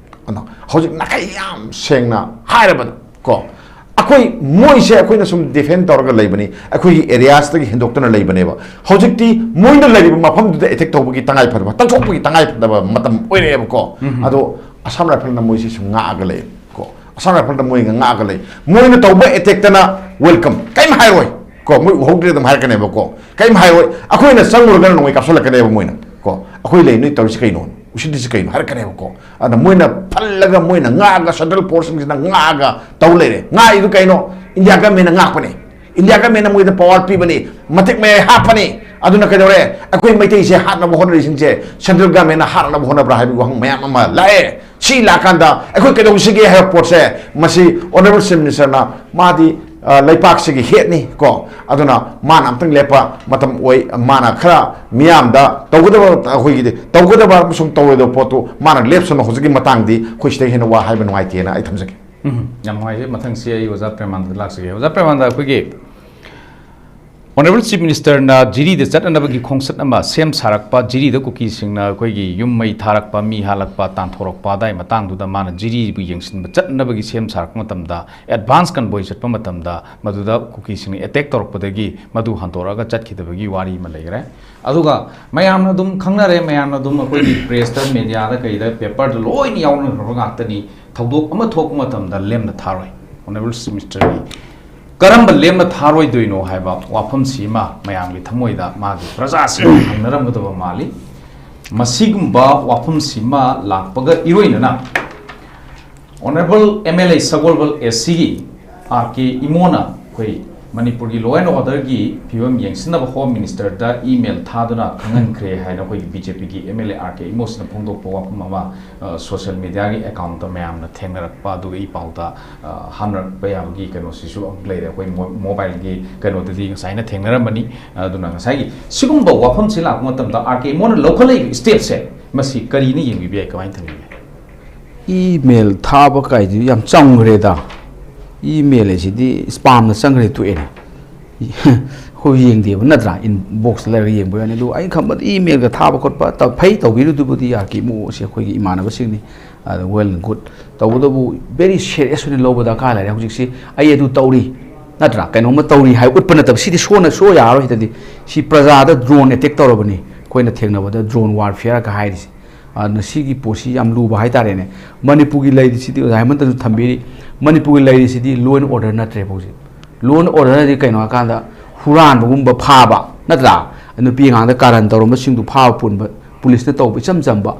ꯑꯗꯣ ꯍꯧꯖꯤꯛ ꯅꯥꯈꯩ ꯌꯥꯝ ꯁꯦꯡꯅ ꯍꯥꯏꯔꯕꯗ ꯀꯣ, ꯑꯩꯈꯣꯏ ꯃꯣꯏꯁꯦ ꯑꯩꯈꯣꯏꯅ ꯁꯨꯝ ꯗꯤꯐꯦꯟ ꯇꯧꯔꯒ ꯂꯩꯕꯅꯤ, ꯑꯩꯈꯣꯏꯒꯤ ꯑꯦꯔꯤꯌꯥꯁꯇꯒꯤ ꯍꯦꯟꯗꯣꯛꯇꯅ ꯂꯩꯕꯅꯦꯕ꯫ ꯍꯧꯖꯤꯛꯇꯤ ꯃꯣꯏꯅ ꯂꯩꯔꯤꯕ ꯃꯐꯝꯗꯨꯗ ꯑꯦꯇꯦꯛ ꯇꯧꯕꯒꯤ ꯇꯉꯥꯏ ꯐꯗꯕ, ꯇꯛꯊꯣꯛꯄꯒꯤ ꯇꯉꯥꯏ ꯐꯗꯕ ꯃꯇꯝ ꯑꯣꯏꯔꯛꯑꯦꯕꯀꯣ꯫ ꯑꯗꯣ ꯑꯁꯥꯝ ꯔꯥꯏꯐꯜꯅ ꯃꯣꯏꯁꯤꯁꯨ ꯉꯥꯛꯑꯒ ꯂꯩ ꯀꯣ꯫ ꯑꯁꯥꯝ ꯔꯥꯏꯐꯜꯗ ꯃꯣꯏꯒ ꯉꯥꯛꯑꯒ ꯂꯩ꯫ ꯃꯣꯏꯅ ꯇꯧꯕ ꯑꯦꯇꯦꯛꯇꯅ ꯋꯦꯜꯀꯝ, ꯀꯩꯝ ꯍꯥꯏꯔꯣꯏ ꯀꯣ꯫ ꯃꯣꯏ ꯎꯍꯧꯗ꯭ꯔꯦ ꯑꯗꯨꯝ ꯍꯥꯏꯔꯛꯀꯅꯦꯕꯀꯣ꯫ ꯀꯩꯝ ꯍꯥꯏꯔꯣꯏ꯫ ꯑꯩꯈꯣꯏꯅ ꯆꯪꯉꯨꯔꯒꯅ ꯅꯣꯡꯃꯩ ꯀꯥꯞꯁꯤꯜꯂꯛꯀꯅꯦꯕ ꯃꯣꯏꯅ ꯀꯣ꯫ "ꯑꯩꯈꯣꯏ ꯂꯩ, ꯅꯣꯏ ꯇꯧꯔꯤꯁꯤ ꯀꯩꯅꯣ? ꯎꯁꯤꯠꯇ꯭ꯔꯤꯁꯤ ꯀꯩꯅꯣ?" ꯍꯥꯏꯔꯛꯀꯅꯦꯕꯀꯣ꯫ ꯑꯗ ꯃꯣꯏꯅ ꯐꯜꯂꯒ, ꯃꯣꯏꯅ ꯉꯥꯛꯑꯒ, ꯁꯦꯟꯇ꯭ꯔꯦꯜ ꯐꯣꯔꯁꯁꯤꯡꯁꯤꯅ ꯉꯥꯛꯑꯒ ꯇꯧ ꯂꯩꯔꯦ꯫ ꯉꯥꯛꯏꯗꯨ ꯀꯩꯅꯣ? ꯏꯟꯗꯤꯌꯥ ꯒꯃꯦꯟꯅ ꯉꯥꯛꯄꯅꯦ꯫ ꯏꯟꯗꯤꯌꯥ ꯒꯃꯦꯟꯅ ꯃꯣꯏꯗ ꯄꯋꯥꯔ ꯄꯤꯕꯅꯤ, ꯃꯇꯤꯛ ꯃꯌꯥꯏ ꯍꯥꯞꯄꯅꯤ꯫ ꯑꯗꯨꯅ ꯀꯩꯗꯧꯔꯦ? ꯑꯩꯈꯣꯏ ꯃꯩꯇꯩꯁꯦ ꯍꯥꯠꯅꯕ ꯍꯣꯠꯅꯔꯤꯁꯤꯡꯁꯦ ꯁꯦꯟꯇ꯭ꯔꯦꯜ ꯒꯃꯦꯟꯅ ꯍꯥꯠꯅꯕ ꯍꯣꯠꯅꯕ꯭ꯔꯥ ꯍꯥꯏꯕꯒꯤ ꯋꯥꯍꯪ ꯃꯌꯥꯝ ꯑꯃ ꯂꯥꯛꯑꯦ꯫ ꯁꯤ ꯂꯥꯛꯀꯥꯟꯗ ꯑꯩꯈꯣꯏ ꯀꯩꯗꯧꯁꯤꯒꯦ ꯍꯥꯏꯕ ꯄꯣꯠꯁꯦ, ꯃꯁꯤ ꯑꯣꯅꯔꯦꯕꯜ ꯆꯤꯐ ꯃꯤꯅꯤꯁꯇꯔꯅ, ꯃꯥꯗꯤ, ꯑ, ꯂꯩꯄꯥꯛꯁꯤꯒꯤ ꯍꯦꯠꯅꯤ ꯀꯣ꯫ ꯑꯗꯨꯅ ꯃꯥꯅ ꯑꯝꯇꯪ ꯂꯦꯞꯄ ꯃꯇꯝ ꯑꯣꯏ, ꯃꯥꯅ ꯈꯔ ꯃꯤꯌꯥꯝꯗ ꯇꯧꯒꯗꯕ, ꯑꯩꯈꯣꯏꯒꯤꯗꯤ ꯇꯧꯒꯗꯕ ꯑꯃꯁꯨꯡ ꯇꯧꯔꯣꯏꯗꯕ ꯄꯣꯠꯇꯨ ꯃꯥꯅ ꯂꯦꯞꯁꯅꯨ꯫ ꯍꯧꯖꯤꯛꯀꯤ ꯃꯇꯥꯡꯗꯤ ꯑꯩꯈꯣꯏ ꯁꯤꯗꯒꯤ ꯍꯦꯟꯅ ꯋꯥ ꯍꯥꯏꯕ ꯅꯨꯡꯉꯥꯏꯇꯦꯅ ꯑꯩ ꯊꯝꯖꯒꯦ꯫ ꯎꯝ, ꯌꯥꯝ ꯅꯨꯡꯉꯥꯏꯖꯩ꯫ ꯃꯊꯪꯁꯤ ꯑꯩ ꯑꯣꯖꯥ ꯄ꯭ꯔꯦꯃꯥꯅꯟꯗ ꯂꯥꯛꯆꯒꯦ꯫ ꯑꯣꯖꯥ ꯄ꯭ꯔꯦꯃꯥꯅꯟꯗ, ꯑꯩꯈꯣꯏꯒꯤ ꯑꯣꯅꯔꯦꯕꯜ ꯆꯤꯐ ꯃꯤꯅꯤꯁꯇꯔꯅ ꯖꯤꯔꯤꯗ ꯆꯠꯅꯅꯕꯒꯤ ꯈꯣꯡꯆꯠ ꯑꯃ ꯁꯦꯝ ꯁꯥꯔꯛꯄ, ꯖꯤꯔꯤꯗ ꯀꯨꯀꯤꯁꯤꯡꯅ ꯑꯩꯈꯣꯏꯒꯤ ꯌꯨꯝ ꯃꯩ ꯊꯥꯔꯛꯄ, ꯃꯤ ꯍꯥꯠꯂꯛꯄ, ꯇꯥꯟꯊꯣꯔꯛꯄ, ꯑꯗꯥꯏ ꯃꯇꯥꯡꯗꯨꯗ ꯃꯥꯅ ꯖꯤꯔꯤꯕꯨ ꯌꯦꯡꯁꯤꯟꯕ ꯆꯠꯅꯕꯒꯤ ꯁꯦꯝ ꯁꯥꯔꯛꯄ ꯃꯇꯝꯗ, ꯑꯦꯗꯚꯥꯟꯁ ꯀꯟꯚꯣꯏ ꯆꯠꯄ ꯃꯇꯝꯗ ꯃꯗꯨꯗ ꯀꯨꯀꯤꯁꯤꯡꯅ ꯑꯦꯇꯦꯛ ꯇꯧꯔꯛꯄꯗꯒꯤ ꯃꯗꯨ ꯍꯟꯗꯣꯔꯛꯑꯒ ꯆꯠꯈꯤꯗꯕꯒꯤ ꯋꯥꯔꯤ ꯑꯃ ꯂꯩꯈ꯭ꯔꯦ꯫ ꯑꯗꯨꯒ ꯃꯌꯥꯝꯅ ꯑꯗꯨꯝ ꯈꯪꯅꯔꯦ, ꯃꯌꯥꯝꯅ ꯑꯗꯨꯝ ꯑꯩꯈꯣꯏꯒꯤ ꯄ꯭ꯔꯦꯁꯇ, ꯃꯦꯗꯤꯌꯥꯗ, ꯀꯩꯗ, ꯄꯦꯄꯔꯗ ꯂꯣꯏꯅ ꯌꯥꯎꯅꯈ꯭ꯔꯕ ꯉꯥꯛꯇꯅꯤ꯫ ꯊꯧꯗꯣꯛ ꯑꯃ ꯊꯣꯛꯄ ꯃꯇꯝꯗ ꯂꯦꯝꯅ ꯊꯥꯔꯣꯏ꯫ ꯑꯣꯅꯔꯦꯕꯜ ꯆꯤꯐ ꯃꯤꯅꯤꯁꯇꯔꯒꯤ ꯀꯔꯝꯕ ꯂꯦꯝꯅ ꯊꯥꯔꯣꯏꯗꯣꯏꯅꯣ ꯍꯥꯏꯕ ꯋꯥꯐꯝꯁꯤ ꯑꯃ ꯃꯌꯥꯝꯒꯤ ꯊꯃꯣꯏꯗ, ꯃꯥꯒꯤ ꯄ꯭ꯔꯖꯥꯁꯤꯡ ꯍꯪꯅꯔꯝꯒꯗꯕ ꯃꯥꯜꯂꯤ꯫ ꯃꯁꯤꯒꯨꯝꯕ ꯋꯥꯐꯝꯁꯤꯃ ꯂꯥꯛꯄꯒ ꯏꯔꯣꯏꯅꯅ ꯑꯣꯅꯔꯦꯕꯜ ꯑꯦꯝ ꯑꯦꯜ ꯑꯦ ꯁꯒꯣꯜꯕꯜ ꯑꯦ ꯁꯤꯒꯤ ꯑꯥꯔ ꯀꯦ ꯏꯃꯣꯅ ꯑꯩꯈꯣꯏ ꯃꯅꯤꯄꯨꯔꯒꯤ ꯂꯣ ꯑꯦꯟ ꯑꯣꯔꯗꯔꯒꯤ ꯐꯤꯕꯝ ꯌꯦꯡꯁꯤꯟꯅꯕ ꯍꯣꯝ ꯃꯤꯅꯤꯁꯇꯔꯗ ꯏꯃꯦꯜ ꯊꯥꯗꯨꯅ ꯈꯪꯍꯟꯈ꯭ꯔꯦ ꯍꯥꯏꯅ ꯑꯩꯈꯣꯏꯒꯤ ꯕꯤ ꯖꯦ ꯄꯤꯒꯤ ꯑꯦꯝ ꯑꯦꯜ ꯑꯦ ꯑꯥꯔ ꯀꯦ ꯏꯃꯣꯁꯤꯅ ꯐꯣꯡꯗꯣꯛꯄ ꯋꯥꯐꯝ ꯑꯃ, ꯑ, ꯁꯣꯁꯤꯌꯦꯜ ꯃꯦꯗꯤꯌꯥꯒꯤ ꯑꯦꯀꯥꯎꯟꯇ ꯃꯌꯥꯝꯅ ꯊꯦꯡꯅꯔꯛꯄ, ꯑꯗꯨꯒ ꯏ ꯄꯥꯎꯗ, ꯑ, ꯍꯥꯞꯅꯔꯛꯄ ꯌꯥꯕꯒꯤ ꯀꯩꯅꯣꯁꯤꯁꯨ ꯑꯃ ꯂꯩꯔꯦ꯫ ꯑꯩꯈꯣꯏ ꯃꯣ-, ꯃꯣꯕꯥꯏꯜꯒꯤ ꯀꯩꯅꯣꯗꯗꯤ ꯉꯁꯥꯏꯅ ꯊꯦꯡꯅꯔꯝꯕꯅꯤ꯫ ꯑꯗꯨꯅ ꯉꯁꯥꯏꯒꯤ ꯁꯤꯒꯨꯝꯕ ꯋꯥꯐꯝꯁꯤ ꯂꯥꯛꯄ ꯃꯇꯝꯗ ꯑꯥꯔ ꯀꯦ ꯏꯃꯣꯅ ꯂꯧꯈꯠꯂꯛꯏꯕ ꯁ꯭ꯇꯦꯞꯁꯦ, ꯃꯁꯤ ꯀꯔꯤꯅ ꯌꯦꯡꯕꯤꯕ ꯌꯥꯏ, ꯀꯃꯥꯏꯅ ꯊꯝꯕꯤꯕ ꯌꯥꯏ? ꯏꯃꯦꯜ ꯊꯥꯕ ꯀꯥꯏꯗꯨꯗꯤ ꯌꯥꯝ ꯆꯝꯈ꯭ꯔꯦꯗ꯫ ꯏꯃꯦꯜ ꯑꯁꯤꯗꯤ ꯁ꯭ꯄꯥꯝꯗ ꯆꯪꯈ꯭ꯔꯦ, ꯇꯣꯛꯑꯦꯅꯦ꯫ ꯑꯩꯈꯣꯏ ꯌꯦꯡꯗꯦꯕ ꯅꯠꯇ꯭ꯔꯥ? ꯏꯟꯕꯣꯛꯁꯇ ꯂꯩꯔꯒ ꯌꯦꯡꯕ ꯌꯥꯅꯤ꯫ ꯑꯗꯨ ꯑꯩꯅ ꯈꯟꯕꯗ ꯏꯃꯦꯜꯒ ꯊꯥꯕ ꯈꯣꯠꯄ ꯇ-, ꯐꯩ, ꯇꯧꯕꯤꯔꯨꯗꯨꯕꯨꯗꯤ ꯑꯥꯔ ꯀꯦ ꯏꯃꯣꯁꯦ ꯑꯩꯈꯣꯏꯒꯤ ꯏꯃꯥꯟꯅꯕꯁꯤꯡꯅꯤ꯫ ꯑꯗ well and good, ꯇꯧꯕꯇꯕꯨ very serious ꯑꯣꯏꯅ ꯂꯧꯕ ꯗꯔꯀꯥꯔ ꯂꯩꯔꯦ꯫ ꯍꯧꯖꯤꯛꯁꯤ ꯑꯩ ꯑꯗꯨ ꯇꯧꯔꯤ, ꯅꯠꯇ꯭ꯔꯥ, ꯀꯩꯅꯣꯝꯃ ꯇꯧꯔꯤ ꯍꯥꯏ ꯎꯠꯄ ꯅꯠꯇꯕ, ꯁꯤꯗꯤ ꯁꯣꯟꯅ ꯁꯣ ꯌꯥꯔꯣꯏ꯫ ꯁꯤꯗꯗꯤ ꯁꯤ ꯄ꯭ꯔꯖꯥꯗ drone attack ꯇꯧꯔꯕꯅꯤ, ꯑꯩꯈꯣꯏꯅ ꯊꯦꯡꯅꯕꯗ drone warfare ꯀ ꯍꯥꯏꯔꯤꯁꯦ꯫ ꯑꯗꯨꯅ ꯁꯤꯒꯤ ꯄꯣꯠꯁꯤ ꯌꯥꯝ ꯂꯨꯕ ꯍꯥꯏꯇꯥꯔꯦꯅꯦ꯫ ꯃꯅꯤꯄꯨꯔꯒꯤ ꯂꯩꯔꯤꯁꯤꯗꯤ ꯑꯣꯖꯥ ꯍꯦꯃꯟꯇꯁꯨ ꯊꯝꯕꯤꯔꯤ, ꯃꯅꯤꯄꯨꯔꯒꯤ ꯂꯩꯔꯤꯁꯤꯗꯤ law and order ꯅꯠꯇ꯭ꯔꯦꯕ ꯍꯧꯖꯤꯛ꯫ Law and order ꯗꯤ ꯀꯩꯅꯣ ꯍꯥꯏꯀꯥꯟꯗ ꯍꯨꯔꯥꯟꯕꯒꯨꯝꯕ ꯐꯥꯕ, ꯅꯠꯇ꯭ꯔꯥ? ꯅꯨꯄꯤ ꯑꯉꯥꯡꯗ ꯀꯥꯔꯟ ꯇꯧꯔꯝꯕꯁꯤꯡꯗꯨ ꯐꯥꯕ ꯄꯨꯟꯕ, ꯄꯨꯂꯤꯁꯅ ꯇꯧꯕ ꯏꯆꯝ ꯆꯝꯕ,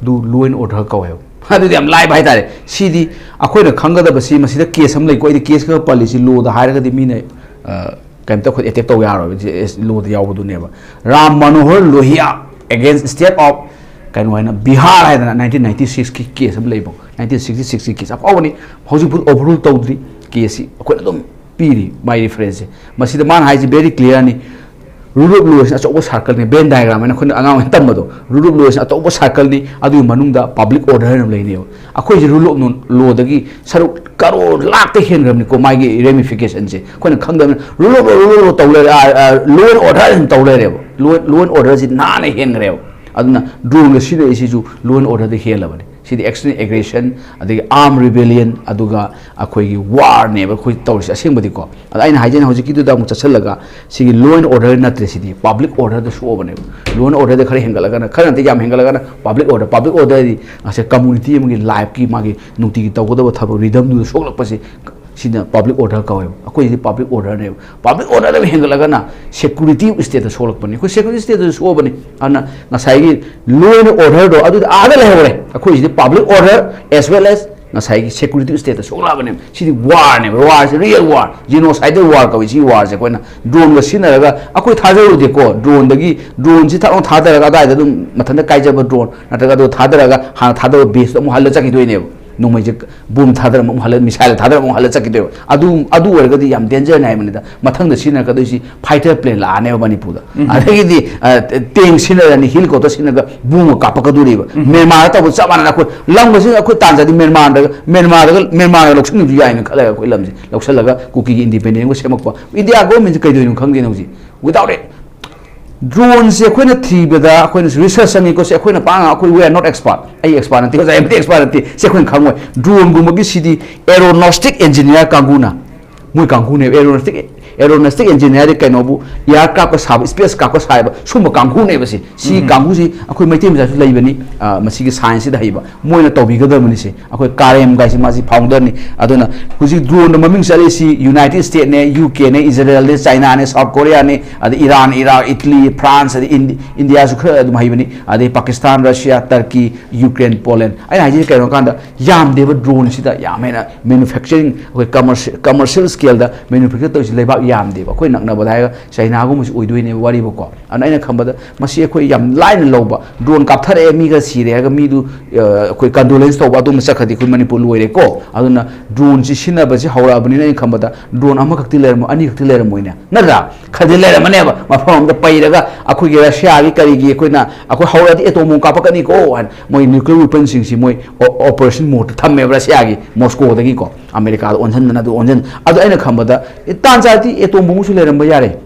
ꯑꯗꯨ law and order ꯀꯧꯋꯦꯕ꯫ ꯑꯗꯨꯗꯤ ꯌꯥꯝ ꯂꯥꯏꯕ ꯍꯥꯏꯇꯥꯔꯦ꯫ ꯁꯤꯗꯤ ꯑꯩꯈꯣꯏꯅ ꯈꯪꯒꯗꯕꯁꯤ, ꯃꯁꯤꯗ case ꯑꯃ ꯂꯩꯀꯣ, ꯑꯩꯗꯤ case ꯈꯔ ꯄꯜꯂꯤꯁꯤ law ꯗ ꯍꯥꯏꯔꯒꯗꯤ ꯃꯤꯅ, ꯑ, ꯀꯩꯝꯇ ꯑꯩꯈꯣꯏ attack ꯇꯧ ꯌꯥꯔꯣꯏꯕ, law the ꯌꯥꯎꯕꯗꯨꯅꯦꯕ꯫ Ram ꯃꯅꯣꯍꯔ ꯂꯣꯍꯤꯌꯥ against state of ꯀꯩꯅꯣ ꯍꯥꯏꯅ ꯕꯤꯍꯥꯔ ꯍꯥꯏꯗꯅ nineteen ninety six ꯀꯤ case ꯑꯃ ꯂꯩꯕ, nineteen sixty six ꯀꯤ case ꯑꯐꯥꯎꯕꯅꯤ, ꯍꯧꯖꯤꯛꯐꯥꯎ overrule ꯇꯧꯗ꯭ꯔꯤ꯫ Case ꯁꯤ ꯑꯩꯈꯣꯏꯅ ꯑꯗꯨꯝ ꯄꯤꯔꯤ ꯃꯥꯏ reference ꯁꯦ꯫ ꯃꯁꯤꯗ ꯃꯥꯅ ꯍꯥꯏꯁꯤ very clear ꯅꯤ, rule of law ꯁꯤꯅ ꯑꯆꯧꯕ circle ꯅꯤ, Venn diagram ꯍꯥꯏꯅ ꯑꯩꯈꯣꯏꯅ ꯑꯉꯥꯡ ꯑꯣꯏꯅ ꯇꯝꯕꯗꯣ, rule of law ꯁꯤꯅ ꯑꯆꯧꯕ circle ꯅꯤ, ꯑꯗꯨꯒꯤ ꯃꯅꯨꯡꯗ public order ꯍꯥꯏꯅ ꯑꯃ ꯂꯩꯅꯦꯕ꯫ ꯑꯩꯈꯣꯏꯁꯦ rule of law ꯗꯒꯤ ꯁꯔꯨꯛ ꯀꯔꯣꯔ ꯂꯥꯛꯇ ꯍꯦꯟꯈ꯭ꯔꯕꯅꯤꯀꯣ ꯃꯥꯒꯤ ramification ꯁꯦ꯫ ꯑꯩꯈꯣꯏꯅ ꯈꯪꯗꯕꯅꯤꯅ rule of law, rule of law ꯇꯧ ꯂꯩꯔꯦ, ꯑ, ꯑ, law and order ꯑꯗꯨꯝ ꯇꯧ ꯂꯩꯔꯦꯕ꯫ Law, law and order ꯁꯤ ꯅꯥꯅ ꯍꯦꯟꯈ꯭ꯔꯦꯕ꯫ ꯑꯗꯨꯅ drone ꯒ ꯁꯤꯖꯤꯟꯅꯔꯤꯁꯤꯁꯨ law and order the ꯍꯦꯜꯂꯕꯅꯤ꯫ CD extreme aggression, ꯑꯗꯒꯤ arm rebellion, ꯑꯗꯨꯒ ꯑꯩꯈꯣꯏꯒꯤ war ꯅꯦꯕ ꯑꯩꯈꯣꯏ ꯇꯧꯔꯤꯁꯦ ꯑꯁꯦꯡꯕꯗꯤꯀꯣ꯫ ꯑꯗ ꯑꯩꯅ ꯍꯥꯏꯖꯩꯅ ꯍꯧꯖꯤꯛꯀꯤꯗꯨꯗ ꯑꯃꯨꯛ ꯆꯠꯁꯤꯜꯂꯒ ꯁꯤꯒꯤ law and order ꯅꯠꯇ꯭ꯔꯦ, ꯁꯤꯗꯤ public order the ꯁꯣꯛꯑꯕꯅꯦꯕ꯫ Law and order ꯗ ꯈꯔ ꯍꯦꯟꯒꯠꯂꯒꯅ, ꯈꯔ ꯅꯠꯇꯦ, ꯌꯥꯝ ꯍꯦꯟꯒꯠꯂꯒꯅ public order꯫ Public order ꯗꯤ ꯉꯁꯥꯏ community ꯑꯃꯒꯤ life ꯀꯤ ꯃꯥꯒꯤ ꯅꯨꯡꯇꯤꯒꯤ ꯇꯧꯒꯗꯕ ꯊꯕꯛ rhythm ꯗꯨꯗ ꯁꯣꯛꯂꯛꯄꯁꯦ, ꯁꯤꯅ public order ꯀꯧꯋꯦꯕ꯫ ꯑꯩꯈꯣꯏꯁꯤꯗꯤ public order ꯅꯦꯕ꯫ Public order the ꯍꯦꯟꯒꯠꯂꯒꯅ security of state ꯇ ꯁꯣꯛꯂꯛꯄꯅꯤ꯫ ꯑꯩꯈꯣꯏ security state ꯇꯁꯨ ꯁꯣꯛꯑꯕꯅꯤ꯫ ꯑꯗꯨꯅ ꯉꯁꯥꯏꯒꯤ law and order ꯗꯣ ꯑꯗꯨꯗꯤ ꯑꯥꯗ ꯂꯩꯍꯧꯔꯦ꯫ ꯑꯩꯈꯣꯏꯁꯤꯗꯤ public order as well as ꯉꯁꯥꯏꯒꯤ security state ꯇ ꯁꯣꯛꯂꯛꯑꯕꯅꯦꯕ꯫ ꯁꯤꯗꯤ war ꯅꯦꯕ꯫ War ꯁꯤ real war, genocidal war ꯀꯧꯏ꯫ ꯁꯤ war ꯁꯦ ꯑꯩꯈꯣꯏꯅ drone ꯒ ꯁꯤꯖꯤꯟꯅꯔꯒ, ꯑꯩꯈꯣꯏ ꯊꯥꯖꯔꯨꯗꯦꯀꯣ, drone ꯗꯒꯤ, drone ꯁꯤ ꯊꯛ ꯂꯥꯎ ꯊꯥꯗꯔꯒ ꯑꯗꯥꯏꯗ ꯑꯗꯨꯝ ꯃꯊꯟꯇ ꯀꯥꯏꯖꯕ drone ꯅꯠꯇ꯭ꯔꯒ ꯑꯗꯨ ꯊꯥꯗꯔꯒ ꯍꯥꯟꯅ ꯊꯥꯗꯕ base ꯇꯣ ꯑꯃꯨꯛ ꯍꯜꯂ ꯆꯠꯈꯤꯗꯣꯏꯅꯦꯕ꯫ ꯅꯣꯡꯃꯩꯁꯦ bomb ꯊꯥꯗꯔꯝꯕ ꯑꯃꯨꯛ ꯍꯜꯂ, missile ꯊꯥꯗꯔꯝꯕ ꯑꯃꯨꯛ ꯍꯜꯂ ꯆꯠꯈꯤꯗꯣꯏꯕ꯫ ꯑꯗꯨ, ꯑꯗꯨ ꯑꯣꯏꯔꯒꯗꯤ ꯌꯥꯝ danger ꯅꯤ ꯍꯥꯏꯕꯅꯤꯗ꯫ ꯃꯊꯪꯗ ꯁꯤꯖꯤꯟꯅꯔꯛꯀꯗꯣꯏꯁꯤ fighter plane ꯂꯥꯛꯑꯅꯦꯕ ꯃꯅꯤꯄꯨꯔꯗ꯫ ꯑꯗꯒꯤꯗꯤ, ꯑ, tank ꯁꯤꯖꯤꯟꯅꯔꯅꯤ, helicopter ꯁꯤꯖꯤꯟꯅꯔꯒ bomb ꯒ ꯀꯥꯞꯄꯛꯀꯗꯣꯔꯤꯕ꯫ ꯃ꯭ꯌꯥꯟꯃꯥꯔꯗ ꯇꯧꯕ ꯆꯞ ꯃꯥꯟꯅꯅ ꯑꯩꯈꯣꯏ ꯂꯝꯒꯁꯤ ꯑꯩꯈꯣꯏ ꯇꯥꯟ ꯆꯥꯗꯤ ꯃ꯭ꯌꯥꯟꯃꯥꯔꯗꯒ, ꯃ꯭ꯌꯥꯟꯃꯥꯔꯗꯒ, ꯃ꯭ꯌꯥꯟꯃꯥꯔꯒ ꯂꯧꯁꯤꯟꯈꯤꯕꯁꯨ ꯌꯥꯏꯅ ꯈꯜꯂꯒ ꯑꯩꯈꯣꯏ ꯂꯝꯁꯦ ꯂꯧꯁꯤꯜꯂꯒ ꯀꯨꯀꯤꯒꯤ independent ꯒ ꯁꯦꯝꯃꯛꯄ꯫ India government ꯁꯦ ꯀꯩꯗꯧꯔꯤꯅꯣ ꯈꯪꯗꯦꯅꯦ ꯍꯧꯖꯤꯛ꯫ Without it, Drone ꯁꯦ ꯑꯩꯈꯣꯏꯅ ꯊꯤꯕꯗ ꯑꯩꯈꯣꯏꯅ research ꯆꯪꯉꯤꯀꯣ꯫ ꯁꯦ ꯑꯩꯈꯣꯏꯅ ꯄꯥꯡ ꯑꯩꯈꯣꯏ we are not expert, ꯑꯩ expert ꯅꯠꯇꯦ, ꯑꯣꯖꯥ ꯑꯃꯗꯤ expert ꯅꯠꯇꯦ꯫ ꯁꯦ ꯑꯩꯈꯣꯏꯅ ꯈꯪꯉꯣꯏ꯫ Drone ꯒꯨꯝꯕꯒꯤ ꯁꯤꯗꯤ aeronautic engineer ꯀꯥꯡꯕꯨꯅ, ꯃꯣꯏ ꯀꯥꯡꯕꯨꯅꯦꯕ aeronautic, aeronautic engineer ꯗꯤ ꯀꯩꯅꯣꯕꯨ, aircraft ꯀ ꯁꯥꯕ, space craft ꯀ ꯁꯥꯕ ꯁꯨꯝꯕ ꯀꯥꯡꯕꯨꯅꯦꯕ꯫ ꯁꯤ ꯁꯤ ꯎꯝ꯫ ꯀꯥꯡꯕꯨꯁꯤ ꯑꯩꯈꯣꯏ ꯃꯩꯇꯩ ꯃꯆꯥꯁꯨ ꯂꯩꯕꯅꯤ, ꯑ, ꯃꯁꯤꯒꯤ science ꯁꯤꯗ ꯍꯩꯕ꯫ ꯃꯣꯏꯅ ꯇꯧꯕꯤꯒꯗꯕꯅꯤ꯫ ꯁꯤ ꯑꯩꯈꯣꯏ ꯀꯥꯔꯦꯝ ꯒꯥꯏꯁꯤ ꯃꯥꯁꯤ founder ꯅꯤ꯫ ꯑꯗꯨꯅ ꯍꯧꯖꯤꯛ drone ꯗ ꯃꯃꯤꯡ ꯆꯠꯂꯤꯁꯤ United State ꯅꯦ, U K ꯅꯦ, Israel ꯅꯦ, China ꯅꯦ, South Korea ꯅꯦ, ꯑꯗꯩ Iran, Iraq, Italy, France, ꯑꯗꯩ ꯏꯟꯗꯤ-, ꯏꯟꯗꯤꯌꯥꯁꯨ ꯈꯔ ꯑꯗꯨꯝ ꯍꯩꯕꯅꯤ, ꯑꯗꯩ Pakistan, Russia, Turkey, Ukraine, Poland꯫ ꯑꯩꯅ ꯍꯥꯏꯁꯤ ꯀꯩꯅꯣ ꯀꯥꯟꯗ, ꯌꯥꯝꯗꯦꯕ drone ꯁꯤꯗ ꯌꯥꯝ ꯍꯦꯟꯅ manufacturing, ꯑꯩꯈꯣꯏ commercial, commercial scale ꯗ manufacture ꯇꯧꯔꯤꯁꯤ ꯂꯩꯕꯥꯛ ꯌꯥꯝꯗꯦꯕ꯫ ꯑꯩꯈꯣꯏ ꯅꯛꯅꯕꯗ ꯍꯥꯏꯔꯒ China ꯒꯨꯝꯕꯁꯤ ꯑꯣꯏꯗꯣꯏꯅꯦꯕ ꯋꯥꯔꯤꯕꯨꯀꯣ꯫ ꯑꯗꯨꯅ ꯑꯩꯅ ꯈꯟꯕꯗ ꯃꯁꯤ ꯑꯩꯈꯣꯏ ꯌꯥꯝ ꯂꯥꯏꯅ ꯂꯧꯕ꯫ Drone ꯀꯥꯞꯊꯔꯛꯑꯦ, ꯃꯤ ꯈꯔ ꯁꯤꯔꯦ ꯍꯥꯏꯔꯒ ꯃꯤꯗꯨ, ꯑ, ꯑꯩꯈꯣꯏ condolence ꯇꯧꯕ ꯑꯗꯨꯝꯕ ꯆꯠꯈ꯭ꯔꯗꯤ ꯑꯩꯈꯣꯏ ꯃꯅꯤꯄꯨꯔ ꯂꯣꯏꯔꯦꯀꯣ꯫ ꯑꯗꯨꯅ drone ꯁꯤ ꯁꯤꯖꯤꯟꯅꯕꯁꯤ ꯍꯧꯔꯛꯑꯕꯅꯤꯅ ꯑꯩꯅ ꯈꯟꯕꯗ drone ꯑꯃꯈꯛꯇꯤ ꯂꯩꯔꯝꯃꯣꯏ, ꯑꯅꯤꯈꯛꯇꯤ ꯂꯩꯔꯝꯃꯣꯏꯅꯦ, ꯅꯠꯇ꯭ꯔꯥ? ꯈꯔꯗꯤ ꯂꯩꯔꯝꯃꯅꯦꯕ꯫ ꯃꯐꯝ ꯑꯃꯗ ꯄꯩꯔꯒ ꯑꯩꯈꯣꯏꯒꯤ Russia ꯒꯤ ꯀꯔꯤꯒꯤ ꯑꯩꯈꯣꯏꯅ, ꯑꯩꯈꯣꯏ ꯍꯧꯔꯛꯑꯗꯤ atom bomb ꯀꯥꯞꯄꯛꯀꯅꯤꯀꯣ ꯍꯥꯏꯅ ꯃꯣꯏ nuclear weapon ꯁꯤꯡꯁꯤ ꯃꯣꯏ o-, operation mode ꯊꯝꯃꯦꯕ Russia ꯒꯤ, Moscow ꯗꯒꯤꯀꯣ꯫ America ꯗ ꯑꯣꯟꯁꯤꯟꯗꯅ ꯑꯗꯨ ꯑꯣꯟꯁꯤꯟ-, ꯑꯗꯣ ꯑꯩꯅ ꯈꯟꯕꯗ, ꯑꯦ, ꯇꯥꯟ ꯆꯥꯔꯗꯤ atom bomb ꯁꯨ ꯂꯩꯔꯝꯕ ꯌꯥꯔꯦ꯫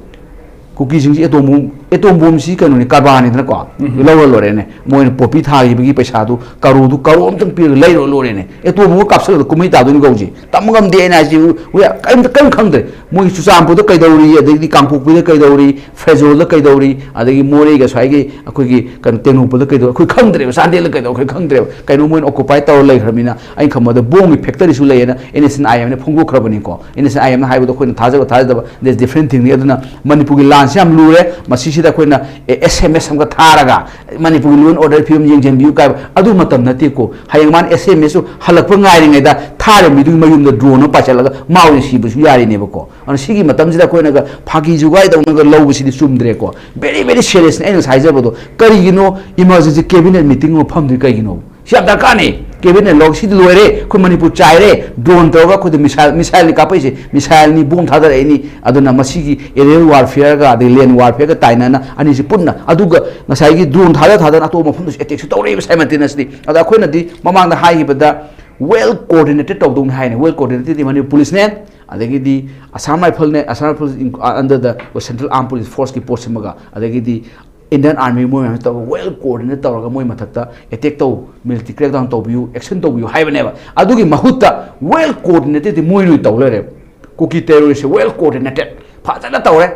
ꯀꯨꯀꯤꯁꯤꯡꯁꯤ atom bomb, atom bomb ꯁꯤ ꯀꯩꯅꯣꯅꯤ, ꯀꯔꯕꯥꯔꯅꯤꯗꯅꯀꯣ꯫ ꯎꯝ꯫ ꯂꯧꯔ ꯂꯣꯏꯔꯦꯅꯦ꯫ ꯃꯣꯏꯅ poppy ꯊꯥꯈꯤꯕꯒꯤ ꯄꯩꯁꯥꯗꯨ, ꯀꯔꯣꯔꯗꯨ, ꯀꯔꯣꯔ ꯑꯝꯇꯪ ꯄꯤꯔꯒ ꯂꯩꯔꯨꯔ ꯂꯣꯏꯔꯦꯅꯦ꯫ Atom bomb ꯀꯥꯞꯁꯤꯜꯂꯒ ꯀꯨꯝꯍꯩ ꯇꯥꯗꯣꯏꯅꯤ ꯀꯧꯁꯤ꯫ ꯇꯝꯕ ꯉꯝꯗꯦ ꯑꯩꯅ ꯍꯥꯏꯁꯤ꯫ We are ꯀꯔꯤꯝꯇ, ꯀꯔꯤꯝ ꯈꯪꯗ꯭ꯔꯦ꯫ ꯃꯣꯏ ꯆꯨꯔꯆꯥꯟꯄꯨꯔꯗ ꯀꯩꯗꯧꯔꯤ, ꯑꯗꯩꯗꯤ ꯀꯥꯡꯄꯣꯛꯄꯤꯗ ꯀꯩꯗꯧꯔꯤ, ꯐꯦꯖꯣꯜꯗ ꯀꯩꯗꯧꯔꯤ, ꯑꯗꯒꯤ ꯃꯣꯔꯦꯒ ꯁ꯭ꯋꯥꯏꯒꯤ ꯑꯩꯈꯣꯏꯒꯤ ꯀꯩꯅꯣ ꯇꯦꯡꯅꯧꯄꯜꯗ ꯀꯩꯗꯧꯔꯤ, ꯑꯩꯈꯣꯏ ꯈꯪꯗ꯭ꯔꯦꯕ꯫ ꯆꯥꯟꯗꯦꯜꯗ ꯀꯩꯗꯧꯔꯤ, ꯑꯩꯈꯣꯏ ꯈꯪꯗ꯭ꯔꯦꯕ꯫ ꯀꯩꯅꯣ ꯃꯣꯏꯅ occupy ꯇꯧꯔ ꯂꯩꯈ꯭ꯔꯕꯅꯤꯅ꯫ ꯑꯩꯅ ꯈꯟꯕꯗ bomb ꯒꯤ factory ꯁꯨ ꯂꯩꯌꯦꯅ N S N I M ꯅ ꯐꯣꯡꯗꯣꯛꯈ꯭ꯔꯕꯅꯤꯀꯣ꯫ N S N I M ꯅ ꯍꯥꯏꯕꯗꯣ ꯑꯩꯈꯣꯏꯅ ꯊꯥꯖꯕ ꯊꯥꯖꯗꯕ, that's different thing ꯅꯤ꯫ ꯑꯗꯨꯅ ꯃꯅꯤꯄꯨꯔꯒꯤ ꯂꯥꯟꯁꯤ ꯌꯥꯝ ꯂꯨꯔꯦ꯫ ꯃꯁꯤꯁꯤꯗ ꯑꯩꯈꯣꯏꯅ, ꯑꯦ, S M S ꯑꯃꯒ ꯊꯥꯔꯒ ꯃꯅꯤꯄꯨꯔꯒꯤ law and order ꯐꯤꯕꯝ ꯌꯦꯡꯁꯤꯟꯕꯤꯌꯨ ꯀꯥꯏꯕ ꯑꯗꯨ ꯃꯇꯝ ꯅꯠꯇꯦꯀꯣ꯫ ꯍꯌꯦꯡ ꯃꯥꯅ S M S ꯇꯨ ꯍꯜꯂꯛꯄ ꯉꯥꯏꯔꯤꯉꯩꯗ ꯊꯥꯔꯤꯕ ꯃꯤꯗꯨꯒꯤ ꯃꯌꯨꯝꯗ drone ꯑꯃ ꯄꯥꯏꯁꯤꯜꯂꯒ ꯃꯥ ꯑꯣꯏꯅ ꯁꯤꯕꯁꯨ ꯌꯥꯔꯤꯅꯦꯕꯀꯣ꯫ ꯑꯗꯨꯅ ꯁꯤꯒꯤ ꯃꯇꯝꯁꯤꯗ ꯑꯩꯈꯣꯏꯅꯒ ꯐꯥꯒꯤ ꯖꯨꯒꯥꯏ ꯇꯧꯅꯒ ꯂꯧꯕꯁꯤꯗꯤ ꯆꯨꯝꯗ꯭ꯔꯦꯀꯣ꯫ Very, very serious ꯅꯤ ꯑꯩꯅ ꯉꯁꯥꯏ ꯍꯥꯏꯖꯕꯗꯣ꯫ ꯀꯔꯤꯒꯤꯅꯣ emergency cabinet meeting ꯑꯃ ꯐꯝꯗ꯭ꯔꯤ ꯀꯩꯒꯤꯅꯣ? ꯁꯤ ꯌꯥꯝ ꯗꯔꯀꯥꯔꯅꯤ꯫ Cabinet ꯂꯧ, ꯁꯤꯗꯤ ꯂꯣꯏꯔꯦ꯫ ꯑꯩꯈꯣꯏ ꯃꯅꯤꯄꯨꯔ ꯆꯥꯏꯔꯦ꯫ Drone ꯇꯧꯔꯒ ꯑꯩꯈꯣꯏꯗ missile, missile ꯅꯤ ꯀꯥꯞꯄꯛꯏꯁꯦ꯫ Missile ꯅꯤ, bomb ꯊꯥꯗꯔꯛꯏꯅꯤ꯫ ꯑꯗꯨꯅ ꯃꯁꯤꯒꯤ aerial warfare ꯒ ꯑꯗꯩ land warfare ꯒ ꯇꯥꯏꯅꯅ ꯑꯅꯤꯁꯤ ꯄꯨꯟꯅ, ꯑꯗꯨꯒ ꯉꯁꯥꯏꯒꯤ drone ꯊꯥꯗ ꯊꯥꯗꯅ ꯑꯇꯣꯞꯄ ꯃꯐꯝꯗꯁꯨ attack ꯁꯨ ꯇꯧꯔꯛꯏꯕ simultaneously꯫ ꯑꯗ ꯑꯩꯈꯣꯏꯅꯗꯤ ꯃꯃꯥꯡꯗ ꯍꯥꯏꯈꯤꯕꯗ well coordinated ꯇꯧꯗꯧꯅꯤ ꯍꯥꯏꯅꯤ꯫ Well coordinated ꯗꯤ ꯃꯅꯤꯄꯨꯔ police ꯅꯦ, ꯑꯗꯒꯤꯗꯤ Assam Rifle-ꯅꯦ, Assam Rifle under the Central Armed Police Force-ꯀꯤ ꯄꯣꯠꯁꯤꯃꯒ, ꯑꯗꯒꯤꯗꯤ Indian Army ꯃꯣꯏ ꯃꯌꯥꯝ ꯇꯧꯔꯒ well coordinate ꯇꯧꯔꯒ ꯃꯣꯏ ꯃꯊꯛꯇ attack ꯇꯧ, military crackdown ꯇꯧꯕꯤꯌꯨ, action ꯇꯧꯕꯤꯌꯨ ꯍꯥꯏꯕꯅꯦꯕ꯫ ꯑꯗꯨꯒꯤ ꯃꯍꯨꯠꯇ well coordinated ꯃꯣꯏꯅ ꯑꯣꯏꯅ ꯇꯧ ꯂꯩꯔꯦꯕ꯫ ꯀꯨꯀꯤ terrorist-ꯁꯦ well coordinated ꯐꯖꯅ ꯇꯧꯔꯦ꯫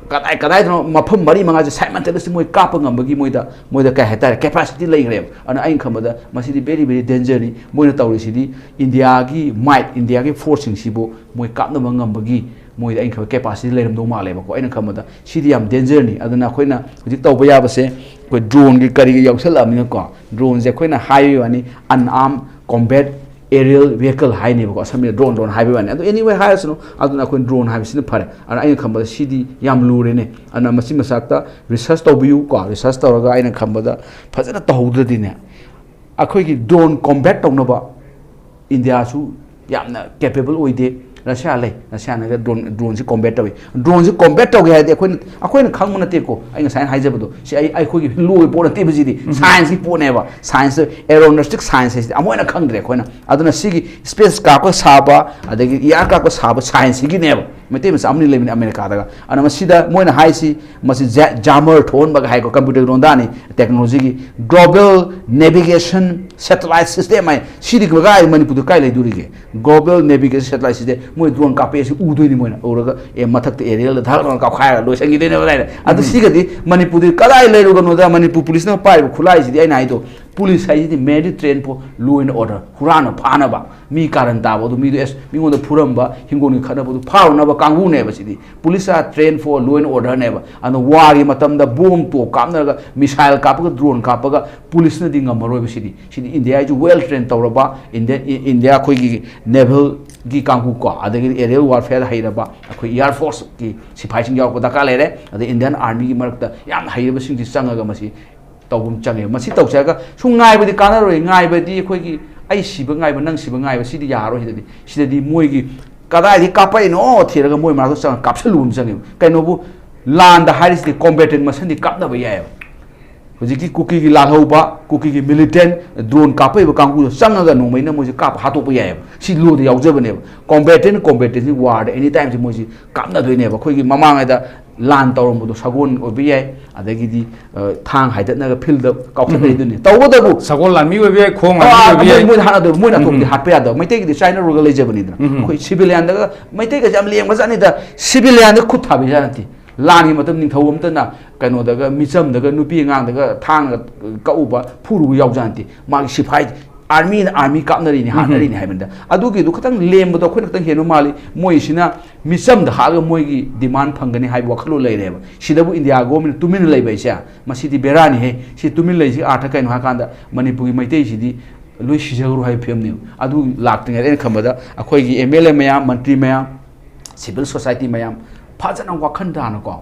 ꯀꯗꯥꯏ ꯀꯗꯥꯏꯗꯅꯣ ꯃꯐꯝ ꯃꯔꯤ ꯃꯉꯥꯁꯦ simultaneously ꯃꯣꯏ ꯀꯥꯞꯄ ꯉꯝꯕꯒꯤ ꯃꯣꯏꯗ, ꯃꯣꯏꯗ ꯀꯩ ꯍꯥꯏꯇꯥꯔꯦ, capacity ꯂꯩꯈ꯭ꯔꯦꯕ꯫ ꯑꯗꯨꯅ ꯑꯩꯅ ꯈꯟꯕꯗ ꯃꯁꯤꯗꯤ very, very danger-ꯅꯤ꯫ ꯃꯣꯏꯅ ꯇꯧꯔꯤꯁꯤꯗꯤ India-ꯒꯤ might, India-ꯒꯤ force-ꯁꯤꯡꯁꯤꯕꯨ ꯃꯣꯏ ꯀꯥꯞꯅꯕ ꯉꯝꯕꯒꯤ ꯃꯣꯏꯗ, ꯑꯩꯅ ꯈꯟꯕ, capacity ꯂꯩꯔꯝꯗꯧ ꯃꯥꯜꯂꯦꯕꯀꯣ꯫ ꯑꯩꯅ ꯈꯟꯕꯗ ꯁꯤꯗꯤ ꯌꯥꯝ danger-ꯅꯤ꯫ ꯑꯗꯨꯅ ꯑꯩꯈꯣꯏꯅ ꯍꯧꯖꯤꯛ ꯇꯧꯕ ꯌꯥꯕꯁꯦ ꯑꯩꯈꯣꯏ drone-ꯒꯤ ꯀꯔꯤꯒꯤ ꯌꯥꯎꯁꯜꯂꯛꯑꯕꯅꯤꯅꯀꯣ, drone-ꯁꯦ ꯑꯩꯈꯣꯏꯅ ꯍꯥꯏꯕꯒꯤ ꯋꯥꯅꯤ, unarmed combat aerial vehicle ꯍꯥꯏꯅꯦꯕꯀꯣ, ꯑꯁꯝꯕꯗ drone, drone ꯍꯥꯏꯕꯒꯤ ꯋꯥꯅꯤ꯫ ꯑꯗꯣ anyway ꯍꯥꯏꯔꯁꯅꯨ, ꯑꯗꯨꯅ ꯑꯩꯈꯣꯏ drone ꯍꯥꯏꯕꯁꯤꯅ ꯐꯔꯦ꯫ ꯑꯗꯨꯅ ꯑꯩꯅ ꯈꯟꯕꯗ ꯁꯤꯗꯤ ꯌꯥꯝ ꯂꯨꯔꯦꯅꯦ꯫ ꯑꯗꯨꯅ ꯃꯁꯤ ꯃꯆꯥꯛꯇ research ꯇꯧꯕꯤꯌꯨ ꯀꯣ, research ꯇꯧꯔꯒ ꯑꯩꯅ ꯈꯟꯕꯗ ꯐꯖꯅ ꯇꯧꯍꯧꯗ꯭ꯔꯗꯤꯅꯦ, ꯑꯩꯈꯣꯏꯒꯤ drone combat ꯇꯧꯅꯕ India-ꯁꯨ ꯌꯥꯝꯅ capable ꯑꯣꯏꯗꯦ, Russia ꯂꯩ, Russia-ꯅꯒ drone, drone-ꯁꯤ combat ꯇꯧꯏ꯫ Drone-ꯁꯤ combat ꯇꯧꯒꯦ ꯍꯥꯏꯔꯗꯤ ꯑꯩꯈꯣꯏꯅ, ꯑꯩꯈꯣꯏꯅ ꯈꯪꯕ ꯅꯠꯇꯦꯀꯣ, ꯑꯩ ꯉꯁꯥꯏꯅ ꯍꯥꯏꯖꯕꯗꯣ, ꯁꯤ ꯑꯩ, ꯑꯩꯈꯣꯏꯒꯤ ꯂꯣꯒꯤ ꯄꯣꯠ ꯅꯠꯇꯦꯕ, ꯁꯤꯗꯤ science-ꯀꯤ ꯄꯣꯠꯅꯦꯕ, science, aeronautic science ꯍꯥꯏꯁꯤꯗꯤ ꯑꯃꯨꯛ ꯍꯦꯟꯅ ꯈꯪꯗ꯭ꯔꯦ ꯑꯩꯈꯣꯏꯅ꯫ ꯑꯗꯨꯅ ꯁꯤꯒꯤ space craft-ꯀ ꯁꯥꯕ, ꯑꯗꯒꯤ aircraft-ꯀ ꯁꯥꯕ science-ꯁꯤꯒꯤꯅꯦꯕ꯫ ꯃꯩꯇꯩ ꯃꯆꯥ ꯑꯃꯅꯤ ꯂꯩꯕꯅꯤ ꯑꯃꯦꯔꯤꯀꯥꯗꯒ꯫ ꯑꯗꯨꯅ ꯃꯁꯤꯗ ꯃꯣꯏꯅ ꯍꯥꯏꯁꯤ, ꯃꯁꯤ ꯖ-, jammer ꯊꯣꯛꯍꯟꯕꯒ ꯍꯥꯏꯀꯣ, computer ꯂꯣꯟꯗꯥꯅꯤ, technology-ꯒꯤ global navigation satellite system ꯍꯥꯏ꯫ ꯁꯤꯗꯤ ꯀꯥꯏ, ꯃꯅꯤꯄꯨꯔꯗ ꯀꯥꯏ ꯂꯩꯗꯣꯔꯤꯒꯦ? Global navigation satellite system, ꯃꯣꯏ drone ꯀꯥꯞꯄꯛꯑꯦ ꯁꯤ ꯎꯗꯣꯏꯅꯤ ꯃꯣꯏꯅ꯫ ꯎꯔꯒ, ꯑꯦ, ꯃꯊꯛꯇ aerial-ꯗ ꯙꯛ ꯂꯥꯎꯅ ꯀꯥꯞꯈꯥꯏꯔꯒ ꯂꯣꯏꯁꯤꯟꯈꯤꯗꯣꯏꯅꯦꯕ ꯑꯗꯥꯏꯗ꯫ ꯑꯗꯨ ꯁꯤꯒꯗꯤ ꯃꯅꯤꯄꯨꯔꯗ ꯀꯗꯥꯏ ꯂꯩꯔꯨꯒꯅꯣꯗ, ꯃꯅꯤꯄꯨꯔ police-ꯅ ꯄꯥꯏꯔꯤꯕ ꯈꯨꯠꯂꯥꯏꯁꯤꯗꯤ ꯑꯩꯅ ꯍꯥꯏꯗꯣ, police ꯍꯥꯏꯁꯤꯗꯤ merely train for law and order, ꯍꯨꯔꯥꯟꯕ ꯐꯥꯅꯕ꯫ ꯃꯤ ꯀꯥꯔꯟ ꯇꯥꯕ ꯑꯗꯨ, ꯃꯤꯗꯨ, ꯑꯦꯁ, ꯃꯤꯉꯣꯟꯗ ꯐꯨꯔꯝꯕ, ꯍꯤꯡꯒꯣꯜꯒꯤ ꯈꯠꯅꯕꯗꯨ ꯐꯥꯔꯨꯅꯕ ꯀꯥꯡꯕꯨꯅꯦꯕ ꯁꯤꯗꯤ꯫ Police are trained for law and order-ꯅꯦꯕ꯫ ꯑꯗꯣ war-ꯒꯤ ꯃꯇꯝꯗ bomb, top ꯀꯥꯞꯅꯔꯒ, missile ꯀꯥꯞꯄꯒ, drone ꯀꯥꯞꯄꯒ police-ꯅꯗꯤ ꯉꯝꯃꯔꯣꯏꯕ ꯁꯤꯗꯤ꯫ ꯁꯤꯗꯤ India-ꯁꯨ well train ꯇꯧꯔꯕ, India, I-, India ꯑꯩꯈꯣꯏꯒꯤ naval-ꯒꯤ ꯀꯥꯡꯕꯨ ꯀꯣ, ꯑꯗꯒꯤꯗꯤ aerial warfare ꯍꯩꯔꯕ ꯑꯩꯈꯣꯏ air force-ꯀꯤ ꯁꯤꯐꯥꯏꯁꯤꯡ ꯌꯥꯎꯔꯛꯄ ꯗꯔꯀꯥꯔ ꯂꯩꯔꯦ꯫ ꯑꯗꯩ Indian Army-ꯒꯤ ꯃꯔꯛꯇ ꯌꯥꯝꯅ ꯍꯩꯔꯕꯁꯤꯡꯁꯤ ꯆꯪꯉꯒ ꯃꯁꯤ ꯇꯧꯕ ꯑꯃ ꯆꯪꯉꯦꯕ꯫ ꯃꯁꯤ ꯇꯧꯁꯦ ꯍꯥꯏꯔꯒ ꯁꯨꯝ ꯉꯥꯏꯕꯗꯤ ꯀꯥꯟꯅꯔꯣꯏ꯫ ꯉꯥꯏꯕꯗꯤ ꯑꯩꯈꯣꯏꯒꯤ ꯑꯩ ꯁꯤꯕ ꯉꯥꯏꯕ, ꯅꯪ ꯁꯤꯕ ꯉꯥꯏꯕ, ꯁꯤꯗꯤ ꯌꯥꯔꯔꯣꯏ꯫ ꯁꯤꯗꯗꯤ, ꯁꯤꯗꯗꯤ ꯃꯣꯏꯒꯤ ꯀꯗꯥꯏꯗꯒꯤ ꯀꯥꯞꯄꯛꯏꯅꯣ ꯊꯤꯔꯒ ꯃꯣꯏ ꯃꯅꯥꯛꯇ ꯆꯪꯉꯒ ꯀꯥꯞꯁꯤꯜꯂꯨꯕ ꯑꯃ ꯆꯪꯉꯦꯕ꯫ ꯀꯩꯅꯣꯕꯨ, ꯂꯥꯟꯗ ꯍꯥꯏꯔꯤꯁꯤꯗꯤ combatant ꯃꯁꯦꯟꯗꯤ ꯀꯥꯞꯅꯕ ꯌꯥꯏꯑꯕ꯫ ꯍꯧꯖꯤꯛꯀꯤ ꯀꯨꯀꯤꯒꯤ ꯂꯥꯜꯍꯧꯕ, ꯀꯨꯀꯤꯒꯤ ꯃꯤꯂꯤꯇꯦꯟ, ꯗ꯭ꯔꯣꯟ ꯀꯥꯞꯄꯛꯏꯕ ꯀꯥꯡꯕꯨꯗꯣ ꯆꯪꯉꯒ ꯅꯣꯡꯃꯩꯅ ꯃꯣꯏꯁꯦ ꯀꯥꯞꯄ ꯍꯥꯠꯇꯣꯛꯄ ꯌꯥꯏꯑꯕ꯫ ꯁꯤ ꯂꯣꯗ ꯌꯥꯎꯖꯕꯅꯦꯕ꯫ ꯀꯣꯝꯕꯦꯇꯦꯟ ꯀꯣꯝꯕꯦꯇꯦꯟꯁꯤ ꯋꯥꯔꯗ ꯑꯦꯅꯤ ꯇꯥꯏꯝꯁꯤ ꯃꯣꯏꯁꯤ ꯀꯥꯞꯅꯗꯣꯏꯅꯦꯕ꯫ ꯑꯩꯈꯣꯏꯒꯤ ꯃꯃꯥꯡꯉꯩꯗ ꯂꯥꯟ ꯇꯧꯔꯝꯕꯗꯣ ꯁꯒꯣꯜ ꯑꯣꯏꯕ ꯌꯥꯏ, ꯑꯗꯒꯤꯗꯤ ꯑ, ꯊꯥꯡ ꯍꯥꯏꯗꯠꯅꯒ ꯐꯤꯜꯗ ꯀꯥꯎꯊꯠꯅꯔꯤꯗꯨꯅꯤ꯫ ꯇꯧꯕꯇꯕꯨ ꯁꯒꯣꯜ ꯂꯥꯟꯃꯤ ꯑꯣꯏꯕ ꯌꯥꯏ, ꯈꯣꯡ ꯑ, ꯂꯥꯟꯃꯤ ꯑ, ꯑꯣꯏꯕ ꯃꯣꯏ ꯌꯥꯏ꯫ ꯃꯣꯏꯗ ꯍꯥꯠꯅꯗꯣꯏ, ꯃꯣꯏꯅ ꯑꯇꯣꯞꯄꯗꯤ ꯍꯥꯠꯄ ꯌꯥꯗꯕ꯫ ꯃꯩꯇꯩꯒꯤꯗꯤ ꯆꯥꯏꯅ ꯔꯨꯔꯒ ꯂꯩꯖꯕꯅꯤꯗꯅ꯫ ꯑꯩꯈꯣꯏ ꯁꯤꯚꯤꯂꯤꯌꯥꯟꯗꯒ, ꯃꯩꯇꯩꯒꯁꯦ ꯌꯥꯝ ꯂꯦꯝꯒꯖꯥꯠꯅꯤꯗ꯫ ꯁꯤꯚꯤꯂꯤꯌꯥꯟꯗ ꯈꯨꯠ ꯊꯥꯕꯤꯖꯥꯠ ꯅꯠꯇꯦ꯫ ꯂꯥꯟꯒꯤ ꯃꯇꯝ ꯅꯤꯡꯊꯧ ꯑꯃꯇꯅ ꯀꯩꯅꯣꯗꯒ, ꯃꯤꯆꯝꯗꯒ, ꯅꯨꯄꯤ ꯑꯉꯥꯡꯗꯒ ꯊꯥꯡꯒ ꯀꯛꯎꯕ, ꯐꯨꯔꯨꯕ ꯌꯥꯎꯖꯥꯠ ꯅꯠꯇꯦ꯫ ꯃꯥꯒꯤ ꯁꯤꯐꯥꯏ, ꯑꯥꯔꯃꯤꯅ ꯑꯥꯔꯃꯤ ꯀꯥꯞꯅꯔꯤꯅꯤ, ꯍꯥꯠꯅꯔꯤꯅꯤ ꯍꯥꯏꯕꯅꯤꯗ꯫ ꯑꯗꯨꯒꯤꯗꯨ ꯈꯇꯪ ꯂꯦꯝꯕꯗꯣ ꯑꯩꯈꯣꯏꯅ ꯈꯇꯪ ꯍꯦꯟꯕ ꯃꯥꯜꯂꯤ꯫ ꯃꯣꯏꯁꯤꯅ ꯃꯤꯆꯝꯗ ꯍꯥꯠꯂꯒ ꯃꯣꯏꯒꯤ ꯗꯤꯃꯥꯟ ꯐꯪꯒꯅꯤ ꯍꯥꯏꯕ ꯋꯥꯈꯜꯂꯣꯟ ꯂꯩꯔꯦꯕ꯫ ꯁꯤꯗꯕꯨ ꯏꯟꯗꯤꯌꯥ ꯒꯣꯔꯃꯦꯟ ꯇꯨꯃꯤꯟꯅ ꯂꯩꯕ ꯍꯥꯏꯁꯦ, ꯃꯁꯤꯗꯤ ꯕꯦꯔꯥꯅꯤꯍꯦ꯫ ꯁꯤ ꯇꯨꯃꯤꯟ ꯂꯩꯁꯤ ꯑꯥꯔꯊ ꯀꯩꯅꯣ ꯍꯥꯏꯀꯥꯟꯗ ꯃꯅꯤꯄꯨꯔꯒꯤ ꯃꯩꯇꯩꯁꯤꯗꯤ ꯂꯣꯏ ꯁꯤꯖꯈ꯭ꯔꯣ ꯍꯥꯏꯕ ꯐꯤꯕꯝꯅꯦꯕ꯫ ꯑꯗꯨ ꯂꯥꯛꯇ꯭ꯔꯤꯉꯩꯗ ꯑꯩꯅ ꯈꯟꯕꯗ ꯑꯩꯈꯣꯏꯒꯤ ꯑꯦꯝ ꯑꯦꯜ ꯑꯦ ꯃꯌꯥꯝ, ꯃꯟꯇ꯭ꯔꯤ ꯃꯌꯥꯝ, ꯁꯤꯚꯤꯜ ꯁꯣꯁꯥꯏꯇꯤ ꯃꯌꯥꯝ ꯐꯖꯅ ꯋꯥꯈꯜ ꯇꯥꯅꯀꯣ,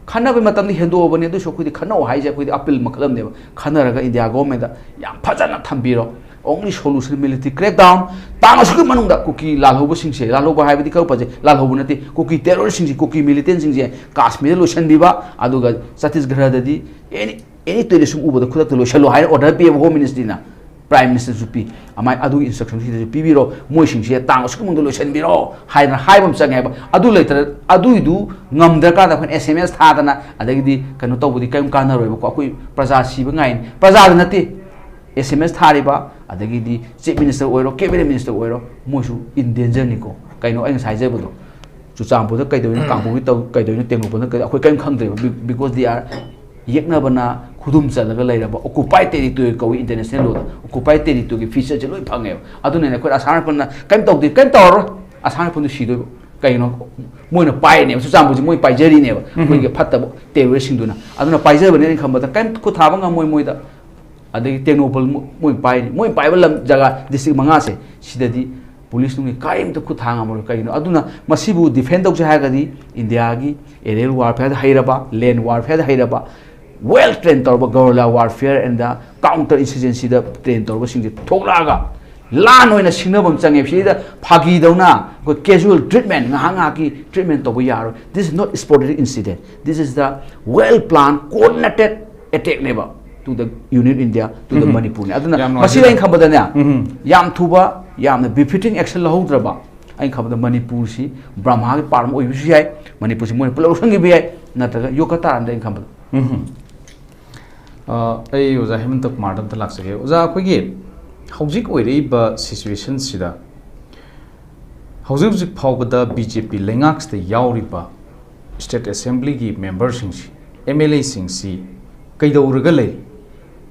ꯈꯟꯅꯕꯒꯤ ꯃꯇꯝꯗꯤ ꯍꯦꯟꯗꯣꯛꯑꯕꯅꯤ꯫ ꯑꯗꯨꯁꯨ ꯑꯩꯈꯣꯏꯗꯤ ꯈꯟꯅꯧ ꯍꯥꯏꯁꯦ ꯑꯩꯈꯣꯏꯗꯤ ꯑꯄꯤꯜ ꯃꯈꯜ ꯑꯃꯅꯦꯕ꯫ ꯈꯟꯅꯔꯒ ꯏꯟꯗꯤꯌꯥ ꯒꯣꯔꯃꯦꯟꯗ ꯌꯥꯝ ꯐꯖꯅ ꯊꯝꯕꯤꯔꯣ꯫ Only solution military crackdown꯫ ꯇꯥꯡ ꯑꯁꯨꯛꯀꯤ ꯃꯅꯨꯡꯗ ꯀꯨꯀꯤ ꯂꯥꯜꯍꯧꯕꯁꯤꯡꯁꯦ, ꯂꯥꯜꯍꯧꯕ ꯍꯥꯏꯕꯗꯤ ꯈꯔ ꯐꯖꯩ, ꯂꯥꯜꯍꯧꯕ ꯅꯠꯇꯦ, ꯀꯨꯀꯤ ꯇꯦꯔꯣꯔꯤꯁꯁꯤꯡꯁꯦ, ꯀꯨꯀꯤ ꯃꯤꯂꯤꯇꯦꯟꯁꯤꯡꯁꯦ ꯀꯥꯁꯃꯤꯔꯗ ꯂꯣꯏꯁꯤꯟꯕꯤꯕ, ꯑꯗꯨꯒ ꯆꯇꯤꯁꯒꯔꯗꯗꯤ ꯑꯦꯅꯤ ꯑꯦꯅꯤ ꯇꯣꯏꯂꯦꯠꯁꯨꯝ ꯎꯕꯗ ꯈꯨꯗꯛꯇ ꯂꯣꯏꯁꯤꯜꯂꯣ ꯍꯥꯏꯅ ꯑꯣꯔꯗꯔ ꯄꯤꯌꯦꯕ ꯍꯣꯝ ꯃꯤꯅꯤꯁꯇ꯭ꯔꯤꯅ꯫ ꯄ꯭ꯔꯥꯏꯝ ꯃꯤꯅꯤꯁꯇꯔꯁꯨ ꯄꯤ꯫ ꯑꯃꯥꯏ ꯑꯗꯨꯒꯤ ꯏꯟꯁꯇ꯭ꯔꯛꯁꯟ ꯁꯤꯗꯁꯨ ꯄꯤꯕꯤꯔꯣ, ꯃꯣꯏꯁꯤꯡꯁꯦ ꯇꯥꯡ ꯑꯁꯨꯛꯀꯤ ꯃꯅꯨꯡꯗ ꯂꯣꯏꯁꯤꯟꯕꯤꯔꯣ ꯍꯥꯏꯗꯅ ꯍꯥꯏꯕ ꯑꯃ ꯆꯪꯉꯦꯕ꯫ ꯑꯗꯨ ꯂꯩꯇ꯭ꯔ ꯑꯗꯨꯏꯗꯨ ꯉꯝꯗ꯭ꯔꯀꯥꯟꯗ ꯑꯩꯈꯣꯏꯅ ꯑꯦꯁ ꯑꯦꯝ ꯑꯦꯁ ꯊꯥꯗꯅ ꯑꯗꯒꯤꯗꯤ ꯀꯩꯅꯣ ꯇꯧꯕꯗꯤ ꯀꯔꯤꯝ ꯀꯥꯟꯅꯔꯣꯏꯕꯀꯣ꯫ ꯑꯩꯈꯣꯏ ꯄ꯭ꯔꯖꯥ ꯁꯤꯕ ꯉꯥꯏꯅꯤ, ꯄ꯭ꯔꯖꯥꯗ ꯅꯠꯇꯦ꯫ ꯑꯦꯁ ꯑꯦꯝ ꯑꯦꯁ ꯊꯥꯔꯤꯕ, ꯑꯗꯒꯤꯗꯤ ꯆꯤꯐ ꯃꯤꯅꯤꯁꯇꯔ ꯑꯣꯏꯔꯣ, ꯀꯦꯕꯤꯅꯦꯠ ꯃꯤꯅꯤꯁꯇꯔ ꯑꯣꯏꯔꯣ, ꯃꯣꯏꯁꯨ ꯏꯟ ꯗꯦꯟꯖꯔꯅꯤꯀꯣ꯫ ꯀꯩꯅꯣ ꯑꯩ ꯉꯁꯥꯏ ꯍꯥꯏꯖꯕꯗꯣ, ꯆꯨꯔꯆꯥꯟꯄꯨꯔꯗ ꯀꯩꯗꯧꯔꯤꯅꯣ, ꯀꯥꯡꯄꯣꯛꯄꯤ ꯇꯧ ꯀꯩꯗꯧꯔꯤꯅꯣ, ꯇꯦꯡꯅꯧꯄꯜꯗ ꯀꯩꯗꯧ, ꯑꯩꯈꯣꯏ ꯀꯔꯤꯝ ꯈꯪꯗ꯭ꯔꯦꯕ꯫ Be- because they are ꯌꯦꯛꯅꯕꯅ ꯈꯨꯗꯨꯝ ꯆꯜꯂꯒ ꯂꯩꯔꯕ ꯑꯣꯀꯨꯄꯥꯏ ꯇꯦꯔꯤꯇꯣꯔꯤ ꯀꯧꯏ ꯏꯟꯇꯔꯅꯦꯁꯅꯦꯜ ꯂꯣꯗ꯫ ꯑꯣꯀꯨꯄꯥꯏ ꯇꯦꯔꯤꯇꯣꯔꯤꯒꯤ ꯐꯤꯆꯔꯁꯦ ꯂꯣꯏ ꯐꯪꯉꯦꯕ꯫ ꯑꯗꯨꯅꯅꯦ ꯑꯩꯈꯣꯏ ꯑꯁꯥꯝ ꯔꯥꯏꯐꯜꯅ ꯀꯔꯤꯝ ꯇꯧꯗꯦ, ꯀꯔꯤꯝ ꯇꯧꯔꯔꯣꯏ, ꯑꯁꯥꯝ ꯔꯥꯏꯐꯜꯗꯨ ꯁꯤꯗꯣꯏꯕ꯫ ꯀꯩꯅꯣ? ꯃꯣꯏꯅ ꯄꯥꯏꯔꯤꯅꯦꯕ, ꯆꯨꯔꯆꯥꯟꯄꯨꯔꯁꯦ ꯃꯣꯏ ꯄꯥꯏꯖꯔꯤꯅꯦꯕ, ꯑꯩꯈꯣꯏꯒꯤ ꯐꯠꯇꯕ ꯇꯦꯔꯣꯔꯤꯁꯁꯤꯡꯗꯨꯅ꯫ ꯑꯗꯨꯅ ꯄꯥꯏꯖꯕꯅꯦ ꯑꯩꯅ ꯈꯟꯕꯗ ꯀꯔꯤꯝ ꯈꯨꯠ ꯊꯥꯕ ꯉꯝꯃꯣꯏ ꯃꯣꯏꯗ꯫ ꯑꯗꯒꯤ ꯇꯦꯡꯅꯧꯄꯜ ꯃꯣ- ꯃꯣꯏ ꯄꯥꯏꯔꯤ, ꯃꯣꯏ ꯄꯥꯏꯕ ꯂꯝ ꯖꯒꯥ ꯗꯤꯁꯇ꯭ꯔꯤꯛ ꯃꯉꯥꯁꯦ, ꯁꯤꯗꯗꯤ ꯄꯨꯂꯤꯁ ꯅꯨꯡꯒꯤ ꯀꯔꯤꯝꯇ ꯈꯨꯠ ꯊꯥ ꯉꯝꯃꯔꯣꯏ꯫ ꯀꯩꯒꯤꯅꯣ? ꯑꯗꯨꯅ ꯃꯁꯤꯕꯨ ꯗꯤꯐꯦꯟ ꯇꯧꯁꯦ ꯍꯥꯏꯔꯒꯗꯤ ꯏꯟꯗꯤꯌꯥꯒꯤ aerial warfare ꯗ ꯍꯩꯔꯕ, land warfare ꯗ ꯍꯩꯔꯕ, well train ꯇꯧꯔꯕ, guerrilla warfare and counter insurgency the train ꯇꯧꯔꯕꯁꯤꯡꯁꯦ ꯊꯣꯛꯂꯛꯑꯒ ꯂꯥꯟ ꯑꯣꯏꯅ ꯁꯤꯡꯅꯕ ꯑꯃ ꯆꯪꯉꯦ꯫ ꯁꯤꯗ ꯐꯥꯒꯤꯗꯧꯅ ꯑꯩꯈꯣꯏ casual treatment, ꯉꯥꯏꯍꯥꯛ ꯉꯥꯏꯍꯥꯛꯀꯤ treatment ꯇꯧꯕ ꯌꯥꯔꯣꯏ꯫ This is not sporadic incident, this is the well plan, coordinated ꯑꯦꯇꯦꯛꯅꯦꯕ to the unit India, to the ꯎꯝ꯫ Manipurꯅꯦ꯫ ꯑꯗꯨꯅ ꯌꯥꯝ ꯅꯨꯡꯉꯥꯏꯖꯔꯦ꯫ ꯃꯁꯤꯗ ꯑꯩꯅ ꯈꯟꯕꯗꯅꯦ, ꯎꯝ꯫ ꯌꯥꯝ ꯊꯨꯕ, ꯌꯥꯝꯅ befitting action ꯂꯧꯍꯧꯗ꯭ꯔꯕ, ꯑꯩꯅ ꯈꯟꯕꯗ ꯃꯅꯤꯄꯨꯔꯁꯤ ꯕ꯭ꯔꯍ꯭ꯃꯥꯒꯤ ꯄꯥꯔꯝ ꯑꯣꯏꯕꯁꯨ ꯌꯥꯏ, ꯃꯅꯤꯄꯨꯔꯁꯤ ꯃꯣꯏꯅ ꯄꯨꯂꯞ ꯂꯧꯁꯤꯟꯈꯤꯕ ꯌꯥꯏ, ꯅꯠꯇ꯭ꯔꯒ ꯌꯣꯛꯀ ꯇꯥꯔꯝꯗ ꯑꯩꯅ ꯈꯟꯕꯗ꯫ ꯎꯝ꯫ ꯑ, ꯑꯩ ꯑꯣꯖꯥ ꯍꯦꯃꯟꯇ ꯀꯨꯃꯥꯔꯗ ꯑꯝꯇ ꯂꯥꯛꯆꯒꯦ꯫ ꯑꯣꯖꯥ, ꯑꯩꯈꯣꯏꯒꯤ ꯍꯧꯖꯤꯛ ꯑꯣꯏꯔꯛꯏꯕ situationꯁꯤꯗ ꯍꯧꯖꯤꯛ ꯍꯧꯖꯤꯛ ꯐꯥꯎꯕꯗ BJP ꯂꯩꯉꯥꯛꯁꯤꯗ ꯌꯥꯎꯔꯤꯕ state assemblyꯒꯤ memberꯁꯤꯡꯁꯤ, MLAꯁꯤꯡꯁꯤ ꯀꯩꯗꯧꯔꯒ ꯂꯩ?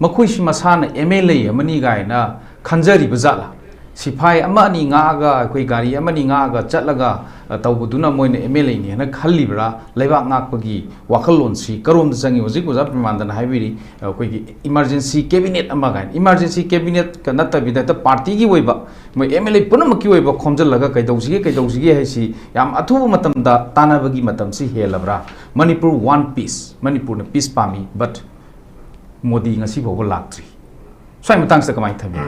ꯃꯈꯣꯏꯁꯤ ꯃꯁꯥꯅ MLA ꯑꯃꯅꯤ ꯀꯥꯏꯅ ꯈꯟꯖꯔꯤꯕ ꯖꯥꯠꯂꯥ? ꯁꯤꯐꯥꯏ ꯑꯃ ꯑꯅꯤ ꯉꯥꯛꯑꯒ, ꯑꯩꯈꯣꯏ ꯒꯥꯔꯤ ꯑꯃ ꯑꯅꯤ ꯉꯥꯛꯑꯒ ꯆꯠꯂꯒ, ꯑ, ꯇꯧꯕꯗꯨꯅ ꯃꯣꯏꯅ MLAꯅꯤ ꯍꯥꯏꯅ ꯈꯜꯂꯤꯕ꯭ꯔꯥ? ꯂꯩꯕꯥꯛ ꯉꯥꯛꯄꯒꯤ ꯋꯥꯈꯜꯂꯣꯟꯁꯤ ꯀꯔꯣꯝꯗ ꯆꯪꯉꯤ? ꯍꯧꯖꯤꯛ ꯑꯣꯖꯥ ꯄ꯭ꯔꯦꯃꯥꯅꯟꯗꯅ ꯍꯥꯏꯕꯤꯔꯤ, ꯑꯩꯈꯣꯏꯒꯤ emergency cabinet ꯑꯃ ꯀꯥꯏꯅ꯫ Emergency cabinet ꯀ ꯅꯠꯇꯕꯤꯗ ꯍꯦꯛꯇ partyꯒꯤ ꯑꯣꯏꯕ, ꯃꯣꯏ MLA ꯄꯨꯝꯅꯃꯛꯀꯤ ꯑꯣꯏꯕ ꯈꯣꯝꯖꯤꯜꯂꯒ ꯀꯩꯗꯧꯁꯤꯒꯦ, ꯀꯩꯗꯧꯁꯤꯒꯦ ꯍꯥꯏꯁꯤ ꯌꯥꯝ ꯑꯊꯨꯕ ꯃꯇꯝꯗ ꯇꯥꯟꯅꯕꯒꯤ ꯃꯇꯝꯁꯤ ꯍꯦꯜꯂꯕ꯭ꯔꯥ? ꯃꯅꯤꯄꯨꯔ want peace, ꯃꯅꯤꯄꯨꯔꯅ peace ꯄꯥꯝꯃꯤ, but ꯃꯣꯗꯤ ꯉꯁꯤ ꯐꯥꯎꯕ ꯂꯥꯛꯇ꯭ꯔꯤ꯫ ꯁ꯭ꯋꯥꯏ ꯃꯇꯥꯡꯁꯤꯗ ꯀꯃꯥꯏꯅ ꯊꯝꯕꯤ?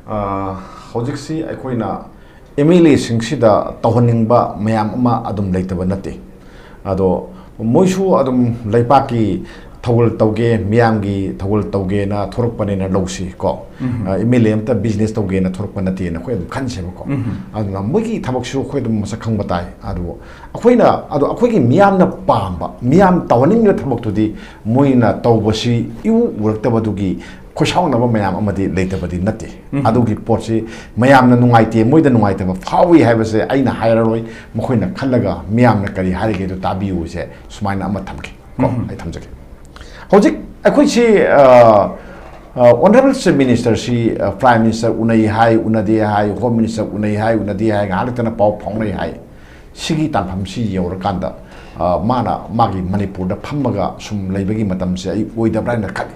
ꯑ, ꯍꯧꯖꯤꯛꯁꯤ ꯑꯩꯈꯣꯏꯅ MLAꯁꯤꯡꯁꯤꯗ ꯇꯧꯍꯟꯅꯤꯡꯕ ꯃꯌꯥꯝ ꯑꯃ ꯑꯗꯨꯝ ꯂꯩꯇꯕ ꯅꯠꯇꯦ꯫ ꯑꯗꯣ ꯃꯣꯏꯁꯨ ꯑꯗꯨꯝ ꯂꯩꯄꯥꯛꯀꯤ ꯊꯧꯒꯜ ꯇꯧꯒꯦ, ꯃꯤꯌꯥꯝꯒꯤ ꯊꯧꯒꯜ ꯇꯧꯒꯦꯅ ꯊꯣꯔꯛꯄꯅꯦꯅ ꯂꯧꯁꯤ ꯀꯣ꯫ ꯑ, MLA ꯑꯝꯇ business ꯇꯧꯒꯦꯅ ꯊꯣꯔꯛꯄ ꯅꯠꯇꯦꯅ ꯑꯩꯈꯣꯏ ꯑꯗꯨꯝ ꯈꯟꯁꯦꯕꯀꯣ꯫ ꯑꯗꯨꯅ ꯃꯣꯏꯒꯤ ꯊꯕꯛꯁꯨ ꯑꯩꯈꯣꯏ ꯑꯗꯨꯝ ꯃꯁꯛ ꯈꯪꯕ ꯇꯥꯏ꯫ ꯑꯗꯨꯕꯨ ꯑꯩꯈꯣꯏꯅ, ꯑꯗꯣ ꯑꯩꯈꯣꯏꯒꯤ ꯃꯤꯌꯥꯝꯅ ꯄꯥꯝꯕ, ꯃꯤꯌꯥꯝ ꯇꯧꯍꯟꯅꯤꯡꯉꯤꯕ ꯊꯕꯛꯇꯨꯗꯤ ꯃꯣꯏꯅ ꯇꯧꯕꯁꯤ ꯏꯎ ꯎꯔꯛꯇꯕꯗꯨꯒꯤ ꯈꯣꯏꯁꯥꯎꯅꯕ ꯃꯌꯥꯝ ꯑꯃꯗꯤ ꯂꯩꯇꯕꯗꯤ ꯅꯠꯇꯦ꯫ ꯑꯗꯨꯒꯤ ꯄꯣꯠꯁꯤ ꯃꯌꯥꯝꯅ ꯅꯨꯡꯉꯥꯏꯇꯦ, ꯃꯣꯏꯗ ꯅꯨꯡꯉꯥꯏꯇꯕ ꯐꯥꯎꯏ ꯍꯥꯏꯕꯁꯦ ꯑꯩꯅ ꯍꯥꯏꯔꯔꯣꯏ, ꯃꯈꯣꯏꯅ ꯈꯜꯂꯒ ꯃꯤꯌꯥꯝꯅ ꯀꯔꯤ ꯍꯥꯏꯔꯤꯒꯦꯗꯣ ꯇꯥꯕꯤꯌꯨꯁꯦ, ꯁꯨꯃꯥꯏꯅ ꯑꯃ ꯊꯝꯒꯦ ꯀꯣ꯫ ꯑꯩ ꯊꯝꯖꯒꯦ꯫ ꯍꯧꯖꯤꯛ ꯑꯩꯈꯣꯏꯁꯤ, ꯑ, ꯑ, Honourable Chief Ministerꯁꯤ, ꯑ, Prime Minister ꯎꯅꯩ ꯍꯥꯏ, ꯎꯅꯗꯦ ꯍꯥꯏ, Home Minister ꯎꯅꯩ ꯍꯥꯏ, ꯎꯅꯗꯦ ꯍꯥꯏ, ꯉꯥꯏꯍꯥꯛ ꯂꯩꯇꯅ ꯄꯥꯎ ꯐꯥꯎꯅꯩ ꯍꯥꯏ꯫ ꯁꯤꯒꯤ ꯇꯥꯟꯐꯝꯁꯤ ꯌꯧꯔꯀꯥꯟꯗ, ꯑ, ꯃꯥꯅ ꯃꯥꯒꯤ ꯃꯅꯤꯄꯨꯔꯗ ꯐꯝꯃꯒ ꯁꯨꯝ ꯂꯩꯕꯒꯤ ꯃꯇꯝꯁꯦ ꯑꯩ ꯑꯣꯏꯗꯕ꯭ꯔꯥ ꯍꯥꯏꯅ ꯈꯜꯂꯤ꯫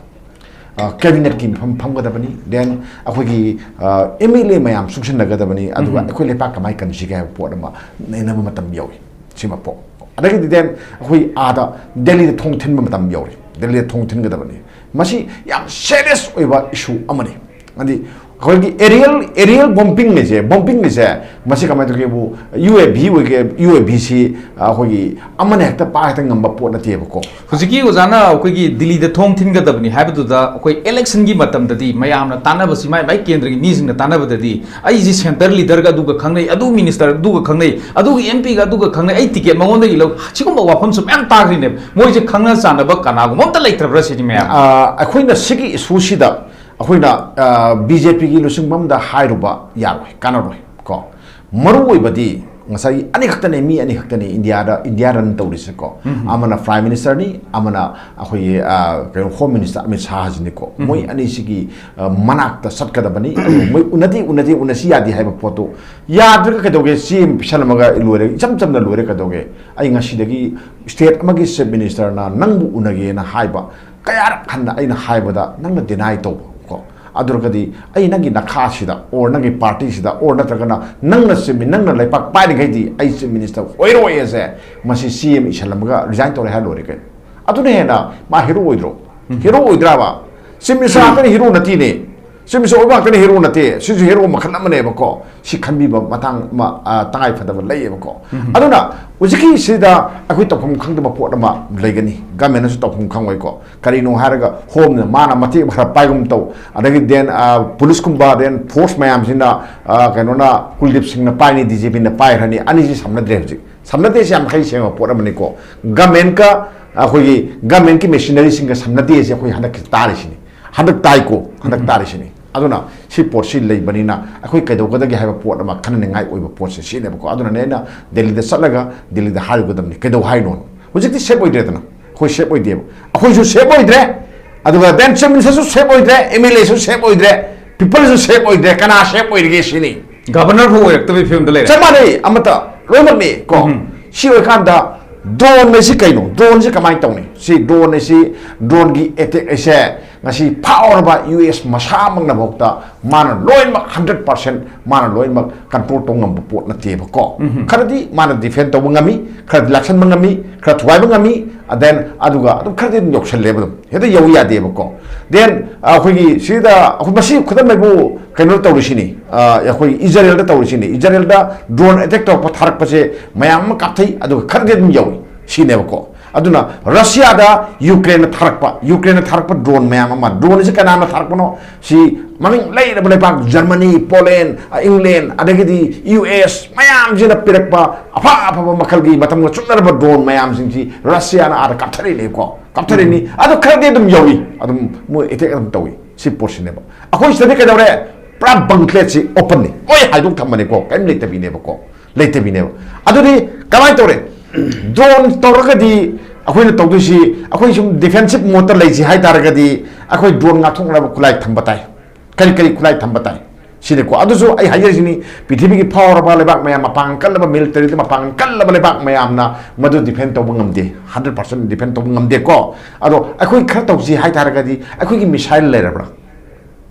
ꯑ, cabinetꯀꯤ ꯃꯐꯝ ꯐꯝꯒꯗꯕꯅꯤ, then ꯑꯩꯈꯣꯏꯒꯤ, ꯑ, MLA ꯃꯌꯥꯝ ꯆꯨꯡꯁꯤꯟꯅꯒꯗꯕꯅꯤ, ꯑꯗꯨꯒ ꯑꯩꯈꯣꯏ ꯂꯩꯄꯥꯛ ꯀꯃꯥꯏꯅ ꯀꯟꯁꯤꯒꯦ ꯍꯥꯏꯕ ꯄꯣꯠ ꯑꯃ ꯅꯩꯅꯕ ꯃꯇꯝ ꯌꯧꯏ꯫ ꯁꯤꯃ ꯄꯣꯛ ꯑꯗꯒꯤꯗꯤ then ꯑꯩꯈꯣꯏ ꯑꯥꯗ ꯗꯦꯜꯂꯤꯗ ꯊꯣꯡ ꯊꯤꯟꯕ ꯃꯇꯝ ꯌꯧꯔꯦ꯫ ꯗꯦꯜꯂꯤꯗ ꯊꯣꯡ ꯊꯤꯟꯒꯗꯕꯅꯤ꯫ ꯃꯁꯤ ꯌꯥꯝ serious ꯑꯣꯏꯕ issue ꯑꯃꯅꯤ꯫ ꯍꯥꯏꯗꯤ ꯑꯩꯈꯣꯏꯒꯤ aerial aerial bombing ꯅꯤꯁꯦ, bombing ꯅꯤꯁꯦ, ꯃꯁꯤ ꯀꯃꯥꯏꯅ ꯇꯧꯒꯦꯕꯨ, UAV ꯑꯣꯏꯒꯦ, UAV ꯁꯤ ꯑꯩꯈꯣꯏꯒꯤ ꯑꯃꯅ ꯍꯦꯛꯇ ꯄꯥꯏ ꯍꯦꯛꯇ ꯉꯝꯕ ꯄꯣꯠ ꯅꯠꯇꯦꯕꯀꯣ꯫ ꯍꯧꯖꯤꯛꯀꯤ ꯑꯣꯖꯥꯅ ꯑꯩꯈꯣꯏꯒꯤ ꯗꯤꯜꯂꯤꯗ ꯊꯣꯡ ꯊꯤꯟꯒꯗꯕꯅꯤ ꯍꯥꯏꯕꯗꯨꯗ, ꯑꯩꯈꯣꯏ election ꯒꯤ ꯃꯇꯝꯗꯗꯤ ꯃꯌꯥꯝꯅ ꯇꯥꯟꯅꯕꯁꯤ, ꯃꯥꯏ ꯃꯥꯏ ꯀꯦꯟꯗ꯭ꯔꯒꯤ ꯃꯤꯁꯤꯡꯅ ꯇꯥꯟꯅꯕꯗꯗꯤ, "ꯑꯩꯁꯤ centre leader ꯒ ꯑꯗꯨꯒ ꯈꯪꯅꯩ, ꯑꯗꯨ minister ꯑꯗꯨꯒ ꯈꯪꯅꯩ, ꯑꯗꯨꯒꯤ MP ꯒ ꯑꯗꯨꯒ ꯈꯪꯅꯩ, ꯑꯩ ticket ꯃꯉꯣꯟꯗꯒꯤ ꯂꯧ", ꯁꯤꯒꯨꯝꯕ ꯋꯥꯐꯝꯁꯨ ꯃꯌꯥꯝ ꯇꯥꯈ꯭ꯔꯤꯅꯦꯕ꯫ ꯃꯣꯏꯁꯦ ꯈꯪꯅ ꯆꯥꯟꯅꯕ ꯀꯅꯥꯒꯨꯝꯕ ꯑꯝꯇ ꯂꯩꯇ꯭ꯔꯕ꯭ꯔꯥ ꯁꯤꯅꯤ ꯃꯌꯥꯝ꯫ ꯑ, ꯑꯩꯈꯣꯏꯅ ꯁꯤꯒꯤ issue ꯁꯤꯗ ꯑꯩꯈꯣꯏꯅ, ꯑ, BJP ꯒꯤ ꯂꯨꯆꯤꯡꯕ ꯑꯃꯗ ꯍꯥꯏꯔꯨꯕ ꯌꯥꯔꯣꯏ, ꯀꯥꯟꯅꯔꯣꯏ ꯀꯣ꯫ ꯃꯔꯨ ꯑꯣꯏꯕꯗꯤ ꯉꯁꯥꯏꯒꯤ ꯑꯅꯤꯈꯛꯇꯅꯦ, ꯃꯤ ꯑꯅꯤꯈꯛꯇꯅꯦ ꯏꯟꯗꯤꯌꯥꯗ, ꯏꯟꯗꯤꯌꯥ run ꯇꯧꯔꯤꯁꯦꯀꯣ꯫ ꯎꯝ꯫ ꯑꯃꯅ Prime Minister ꯅꯤ, ꯑꯃꯅ ꯑꯩꯈꯣꯏꯒꯤ, ꯑ, ꯀꯩꯅꯣ, Home Minister ꯑꯃꯤꯠ ꯁꯥꯍꯁꯤꯅꯤꯀꯣ꯫ ꯎꯝ꯫ ꯃꯣꯏ ꯑꯅꯤꯁꯤꯒꯤ, ꯑ, ꯃꯅꯥꯛꯇ ꯆꯠꯀꯗꯕꯅꯤ꯫ ꯑꯗꯨ ꯃꯣꯏ ꯎꯅꯗꯦ, ꯎꯅꯗꯦ, ꯎꯅꯁꯤ ꯌꯥꯗꯦ ꯍꯥꯏꯕ ꯄꯣꯠꯇꯨ ꯌꯥꯗ꯭ꯔꯒ ꯀꯩꯗꯧꯒꯦ? ꯆꯦ ꯑꯃ ꯄꯤꯁꯜꯂꯝꯃꯒ ꯂꯣꯏꯔꯦ, ꯏꯆꯝ ꯆꯝꯅ ꯂꯣꯏꯔꯦ, ꯀꯩꯗꯧꯒꯦ? ꯑꯩ ꯉꯁꯤꯗꯒꯤ state ꯑꯃꯒꯤ Chief Minister ꯅ ꯅꯪꯕꯨ ꯎꯅꯒꯦꯅ ꯍꯥꯏꯕ ꯀꯌꯥꯔꯛ ꯍꯟꯅ ꯑꯩꯅ ꯍꯥꯏꯕꯗ ꯅꯪꯅ deny ꯇꯧꯕ ꯀꯣ꯫ ꯑꯗꯨ ꯑꯣꯏꯔꯒꯗꯤ ꯑꯩ ꯅꯪꯒꯤ ꯅꯈꯥꯁꯤꯗ, or ꯅꯪꯒꯤ party ꯁꯤꯗ, or ꯅꯠꯇ꯭ꯔꯒꯅ ꯅꯪꯅ ꯆꯤꯝꯃꯤ-, ꯅꯪꯅ ꯂꯩꯄꯥꯛ ꯄꯥꯏꯔꯤꯈꯩꯗꯤ ꯑꯩ Chief Minister ꯑꯣꯏꯔꯣꯏ ꯑꯁꯦ, ꯃꯁꯤ ꯆꯦ ꯑꯃ ꯏꯁꯜꯂꯝꯃꯒ resign ꯇꯧꯔꯦ ꯍꯥꯏꯔ ꯂꯣꯏꯔꯦ ꯀꯩꯅꯣ꯫ ꯑꯗꯨꯅ ꯍꯦꯟꯅ ꯃꯥ hero ꯑꯣꯏꯗ꯭ꯔꯣ? ꯎꯝ꯫ Hero ꯑꯣꯏꯗ꯭ꯔꯕ? Chief Minister ꯉꯥꯛꯇꯅ hero ꯅꯠꯇꯦꯅꯦ꯫ Chief Minister ꯑꯣꯏꯕ ꯉꯥꯛꯇꯅ hero ꯅꯠꯇꯦ꯫ ꯁꯤꯁꯨ hero ꯃꯈꯜ ꯑꯃꯅꯦꯕꯀꯣ꯫ ꯁꯤ ꯈꯟꯕꯤꯕ ꯃꯇꯥꯡ ꯑꯃ, ꯑ, ꯇꯉꯥꯏ ꯐꯗꯕ ꯂꯩꯌꯦꯕꯀꯣ꯫ ꯎꯝ꯫ ꯑꯗꯨꯅ ꯍꯧꯖꯤꯛꯀꯤ ꯁꯤꯗ ꯑꯩꯈꯣꯏ ꯇꯧꯐꯝ ꯈꯪꯗꯕ ꯄꯣꯠ ꯑꯃ ꯂꯩꯒꯅꯤ꯫ Government ꯅꯁꯨ ꯇꯧꯐꯝ ꯈꯪꯉꯣꯏꯀꯣ꯫ ꯀꯔꯤꯅꯣ ꯍꯥꯏꯔꯒ Home ꯅ ꯃꯥꯅ ꯃꯇꯦꯛ ꯈꯔ ꯄꯥꯏꯒꯨꯝ ꯇꯧ, ꯑꯗꯒꯤ then, ꯑ, police ꯀꯨꯝꯕ, then force ꯃꯌꯥꯝꯁꯤꯅ, ꯑ, ꯀꯩꯅꯣꯅ, ꯀꯨꯜꯗꯤꯞ ꯁꯤꯡꯅ ꯄꯥꯏꯅꯤ, DGP ꯅ ꯄꯥꯏꯈ꯭ꯔꯅꯤ, ꯑꯅꯤꯁꯤ ꯁꯝꯅꯗ꯭ꯔꯦ ꯍꯧꯖꯤꯛ꯫ ꯁꯝꯅꯗꯦꯁꯤ ꯌꯥꯝ ꯃꯈꯩ ꯁꯦꯡꯕ ꯄꯣꯠ ꯑꯃꯅꯤꯀꯣ꯫ Government ꯀ ꯑꯩꯈꯣꯏꯒꯤ government ꯀꯤ machinery ꯁꯤꯡꯒ ꯁꯝꯅꯗꯦꯁꯤ ꯑꯩꯈꯣꯏ ꯍꯟꯗꯛ ꯇꯥꯔꯤꯁꯤꯅꯤ꯫ ꯍꯟꯗꯛ ꯇꯥꯏꯀꯣ, ꯍꯟꯗꯛ ꯎꯝ꯫ ꯇꯥꯔꯤꯁꯤꯅꯤ꯫ ꯑꯗꯨꯅ ꯁꯤ ꯄꯣꯠꯁꯤ ꯂꯩꯕꯅꯤꯅ ꯑꯩꯈꯣꯏ ꯀꯩꯗꯧꯒꯗꯒꯦ ꯍꯥꯏꯕ ꯄꯣꯠ ꯑꯃ ꯈꯟꯅꯅꯤꯡꯉꯥꯏ ꯑꯣꯏꯕ ꯄꯣꯠꯁꯦ ꯁꯤꯅꯦꯕꯀꯣ꯫ ꯑꯗꯨꯅꯅꯦ ꯑꯩꯅ ꯗꯦꯜꯂꯤꯗ ꯆꯠꯂꯒ ꯗꯦꯜꯂꯤꯗ ꯍꯥꯏꯔꯨꯒꯗꯕꯅꯤ꯫ ꯀꯩꯗꯧ ꯍꯥꯏꯅꯣ? ꯍꯧꯖꯤꯛꯇꯤ safe ꯑꯣꯏꯗ꯭ꯔꯦꯗꯅ꯫ ꯑꯩꯈꯣꯏ safe ꯑꯣꯏꯗꯦꯕ꯫ ꯑꯩꯈꯣꯏꯁꯨ safe ꯑꯣꯏꯗ꯭ꯔꯦ, ꯑꯗꯨꯒ then Chief Minister ꯁꯨ safe ꯑꯣꯏꯗ꯭ꯔꯦ, MLA ꯁꯨ safe ꯑꯣꯏꯗ꯭ꯔꯦ, people ꯁꯨ safe ꯑꯣꯏꯗ꯭ꯔꯦ, ꯀꯅꯥ safe ꯑꯣꯏꯔꯤꯒꯦ ꯁꯤꯅꯤ꯫ Governor ꯐꯥꯎ ꯑꯣꯏꯔꯛꯇꯕꯒꯤ ꯐꯤꯕꯝꯗ ꯂꯩꯔꯦ꯫ ꯆꯞ ꯃꯥꯟꯅꯩ, ꯑꯃꯠꯇ ꯂꯣꯏꯅꯃꯛꯅꯤ ꯀꯣ꯫ ꯎꯝ꯫ ꯁꯤ ꯑꯣꯏꯀꯥꯟꯗ drone ꯍꯥꯏꯁꯤ ꯀꯩꯅꯣ? Drone ꯁꯤ ꯀꯃꯥꯏꯅ ꯇꯧꯅꯤ? ꯁꯤ drone ꯍꯥꯏꯁꯤ, drone ꯒꯤ attack ꯍꯥꯏꯁꯦ ꯉꯁꯤ ꯐꯥꯎꯔꯕ US ꯃꯁꯥꯃꯛꯅꯐꯥꯎꯗ ꯃꯥꯅ ꯂꯣꯏꯅꯃꯛ hundred percent ꯃꯥꯅ ꯂꯣꯏꯅꯃꯛ control ꯇꯧ ꯉꯝꯕ ꯄꯣꯠ ꯅꯠꯇꯦꯕꯀꯣ꯫ ꯎꯝ꯫ ꯈꯔꯗꯤ ꯃꯥꯅ defend ꯇꯧꯕ ꯉꯝꯃꯤ, ꯈꯔꯗꯤ ꯂꯥꯛꯁꯟꯕ ꯉꯝꯃꯤ, ꯈꯔ ꯊꯨꯒꯥꯏꯕ ꯉꯝꯃꯤ, and then ꯑꯗꯨꯒ ꯑꯗꯨꯝ ꯈꯔꯗꯤ ꯑꯗꯨꯝ ꯌꯧꯁꯜꯂꯦꯕ ꯑꯗꯨꯝ꯫ ꯍꯦꯛꯇ ꯌꯧ ꯌꯥꯗꯦꯕꯀꯣ꯫ Then ꯑꯩꯈꯣꯏꯒꯤ ꯁꯤꯗ ꯑꯩꯈꯣꯏ ꯃꯁꯤ ꯈꯨꯗꯝ ꯍꯥꯏꯕꯨ ꯀꯩꯅꯣ ꯇꯧꯔꯤꯁꯤꯅꯤ, ꯑ, ꯑꯩꯈꯣꯏ ꯏꯖꯔꯦꯜꯗ ꯇꯧꯔꯤꯁꯤꯅꯤ꯫ ꯏꯖꯔꯦꯜꯗ drone attack ꯇꯧꯔꯛꯄ, ꯊꯥꯔꯛꯄꯁꯦ ꯃꯌꯥꯝ ꯑꯃ ꯀꯥꯞꯊꯩ, ꯑꯗꯨꯒ ꯈꯔꯗꯤ ꯑꯗꯨꯝ ꯌꯧꯏ ꯁꯤꯅꯦꯕꯀꯣ꯫ ꯑꯗꯨꯅ ꯔꯁꯤꯌꯥꯗ ꯌꯨꯀ꯭ꯔꯦꯟꯅ ꯊꯥꯔꯛꯄ, ꯌꯨꯀ꯭ꯔꯦꯟꯅ ꯊꯥꯔꯛꯄ drone ꯃꯌꯥꯝ ꯑꯃ, drone ꯑꯁꯤ ꯀꯅꯥꯅ ꯊꯥꯔꯛꯄꯅꯣ? ꯁꯤ ꯃꯃꯤꯡ ꯂꯩꯔꯕ ꯂꯩꯕꯥꯛ ꯖꯔꯃꯅꯤ, ꯄꯣꯂꯦꯟ, ꯑ, ꯏꯪꯂꯦꯟ, ꯑꯗꯒꯤꯗꯤ ꯌꯨ ꯑꯦꯁ ꯃꯌꯥꯝꯁꯤꯅ ꯄꯤꯔꯛꯄ ꯑꯐ ꯑꯐꯕ ꯃꯈꯜꯒꯤ ꯃꯇꯝꯒ ꯆꯨꯅꯔꯕ drone ꯃꯌꯥꯝꯁꯤꯡꯁꯤ ꯔꯁꯤꯌꯥꯅ ꯑꯥꯗ ꯀꯥꯞꯊꯔꯛꯏꯅꯦꯀꯣ, ꯀꯥꯞꯊꯔꯛꯏꯅꯤ꯫ ꯑꯗꯣ ꯈꯔꯗꯤ ꯑꯗꯨꯝ ꯌꯧꯏ, ꯑꯗꯨꯝ ꯃꯣꯏ attack ꯑꯗꯨꯝ ꯇꯧꯏ꯫ ꯁꯤ ꯄꯣꯠꯁꯤꯅꯦꯕ꯫ ꯑꯩꯈꯣꯏ ꯁꯤꯗꯗꯤ ꯀꯩꯗꯧꯔꯦ? ꯄꯨꯔꯥ ꯕꯪꯀ꯭ꯂꯦꯠꯁꯤ openꯅꯤ, ꯂꯣꯏ ꯍꯥꯏꯗꯣꯛ ꯊꯝꯕꯅꯤꯀꯣ, ꯀꯔꯤꯝ ꯂꯩꯇꯕꯤꯅꯦꯕꯀꯣ, ꯂꯩꯇꯕꯤꯅꯦꯕ꯫ ꯑꯗꯨꯗꯤ ꯀꯃꯥꯏꯅ ꯇꯧꯔꯦ? Drone ꯇꯧꯔꯒꯗꯤ ꯑꯩꯈꯣꯏꯅ ꯇꯧꯗꯣꯏꯁꯤ, ꯑꯩꯈꯣꯏ ꯁꯨꯝ defensive modeꯇ ꯂꯩꯁꯤ ꯍꯥꯏꯇꯥꯔꯒꯗꯤ, ꯑꯩꯈꯣꯏ drone ꯉꯥꯛꯊꯣꯛꯅꯕ ꯈꯨꯠꯂꯥꯏ ꯊꯝꯕ ꯇꯥꯏ꯫ ꯀꯔꯤ ꯀꯔꯤ ꯈꯨꯠꯂꯥꯏ ꯊꯝꯕ ꯇꯥꯏ? ꯁꯤꯅꯤꯀꯣ꯫ ꯑꯗꯨꯁꯨ ꯑꯩ ꯍꯥꯏꯖꯔꯤꯁꯤꯅꯤ, ꯄ꯭ꯔꯤꯊꯤꯕꯤꯒꯤ ꯐꯥꯎꯔꯕ ꯂꯩꯕꯥꯛ ꯃꯌꯥꯝ, ꯃꯄꯥꯡꯒꯜ ꯀꯜꯂꯕ military, ꯃꯄꯥꯡꯒꯜ ꯀꯜꯂꯕ ꯂꯩꯕꯥꯛ ꯃꯌꯥꯝꯅ ꯃꯗꯨ defend ꯇꯧꯕ ꯉꯝꯗꯦ, hundred percent defend ꯇꯧꯕ ꯉꯝꯗꯦꯀꯣ꯫ ꯑꯗꯣ ꯑꯩꯈꯣꯏ ꯈꯔ ꯇꯧꯁꯤ ꯍꯥꯏꯇꯥꯔꯒꯗꯤ, ꯑꯩꯈꯣꯏꯒꯤ missile ꯂꯩꯔꯕ꯭ꯔꯥ?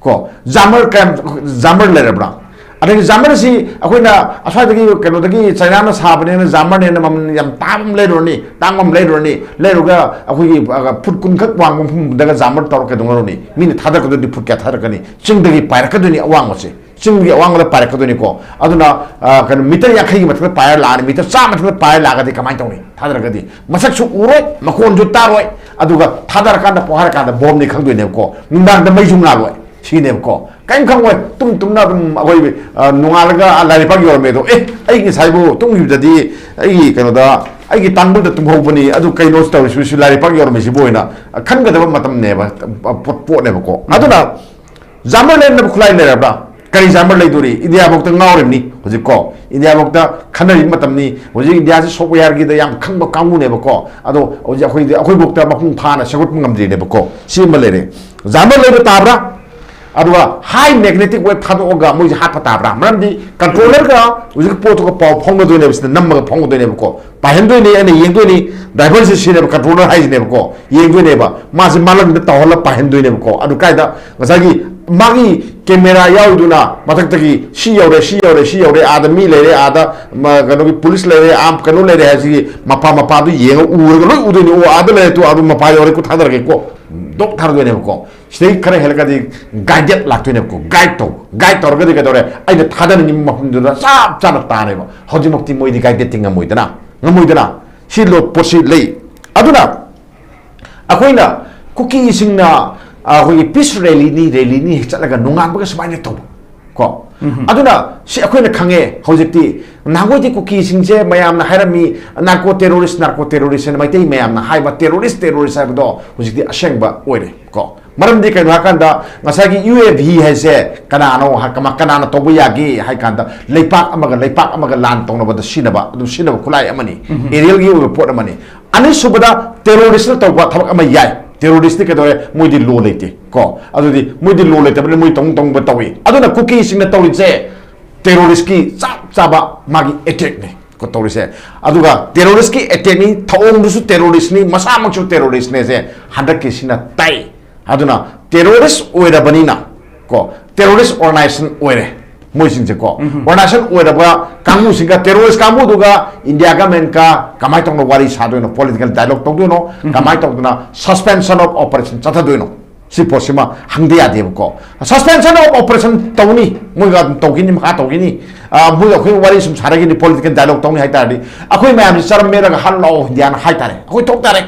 ꯀꯣ, jammer ꯀꯌꯥꯝ, jammer ꯂꯩꯔꯕ꯭ꯔꯥ? ꯑꯗꯒꯤ jammerꯁꯤ ꯑꯩꯈꯣꯏꯅ ꯑꯁ꯭ꯋꯥꯏꯗꯒꯤ, ꯀꯩꯅꯣꯗꯒꯤ, ꯆꯩꯅꯥꯅ ꯁꯥꯕꯅꯦꯅ jammerꯅꯦꯅ ꯃꯃꯜ ꯌꯥꯝ ꯇꯥꯡꯕ ꯑꯃ ꯂꯩꯔꯨꯔꯅꯤ, ꯇꯥꯡꯕ ꯑꯃ ꯂꯩꯔꯨꯔꯅꯤ, ꯂꯩꯔꯨꯒ ꯑꯩꯈꯣꯏꯒꯤ, ꯑ, ꯐꯨꯠ ꯀꯨꯟꯈꯛ ꯋꯥꯡꯕ ꯃꯐꯝꯗꯒ jammer ꯇꯧꯔ ꯀꯩꯗꯧꯅꯔꯨꯅꯤ? ꯃꯤꯅ ꯊꯥꯗꯔꯛꯀꯗꯣꯏꯗꯤ ꯐꯨꯠ ꯀꯌꯥ ꯊꯥꯗꯔꯛꯀꯅꯤ? ꯆꯤꯡꯗꯒꯤ ꯄꯥꯏꯔꯛꯀꯗꯣꯏꯅꯤ ꯑꯋꯥꯡꯕꯁꯦ, ꯆꯤꯡꯒꯤ ꯑꯋꯥꯡꯕꯗ ꯄꯥꯏꯔꯛꯀꯗꯣꯏꯅꯤꯀꯣ꯫ ꯑꯗꯨꯅ, ꯑ, ꯀꯩꯅꯣ, ꯃꯤꯇꯔ ꯌꯥꯡꯈꯩꯒꯤ ꯃꯊꯛꯇ ꯄꯥꯏꯔ ꯂꯥꯛꯑꯅꯤ, ꯃꯤꯇꯔ ꯆꯥꯝꯃ ꯃꯊꯛꯇ ꯄꯥꯏꯔ ꯂꯥꯛꯑꯒꯗꯤ ꯀꯃꯥꯏꯅ ꯇꯧꯅꯤ? ꯊꯥꯗꯔꯒꯗꯤ ꯃꯁꯛꯁꯨ ꯎꯔꯣꯏ, ꯃꯈꯣꯟꯁꯨ ꯇꯥꯔꯣꯏ, ꯑꯗꯨꯒ ꯊꯥꯗꯔꯀꯥꯟꯗ, ꯄꯣꯈꯥꯏꯔꯀꯥꯟꯗ ꯕꯣꯝꯅꯤ ꯈꯪꯗꯣꯏꯅꯦꯕꯀꯣ, ꯅꯨꯡꯗꯥꯡꯗ ꯃꯩꯁꯨ ꯉꯥꯜꯂꯣꯏ꯫ ꯁꯤꯅꯦꯕꯀꯣ꯫ ꯀꯔꯤꯝ ꯈꯪꯉꯣꯏ꯫ ꯇꯨꯝ ꯇꯨꯝꯅ ꯑꯗꯨꯝ ꯑꯩꯈꯣꯏ, ꯑ, ꯅꯣꯡꯉꯥꯜꯂꯒ, "ꯑ, ꯂꯥꯏꯔꯤꯛ ꯄꯥꯛ ꯌꯧꯔꯝꯃꯦ" ꯑꯗꯣ, "ꯑꯦ, ꯑꯩ ꯉꯁꯥꯏꯕꯨ ꯇꯨꯝꯈꯤꯕꯗꯗꯤ ꯑꯩꯒꯤ ꯀꯩꯅꯣꯗ, ꯑꯩꯒꯤ ꯇꯥꯡꯕꯜꯗ ꯇꯨꯝꯍꯧꯕꯅꯤ, ꯑꯗꯨ ꯀꯩꯅꯣ ꯇꯧꯔꯤꯁꯤꯕꯨ, ꯁꯤ ꯂꯥꯏꯔꯤꯛ ꯄꯥꯛ ꯌꯧꯔꯝꯃꯤꯁꯤꯕꯨ?" ꯍꯥꯏꯅ, ꯑ, ꯈꯟꯒꯗꯕ ꯃꯇꯝꯅꯦꯕ, ꯑ, ꯄꯣꯠ-, ꯄꯣꯠꯅꯦꯕꯀꯣ꯫ ꯑꯗꯨꯅ jammer ꯂꯩꯅꯕ ꯈꯨꯠꯂꯥꯏ ꯂꯩꯔꯕ꯭ꯔꯥ? ꯀꯔꯤ jammer ꯂꯩꯗꯣꯔꯤ? ꯏꯟꯗꯤꯌꯥꯐꯧꯗ ꯉꯥꯎꯔꯤꯕꯅꯤ ꯍꯧꯖꯤꯛꯀꯣ꯫ ꯏꯟꯗꯤꯌꯥꯐꯧꯗ ꯈꯟꯅꯔꯤꯕ ꯃꯇꯝꯅꯤ꯫ ꯍꯧꯖꯤꯛ ꯏꯟꯗꯤꯌꯥꯁꯤ softwareꯒꯤꯗ ꯌꯥꯝ ꯈꯪꯕ ꯀꯥꯡꯕꯨꯅꯦꯕꯀꯣ꯫ ꯑꯗꯣ ꯍꯧꯖꯤꯛ ꯑꯩꯈꯣꯏꯗꯤ, ꯑꯩꯈꯣꯏꯐꯧꯗ ꯃꯄꯨꯡ ꯐꯥꯅ ꯁꯦꯝꯒꯠꯄ ꯉꯝꯗ꯭ꯔꯤꯅꯦꯕꯀꯣ꯫ ꯁꯤ ꯑꯃ ꯂꯩꯔꯦ꯫ Jammer ꯂꯩꯕ ꯇꯥꯕ꯭ꯔꯥ? ꯑꯗꯨꯒ high magnetic wave ꯊꯥꯗꯣꯛꯑꯒ ꯃꯣꯏꯁꯦ ꯍꯥꯠꯄ ꯇꯥꯕ꯭ꯔꯥ? ꯃꯔꯝꯗꯤ controllerꯒ ꯍꯧꯖꯤꯛꯀꯤ ꯄꯣꯠꯇꯨꯒ ꯄꯥꯎ ꯐꯥꯎꯅꯗꯣꯏꯅꯦꯕ, ꯁꯤꯗ ꯅꯝꯃꯒ ꯐꯥꯎꯅꯗꯣꯏꯅꯦꯕꯀꯣ꯫ ꯄꯥꯏꯍꯟꯗꯣꯏꯅꯤ, ꯑꯩꯅ ꯌꯦꯡꯗꯣꯏꯅꯤ, driverꯁꯦ ꯁꯤꯅꯦꯕ controller ꯍꯥꯏꯁꯤꯅꯦꯕꯀꯣ, ꯌꯦꯡꯗꯣꯏꯅꯦꯕ꯫ ꯃꯥꯁꯦ ꯃꯥꯂꯪꯗ ꯇꯧꯍꯜꯂ ꯄꯥꯏꯍꯟꯗꯣꯏꯅꯦꯕꯀꯣ꯫ ꯑꯗꯨ ꯀꯥꯏꯗ? ꯉꯁꯥꯏꯒꯤ ꯃꯥꯒꯤ camera ꯌꯥꯎꯔꯤꯗꯨꯅ ꯃꯊꯛꯇꯒꯤ ꯁꯤ ꯌꯧꯔꯦ, ꯁꯤ ꯌꯧꯔꯦ, ꯁꯤ ꯌꯧꯔꯦ, ꯑꯥꯗ ꯃꯤ ꯂꯩꯔꯦ, ꯑꯥꯗ ꯃ-, ꯀꯩꯅꯣꯒꯤ police ꯂꯩꯔꯦ, ꯑꯥ ꯀꯩꯅꯣ ꯂꯩꯔꯦ ꯍꯥꯏꯁꯤꯒꯤ ꯃꯄꯥ ꯃꯄꯥꯗꯨ ꯌꯦꯡꯉ ꯎꯔꯒ ꯂꯣꯏ ꯎꯗꯣꯏꯅꯤ꯫ "ꯑꯣ, ꯑꯥꯗ ꯂꯩꯔꯦ ꯇꯨ, ꯑꯗꯨ ꯃꯄꯥ ꯌꯧꯔꯦ ꯀꯨ ꯊꯥꯗꯔꯒꯦꯀꯣ", ꯗꯣꯛ ꯊꯥꯗꯣꯏꯅꯦꯕꯀꯣ꯫ ꯁꯤꯗꯩ ꯈꯔ ꯍꯦꯜꯂꯒꯗꯤ ꯒꯥꯏꯗꯦꯠ ꯂꯥꯛꯇꯣꯏꯅꯦꯕꯀꯣ꯫ ꯒꯥꯏꯗ ꯇꯧ, ꯒꯥꯏꯗ ꯇꯧꯔꯒꯗꯤ ꯀꯩꯗꯧꯔꯦ? ꯑꯩꯅ ꯊꯥꯗꯅꯤꯡꯉꯤꯕ ꯃꯐꯝꯗꯨꯗ ꯆꯞ ꯆꯥꯅ ꯇꯥꯅꯦꯕ꯫ ꯍꯧꯖꯤꯛꯃꯛꯇꯤ ꯃꯣꯏꯗꯤ ꯒꯥꯏꯗꯦꯠꯇꯤ ꯉꯝꯃꯣꯏꯗꯅ, ꯉꯝꯃꯣꯏꯗꯅ꯫ ꯁꯤ ꯂꯣ ꯄꯣꯠꯁꯤ ꯂꯩ꯫ ꯑꯗꯨꯅ ꯑꯩꯈꯣꯏꯅ ꯀꯨꯀꯤꯁꯤꯡꯅ, ꯑ, ꯑꯩꯈꯣꯏꯒꯤ ꯄꯤꯁ ꯔꯦꯂꯤꯅꯤ, ꯔꯦꯂꯤꯅꯤ ꯍꯦꯛ ꯆꯠꯂꯒ ꯅꯣꯡꯉꯥꯟꯕꯒ ꯁꯨꯃꯥꯏꯅ ꯇꯧꯕ ꯀꯣ꯫ ꯑꯗꯨꯅ ꯁꯤ ꯑꯩꯈꯣꯏꯅ ꯈꯪꯉꯦ ꯍꯧꯖꯤꯛꯇꯤ꯫ ꯅꯍꯥꯟꯋꯥꯏꯗꯤ ꯀꯨꯀꯤꯁꯤꯡꯁꯦ ꯃꯌꯥꯝꯅ ꯍꯥꯏꯔꯝꯃꯤ, "ꯅꯥꯔꯀꯣ ꯇꯦꯔꯣꯔꯤꯁ, ꯅꯥꯔꯀꯣ ꯇꯦꯔꯣꯔꯤꯁ" ꯍꯥꯏꯅ ꯃꯩꯇꯩ ꯃꯌꯥꯝꯅ ꯍꯥꯏꯕ ꯇꯦꯔꯣꯔꯤꯁ, ꯇꯦꯔꯣꯔꯤꯁ ꯍꯥꯏꯕꯗꯣ ꯍꯧꯖꯤꯛꯇꯤ ꯑꯁꯦꯡꯕ ꯑꯣꯏꯔꯦ ꯀꯣ꯫ ꯃꯔꯝꯗꯤ ꯀꯩꯅꯣ ꯍꯥꯏꯀꯥꯟꯗ, ꯉꯁꯥꯏꯒꯤ ꯌꯨ ꯑꯦ ꯚꯤ ꯍꯥꯏꯁꯦ ꯀꯅꯥꯅꯣ ꯍꯥꯏ-, ꯀꯃ-, ꯀꯅꯥꯅ ꯇꯧꯕ ꯌꯥꯒꯦ ꯍꯥꯏ ꯀꯥꯟꯗ, ꯂꯩꯄꯥꯛ ꯑꯃꯒ ꯂꯩꯄꯥꯛ ꯑꯃꯒ ꯂꯥꯟ ꯇꯧꯅꯕꯗ ꯁꯤꯖꯤꯟꯅꯕ, ꯑꯗꯨꯝ ꯁꯤꯖꯤꯟꯅꯕ ꯈꯨꯠꯂꯥꯏ ꯑꯃꯅꯤ, ꯑꯦꯔꯤꯌꯦꯜꯒꯤ ꯑꯣꯏꯕ ꯄꯣꯠ ꯑꯃꯅꯤ꯫ ꯑꯅꯤꯁꯨꯕꯗ, ꯇꯦꯔꯣꯔꯤꯁꯅ ꯇꯧꯕ ꯊꯕꯛ ꯑꯃ ꯌꯥꯏ꯫ ꯇꯦꯔꯣꯔꯤꯁꯇꯤ ꯀꯩꯗꯧꯔꯦ? ꯃꯣꯏꯗꯤ ꯂꯣ ꯂꯩꯇꯦ ꯀꯣ꯫ ꯑꯗꯨꯗꯤ ꯃꯣꯏꯗꯤ ꯂꯣ ꯂꯩꯇꯕꯅꯤꯅ ꯃꯣꯏ ꯇꯧꯅꯤꯡ ꯇꯧꯅꯤꯡꯕ ꯇꯧꯏ꯫ ꯑꯗꯨꯅ ꯀꯨꯀꯤꯁꯤꯡꯅ ꯇꯧꯔꯤꯁꯦ ꯇꯦꯔꯣꯔꯤꯁꯀꯤ ꯆꯞ ꯆꯥꯕ ꯃꯥꯒꯤ ꯑꯦꯇꯦꯛꯅꯤ ꯀꯣ ꯇꯧꯔꯤꯁꯦ꯫ ꯑꯗꯨꯒ ꯇꯦꯔꯣꯔꯤꯁꯀꯤ ꯑꯦꯇꯦꯛꯅꯤ, ꯊꯧꯑꯣꯡꯗꯨꯁꯨ ꯇꯦꯔꯣꯔꯤꯁꯅꯤ, ꯃꯁꯥꯃꯛꯁꯨ ꯇꯦꯔꯣꯔꯤꯁꯅꯦꯁꯦ ꯍꯟꯗꯛꯀꯤꯁꯤꯅ ꯇꯥꯏ꯫ ꯑꯗꯨꯅ ꯇꯦꯔꯣꯔꯤꯁ ꯑꯣꯏꯔꯕꯅꯤꯅ ꯀꯣ, ꯇꯦꯔꯣꯔꯤꯁ ꯑꯣꯔꯒꯅꯥꯏꯖꯦꯁꯟ ꯑꯣꯏꯔꯦ ꯃꯣꯏꯁꯤꯡꯁꯦ ꯀꯣ꯫ ꯑꯣꯔꯒꯅꯥꯏꯖꯦꯁꯟ ꯑꯣꯏꯔꯕ ꯀꯥꯡꯕꯨꯁꯤꯡꯒ, ꯇꯦꯔꯣꯔꯤꯁ ꯀꯥꯡꯕꯨꯗꯨꯒ ꯏꯟꯗꯤꯌꯥ ꯒꯃꯦꯟꯀ ꯀꯃꯥꯏꯅ ꯇꯧꯅ ꯋꯥꯔꯤ ꯁꯥꯗꯣꯏꯅꯣ, ꯄꯣꯂꯤꯇꯤꯀꯦꯜ ꯗꯥꯏꯂꯣꯒ ꯇꯧꯗꯣꯏꯅꯣ, ꯀꯃꯥꯏꯅ ꯇꯧꯗꯅ ꯁꯁꯄꯦꯟꯁꯟ ꯑꯣꯐ ꯑꯣꯄꯔꯦꯁꯟ ꯆꯠꯊꯗꯣꯏꯅꯣ? ꯁꯤ ꯄꯣꯠꯁꯤꯃ ꯍꯪꯗ ꯌꯥꯗꯦꯕꯀꯣ꯫ ꯁꯁꯄꯦꯟꯁꯟ ꯑꯣꯐ ꯑꯣꯄꯔꯦꯁꯟ ꯇꯧꯅꯤ, ꯃꯣꯏꯒ ꯑꯗꯨꯝ ꯇꯧꯈꯤꯅꯤ, ꯃꯈꯥ ꯇꯧꯈꯤꯅꯤ꯫ ꯑ, ꯃꯣꯏꯒ ꯑꯩꯈꯣꯏ ꯋꯥꯔꯤ ꯁꯨꯝ ꯁꯥꯟꯅꯈꯤꯅꯤ, ꯄꯣꯂꯤꯇꯤꯀꯦꯜ ꯗꯥꯏꯂꯣꯒ ꯇꯧꯅꯤ ꯍꯥꯏ ꯇꯥꯔꯗꯤ, ꯑꯩꯈꯣꯏ ꯃꯌꯥꯝꯁꯤ ꯆꯔꯝ ꯃꯦꯠꯂꯒ ꯍꯥꯠꯂꯛꯑꯣ ꯏꯟꯗꯤꯌꯥꯅ ꯍꯥꯏ ꯇꯥꯔꯦ꯫ ꯑꯩꯈꯣꯏ ꯊꯣꯛ ꯇꯥꯔꯦ꯫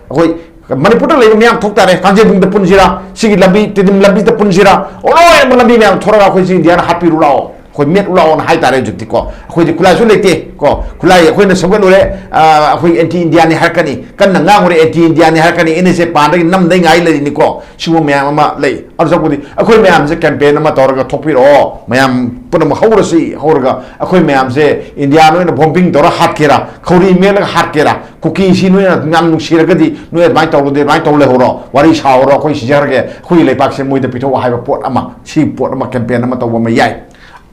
ꯑꯩꯈꯣꯏ ꯃꯅꯤꯄꯨꯔꯗ ꯂꯩꯕ ꯃꯌꯥꯝ ꯊꯣꯛ ꯇꯥꯔꯦ꯫ ꯀꯥꯡꯖꯩꯕꯨꯡꯗ ꯄꯨꯟꯁꯤꯔꯥ, ꯁꯤꯒꯤ ꯂꯝꯕꯤ, ꯇꯤꯗꯤꯝ ꯂꯝꯕꯤꯗ ꯄꯨꯟꯁꯤꯔꯥ, ꯑꯣ, ꯂꯣꯏꯅꯃꯛ ꯂꯝꯕꯤ ꯃꯌꯥꯝ ꯊꯣꯔꯒ ꯑꯩꯈꯣꯏ ꯁꯤ ꯏꯟꯗꯤꯌꯥꯅ ꯍꯥꯠꯄꯤꯔꯨ ꯂꯥꯛꯑꯣ, ꯑꯩꯈꯣꯏ ꯃꯦꯠꯂꯨ ꯂꯥꯛꯑꯣꯅ ꯍꯥꯏ ꯇꯥꯔꯦ꯫ ꯍꯧꯖꯤꯛꯇꯤ ꯀꯣ, ꯑꯩꯈꯣꯏꯗꯤ ꯈꯨꯠꯂꯥꯏꯁꯨ ꯂꯩꯇꯦ ꯀꯣ꯫ ꯈꯨꯠꯂꯥꯏ ꯑꯩꯈꯣꯏꯅ ꯁꯦꯝꯒꯠꯂꯨꯔꯦ, ꯑ, ꯑꯩꯈꯣꯏ ꯑꯦꯟꯇꯤ ꯏꯟꯗꯤꯌꯥꯅꯤ ꯍꯥꯏꯔꯛꯀꯅꯤ, ꯀꯟꯅ ꯉꯥꯡꯉꯨꯔꯦ ꯑꯦꯟꯇꯤ ꯏꯟꯗꯤꯌꯥꯅꯤ ꯍꯥꯏꯔꯛꯀꯅꯤ, ꯑꯦꯟ ꯑꯦꯁ ꯑꯦ ꯄꯥꯟꯗꯒꯤ ꯅꯝꯗꯩ ꯉꯥꯏ ꯂꯩꯔꯤꯅꯤꯀꯣ꯫ ꯁꯤꯒꯨꯝꯕ ꯃꯌꯥꯝ ꯑꯃ ꯂꯩ꯫ ꯑꯗꯨ ꯁꯔꯨꯛꯄꯨꯗꯤ ꯑꯩꯈꯣꯏ ꯃꯌꯥꯝꯁꯦ ꯀꯦꯝꯄꯦꯟ ꯑꯃ ꯇꯧꯔꯒ ꯊꯣꯛꯄꯤꯔꯛꯑꯣ, ꯃꯌꯥꯝ ꯄꯨꯝꯅꯃꯛ ꯍꯧꯔꯁꯤ, ꯍꯧꯔꯒ ꯑꯩꯈꯣꯏ ꯃꯌꯥꯝꯁꯦ ꯏꯟꯗꯤꯌꯥ ꯅꯣꯏꯅ ꯕꯣꯝꯕꯤꯡ ꯇꯧꯔ ꯍꯥꯠꯀꯦꯔꯥ, ꯈꯧꯔꯤ ꯃꯦꯠꯂꯒ ꯍꯥꯠꯀꯦꯔꯥ, ꯀꯨꯀꯤꯁꯤ ꯅꯣꯏꯅ ꯌꯥꯝ ꯅꯨꯡꯁꯤꯔꯒꯗꯤ ꯅꯣꯏ ꯑꯗꯨꯃꯥꯏꯅ ꯇꯧꯔꯗꯤ ꯑꯗꯨꯃꯥꯏꯅ ꯇꯧ ꯂꯩꯍꯧꯔꯣ, ꯋꯥꯔꯤ ꯁꯥꯍꯧꯔꯣ, ꯑꯩꯈꯣꯏ ꯁꯤꯖꯔꯒꯦ, ꯑꯩꯈꯣꯏꯒꯤ ꯂꯩꯕꯥꯛꯁꯦ ꯃꯣꯏꯗ ꯄꯤꯊꯣꯛꯑꯣ ꯍꯥꯏꯕ ꯄꯣꯠ ꯑꯃ, ꯁꯤ ꯄꯣꯠ ꯑꯃ ꯀꯦꯝꯄꯦꯟ ꯑꯃ ꯇꯧꯕ ꯑꯃ ꯌꯥꯏ꯫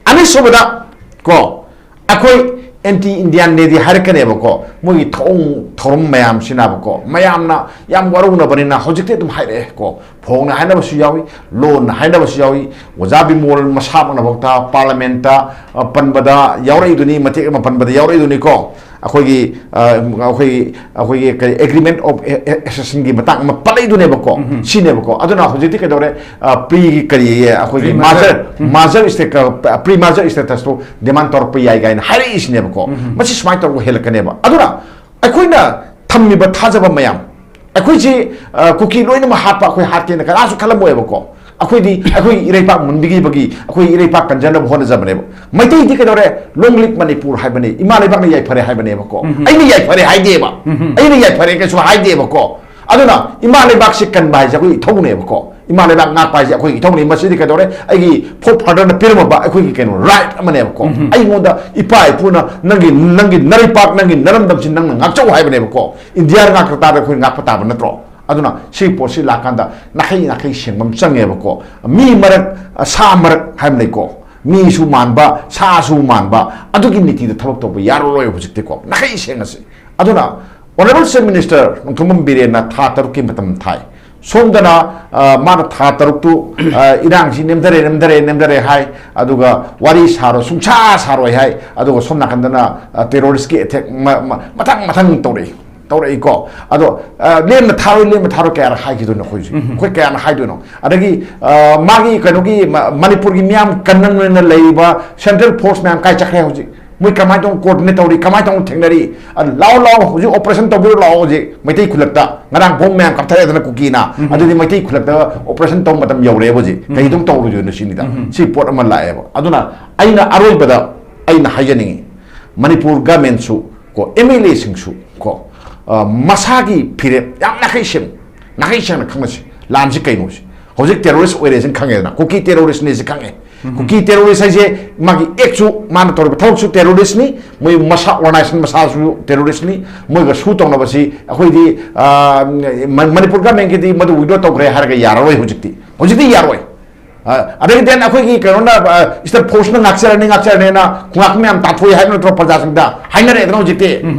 ꯑꯅꯤꯁꯨꯕꯗ ꯀꯣ, ꯑꯩꯈꯣꯏ ꯑꯦꯟꯇꯤ ꯏꯟꯗꯤꯌꯥꯟꯅꯦꯗꯤ ꯍꯥꯏꯔꯛꯀꯅꯦꯕꯀꯣ, ꯃꯣꯏꯒꯤ ꯊꯧꯑꯣꯡ ꯊꯧꯔꯝ ꯃꯌꯥꯝꯁꯤꯅꯕꯀꯣ, ꯃꯌꯥꯝꯅ ꯌꯥꯝ ꯋꯥꯔꯧꯅꯕꯅꯤꯅ ꯍꯧꯖꯤꯛꯇꯤ ꯑꯗꯨꯝ ꯍꯥꯏꯔꯛꯑꯦ ꯀꯣ, ꯐꯣꯡꯅ ꯍꯥꯏꯅꯕꯁꯨ ꯌꯥꯎꯏ, ꯂꯣꯟꯅ ꯍꯥꯏꯅꯕꯁꯨ ꯌꯥꯎꯏ꯫ ꯑꯣꯖꯥ ꯕꯤꯃꯣꯜ ꯃꯁꯥꯃꯛꯅꯐꯥꯎꯗ ꯄꯥꯔꯂꯃꯦꯟꯇ, ꯑ, ꯄꯟꯕꯗ ꯌꯥꯎꯔꯛꯏꯗꯨꯅꯤ, ꯃꯇꯦꯛ ꯑꯃ ꯄꯟꯕꯗ ꯌꯥꯎꯔꯛꯏꯗꯨꯅꯤꯀꯣ꯫ ꯑꯩꯈꯣꯏꯒꯤ ꯑ, ꯑꯩꯈꯣꯏꯒꯤ ꯑꯩꯈꯣꯏꯒꯤ ꯀꯔꯤ, ꯑꯦꯒ꯭ꯔꯤꯃꯦꯟ ꯑꯣꯐ ꯑꯦꯁꯣꯁꯤꯌꯦꯁꯟꯒꯤ ꯃꯇꯥꯡ ꯑꯃ ꯄꯜꯂꯛꯏꯗꯨꯅꯦꯕꯀꯣ꯫ ꯁꯤꯅꯦꯕꯀꯣ꯫ ꯑꯗꯨꯅ ꯍꯧꯖꯤꯛꯇꯤ ꯀꯩꯗꯧꯔꯦ? ꯄ꯭ꯔꯤꯒꯤ ꯀꯔꯤ, ꯑꯩꯈꯣꯏꯒꯤ ꯃꯥꯖꯔ, ꯃꯥꯖꯔ ꯁ꯭ꯇꯦꯇꯁ, ꯄ꯭ꯔꯤ ꯃꯥꯖꯔ ꯁ꯭ꯇꯦꯇꯁꯇꯣ ꯗꯤꯃꯥꯟ ꯇꯧꯔꯛꯄ ꯌꯥꯏ ꯀꯥꯏꯅ ꯍꯥꯏꯔꯛꯏꯁꯤꯅꯦꯕꯀꯣ꯫ ꯃꯁꯤ ꯁꯨꯃꯥꯏꯅ ꯇꯧꯔꯒ ꯍꯦꯜꯂꯛꯀꯅꯦꯕ꯫ ꯑꯗꯨꯅ ꯑꯩꯈꯣꯏꯅ ꯊꯝꯃꯤꯕ ꯊꯥꯖꯕ ꯃꯌꯥꯝ, ꯑꯩꯈꯣꯏꯁꯤ, ꯑ, ꯀꯨꯀꯤ ꯂꯣꯏꯅꯃꯛ ꯍꯥꯠꯄ ꯑꯩꯈꯣꯏ ꯍꯥꯠꯀꯦꯅ ꯀꯅꯥꯁꯨ ꯈꯜꯂꯝꯃꯣꯏꯕꯀꯣ꯫ ꯑꯩꯈꯣꯏꯗꯤ ꯑꯩꯈꯣꯏꯒꯤ ꯏꯔꯩꯄꯥꯛ ꯃꯨꯟꯕꯤꯈꯤꯕꯒꯤ, ꯑꯩꯈꯣꯏ ꯏꯔꯩꯄꯥꯛ ꯀꯟꯖꯅꯕ ꯍꯣꯠꯅꯖꯕꯅꯦꯕ꯫ ꯃꯩꯇꯩꯗꯤ ꯀꯩꯗꯧꯔꯦ? "Long live ꯃꯅꯤꯄꯨꯔ" ꯍꯥꯏꯕꯅꯤ, ꯏꯃꯥ ꯂꯩꯕꯥꯛꯅ ꯌꯥꯏꯐꯔꯦ ꯍꯥꯏꯕꯅꯦꯕꯀꯣ꯫ ꯑꯩꯅ ꯌꯥꯏꯐꯔꯦ ꯍꯥꯏꯗꯦꯕ꯫ ꯑꯩꯅ ꯌꯥꯏꯐꯔꯦ ꯀꯩꯁꯨ ꯍꯥꯏꯗꯦꯕꯀꯣ꯫ ꯑꯗꯨꯅ ꯏꯃꯥ ꯂꯩꯕꯥꯛꯁꯤ ꯀꯟꯕ ꯍꯥꯏꯁꯦ ꯑꯩꯈꯣꯏ ꯏꯊꯧꯅꯦꯕꯀꯣ꯫ ꯏꯃꯥ ꯂꯩꯕꯥꯛ ꯉꯥꯛꯄ ꯍꯥꯏꯁꯦ ꯑꯩꯈꯣꯏ ꯏꯊꯧꯅꯤ꯫ ꯃꯁꯤꯗꯤ ꯀꯩꯗꯧꯔꯦ? ꯑꯩꯒꯤ forefatherꯅ ꯄꯤꯔꯝꯃꯕ ꯑꯩꯈꯣꯏꯒꯤ ꯀꯩꯅꯣ, ꯔꯥꯏꯠ ꯑꯃꯅꯦꯕꯀꯣ꯫ ꯑꯩꯉꯣꯟꯗ ꯏꯄꯥ ꯏꯄꯨꯅ "ꯅꯪꯒꯤ, ꯅꯪꯒꯤ ꯅꯔꯩꯄꯥꯛ, ꯅꯪꯒꯤ ꯅꯔꯝꯗꯝꯁꯤ ꯅꯪꯅ ꯉꯥꯛꯆꯧ" ꯍꯥꯏꯕꯅꯦꯕꯀꯣ꯫ ꯏꯟꯗꯤꯌꯥ ꯉꯥꯛꯄ ꯇꯥꯔꯗꯤ ꯑꯩꯈꯣꯏ ꯉꯥꯛꯄ ꯇꯥꯕ ꯅꯠꯇ꯭ꯔꯣ? ꯑꯗꯨꯅ ꯁꯤ ꯄꯣꯠꯁꯤ ꯂꯥꯛꯀꯥꯟꯗ ꯅꯥꯈꯩ ꯅꯥꯈꯩ ꯁꯦꯡꯕ ꯑꯃ ꯆꯪꯉꯦꯕꯀꯣ꯫ ꯃꯤ ꯃꯔꯛ, ꯑ, ꯁꯥ ꯃꯔꯛ ꯍꯥꯏꯕ ꯂꯩꯀꯣ꯫ ꯃꯤꯁꯨ ꯃꯥꯟꯕ, ꯁꯥꯁꯨ ꯃꯥꯟꯕ, ꯑꯗꯨꯒꯤ ꯅꯤꯇꯤꯗ ꯊꯕꯛ ꯇꯧꯕ ꯌꯥꯔꯔꯣꯏ ꯍꯧꯖꯤꯛꯇꯤꯀꯣ꯫ ꯅꯥꯈꯩ ꯁꯦꯡꯉꯁꯤ꯫ ꯑꯗꯨꯅ Honourable Chief Minister ꯅꯣꯡꯊꯣꯝꯕꯝ ꯕꯤꯔꯦꯟꯅ ꯊꯥ ꯇꯔꯨꯛꯀꯤ ꯃꯇꯝ ꯊꯥꯏ꯫ ꯁꯣꯝꯗꯅ, ꯑ, ꯃꯥꯅ ꯊꯥ ꯇꯔꯨꯛꯇꯨ, ꯑ, ꯏꯔꯥꯡꯁꯤ ꯅꯦꯝꯊꯔꯦ, ꯅꯦꯝꯊꯔꯦ, ꯅꯦꯝꯊꯔꯦ ꯍꯥꯏ, ꯑꯗꯨꯒ ꯋꯥꯔꯤ ꯁꯥꯔꯣ, ꯁꯨꯡꯁꯥ ꯁꯥꯔꯣꯏ ꯍꯥꯏ, ꯑꯗꯨꯒ ꯁꯣꯝ ꯅꯥꯀꯟꯗꯅ, ꯑ, terroristꯀꯤ attack ꯃ-, ꯃ-, ꯃꯊꯪ ꯃꯊꯪ ꯇꯧꯔꯛꯏ, ꯇꯧꯔꯛꯏꯀꯣ꯫ ꯑꯗꯣ, ꯑ, ꯂꯦꯝꯅ ꯊꯥꯔꯣꯏ, ꯂꯦꯝꯅ ꯊꯥꯔꯣꯏ ꯀꯌꯥꯔꯛ ꯍꯥꯏꯈꯤꯗꯣꯏꯅꯣ ꯑꯩꯈꯣꯏ ꯍꯧꯖꯤꯛ? ꯑꯩꯈꯣꯏ ꯀꯌꯥꯅ ꯍꯥꯏꯗꯣꯏꯅꯣ? ꯑꯗꯒꯤ, ꯑ, ꯃꯥꯒꯤ ꯀꯩꯅꯣꯒꯤ ꯃ-, ꯃꯅꯤꯄꯨꯔꯒꯤ ꯃꯤꯌꯥꯝ ꯀꯟꯅ ꯅꯣꯏꯅ ꯂꯩꯔꯤꯕ central force ꯃꯌꯥꯝ ꯀꯥꯏ ꯆꯠꯈ꯭ꯔꯦ ꯍꯧꯖꯤꯛ? ꯃꯣꯏ ꯀꯃꯥꯏꯅ ꯇꯧꯅ coordinate ꯇꯧꯔꯤ, ꯀꯃꯥꯏꯅ ꯇꯧꯅ ꯊꯦꯡꯅꯔꯤ? ꯑ, ꯂꯥꯛꯑꯣ, ꯂꯥꯛꯑꯣ, ꯍꯧꯖꯤꯛ operation ꯇꯧꯕꯤꯔꯣ ꯂꯥꯛꯑꯣ ꯍꯧꯖꯤꯛ꯫ ꯃꯩꯇꯩ ꯈꯨꯜꯂꯛꯇ ꯉꯔꯥꯡ bomb ꯃꯌꯥꯝ ꯀꯥꯞꯊꯔꯛꯑꯦꯗꯅ ꯀꯨꯀꯤꯅ, ꯑꯗꯨꯗꯤ ꯃꯩꯇꯩ ꯈꯨꯜꯂꯛꯇ operation ꯇꯧꯕ ꯃꯇꯝ ꯌꯧꯔꯛꯑꯦꯕ ꯍꯧꯖꯤꯛ꯫ ꯀꯩꯗꯧ ꯇꯧꯔꯣꯏꯗꯣꯏꯅꯣ ꯁꯤꯅꯤꯗ꯫ ꯁꯤ ꯄꯣꯠ ꯑꯃ ꯂꯥꯛꯑꯦꯕ꯫ ꯑꯗꯨꯅ ꯑꯩꯅ ꯑꯔꯣꯏꯕꯗ ꯑꯩꯅ ꯍꯥꯏꯖꯅꯤꯡꯉꯤ, ꯃꯅꯤꯄꯨꯔ governmentꯁꯨ ꯀꯣ, MLAꯁꯤꯡꯁꯨ ꯀꯣ, ꯑ, ꯃꯁꯥꯒꯤ ꯐꯤꯔꯦꯞ ꯌꯥꯝ ꯅꯥꯈꯩ ꯁꯦꯡ-, ꯅꯥꯈꯩ ꯁꯦꯡꯅ ꯈꯪꯅꯁꯤ꯫ ꯂꯥꯟꯁꯤ ꯀꯩꯅꯣꯁꯤ꯫ ꯍꯧꯖꯤꯛ terrorist ꯑꯣꯏꯔꯦꯁꯤ ꯈꯪꯉꯦꯗꯅ, ꯀꯨꯀꯤ terroristꯅꯦꯁꯤ ꯈꯪꯉꯦ꯫ ꯀꯨꯀꯤ terrorist ꯍꯥꯏꯁꯦ ꯃꯥꯒꯤ actꯁꯨ, ꯃꯥꯅ ꯇꯧꯔꯤꯕ ꯊꯕꯛꯁꯨ terroristꯅꯤ, ꯃꯣꯏ ꯃꯁꯥ, organization ꯃꯁꯥꯁꯨ terroristꯅꯤ, ꯃꯣꯏꯒ ꯁꯨ ꯇꯧꯅꯕꯁꯤ ꯑꯩꯈꯣꯏꯗꯤ, ꯑ, ꯃ-, ꯃꯅꯤꯄꯨꯔ governmentꯀꯤꯗꯤ ꯃꯗꯨ withdraw ꯇꯧꯈ꯭ꯔꯦ ꯍꯥꯏꯔꯒ ꯌꯥꯔꯔꯣꯏ ꯍꯧꯖꯤꯛꯇꯤ꯫ ꯍꯧꯖꯤꯛꯇꯤ ꯌꯥꯔꯣꯏ꯫ ꯑ, ꯑꯗꯒꯤ then ꯑꯩꯈꯣꯏꯒꯤ ꯀꯩꯅꯣꯅ, ꯑ, state forceꯅ ꯉꯥꯛꯆꯔꯅꯤ, ꯉꯥꯛꯆꯔꯅꯤꯅ ꯈꯣꯡꯉꯥꯛꯄ ꯃꯌꯥꯝ ꯇꯥꯟꯊꯣꯛꯏ ꯍꯥꯏꯕ ꯅꯠꯇ꯭ꯔꯣ ꯄ꯭ꯔꯖꯥꯁꯤꯡꯗ? ꯍꯥꯏꯅꯔꯦꯗꯅ ꯍꯧꯖꯤꯛꯇꯤ꯫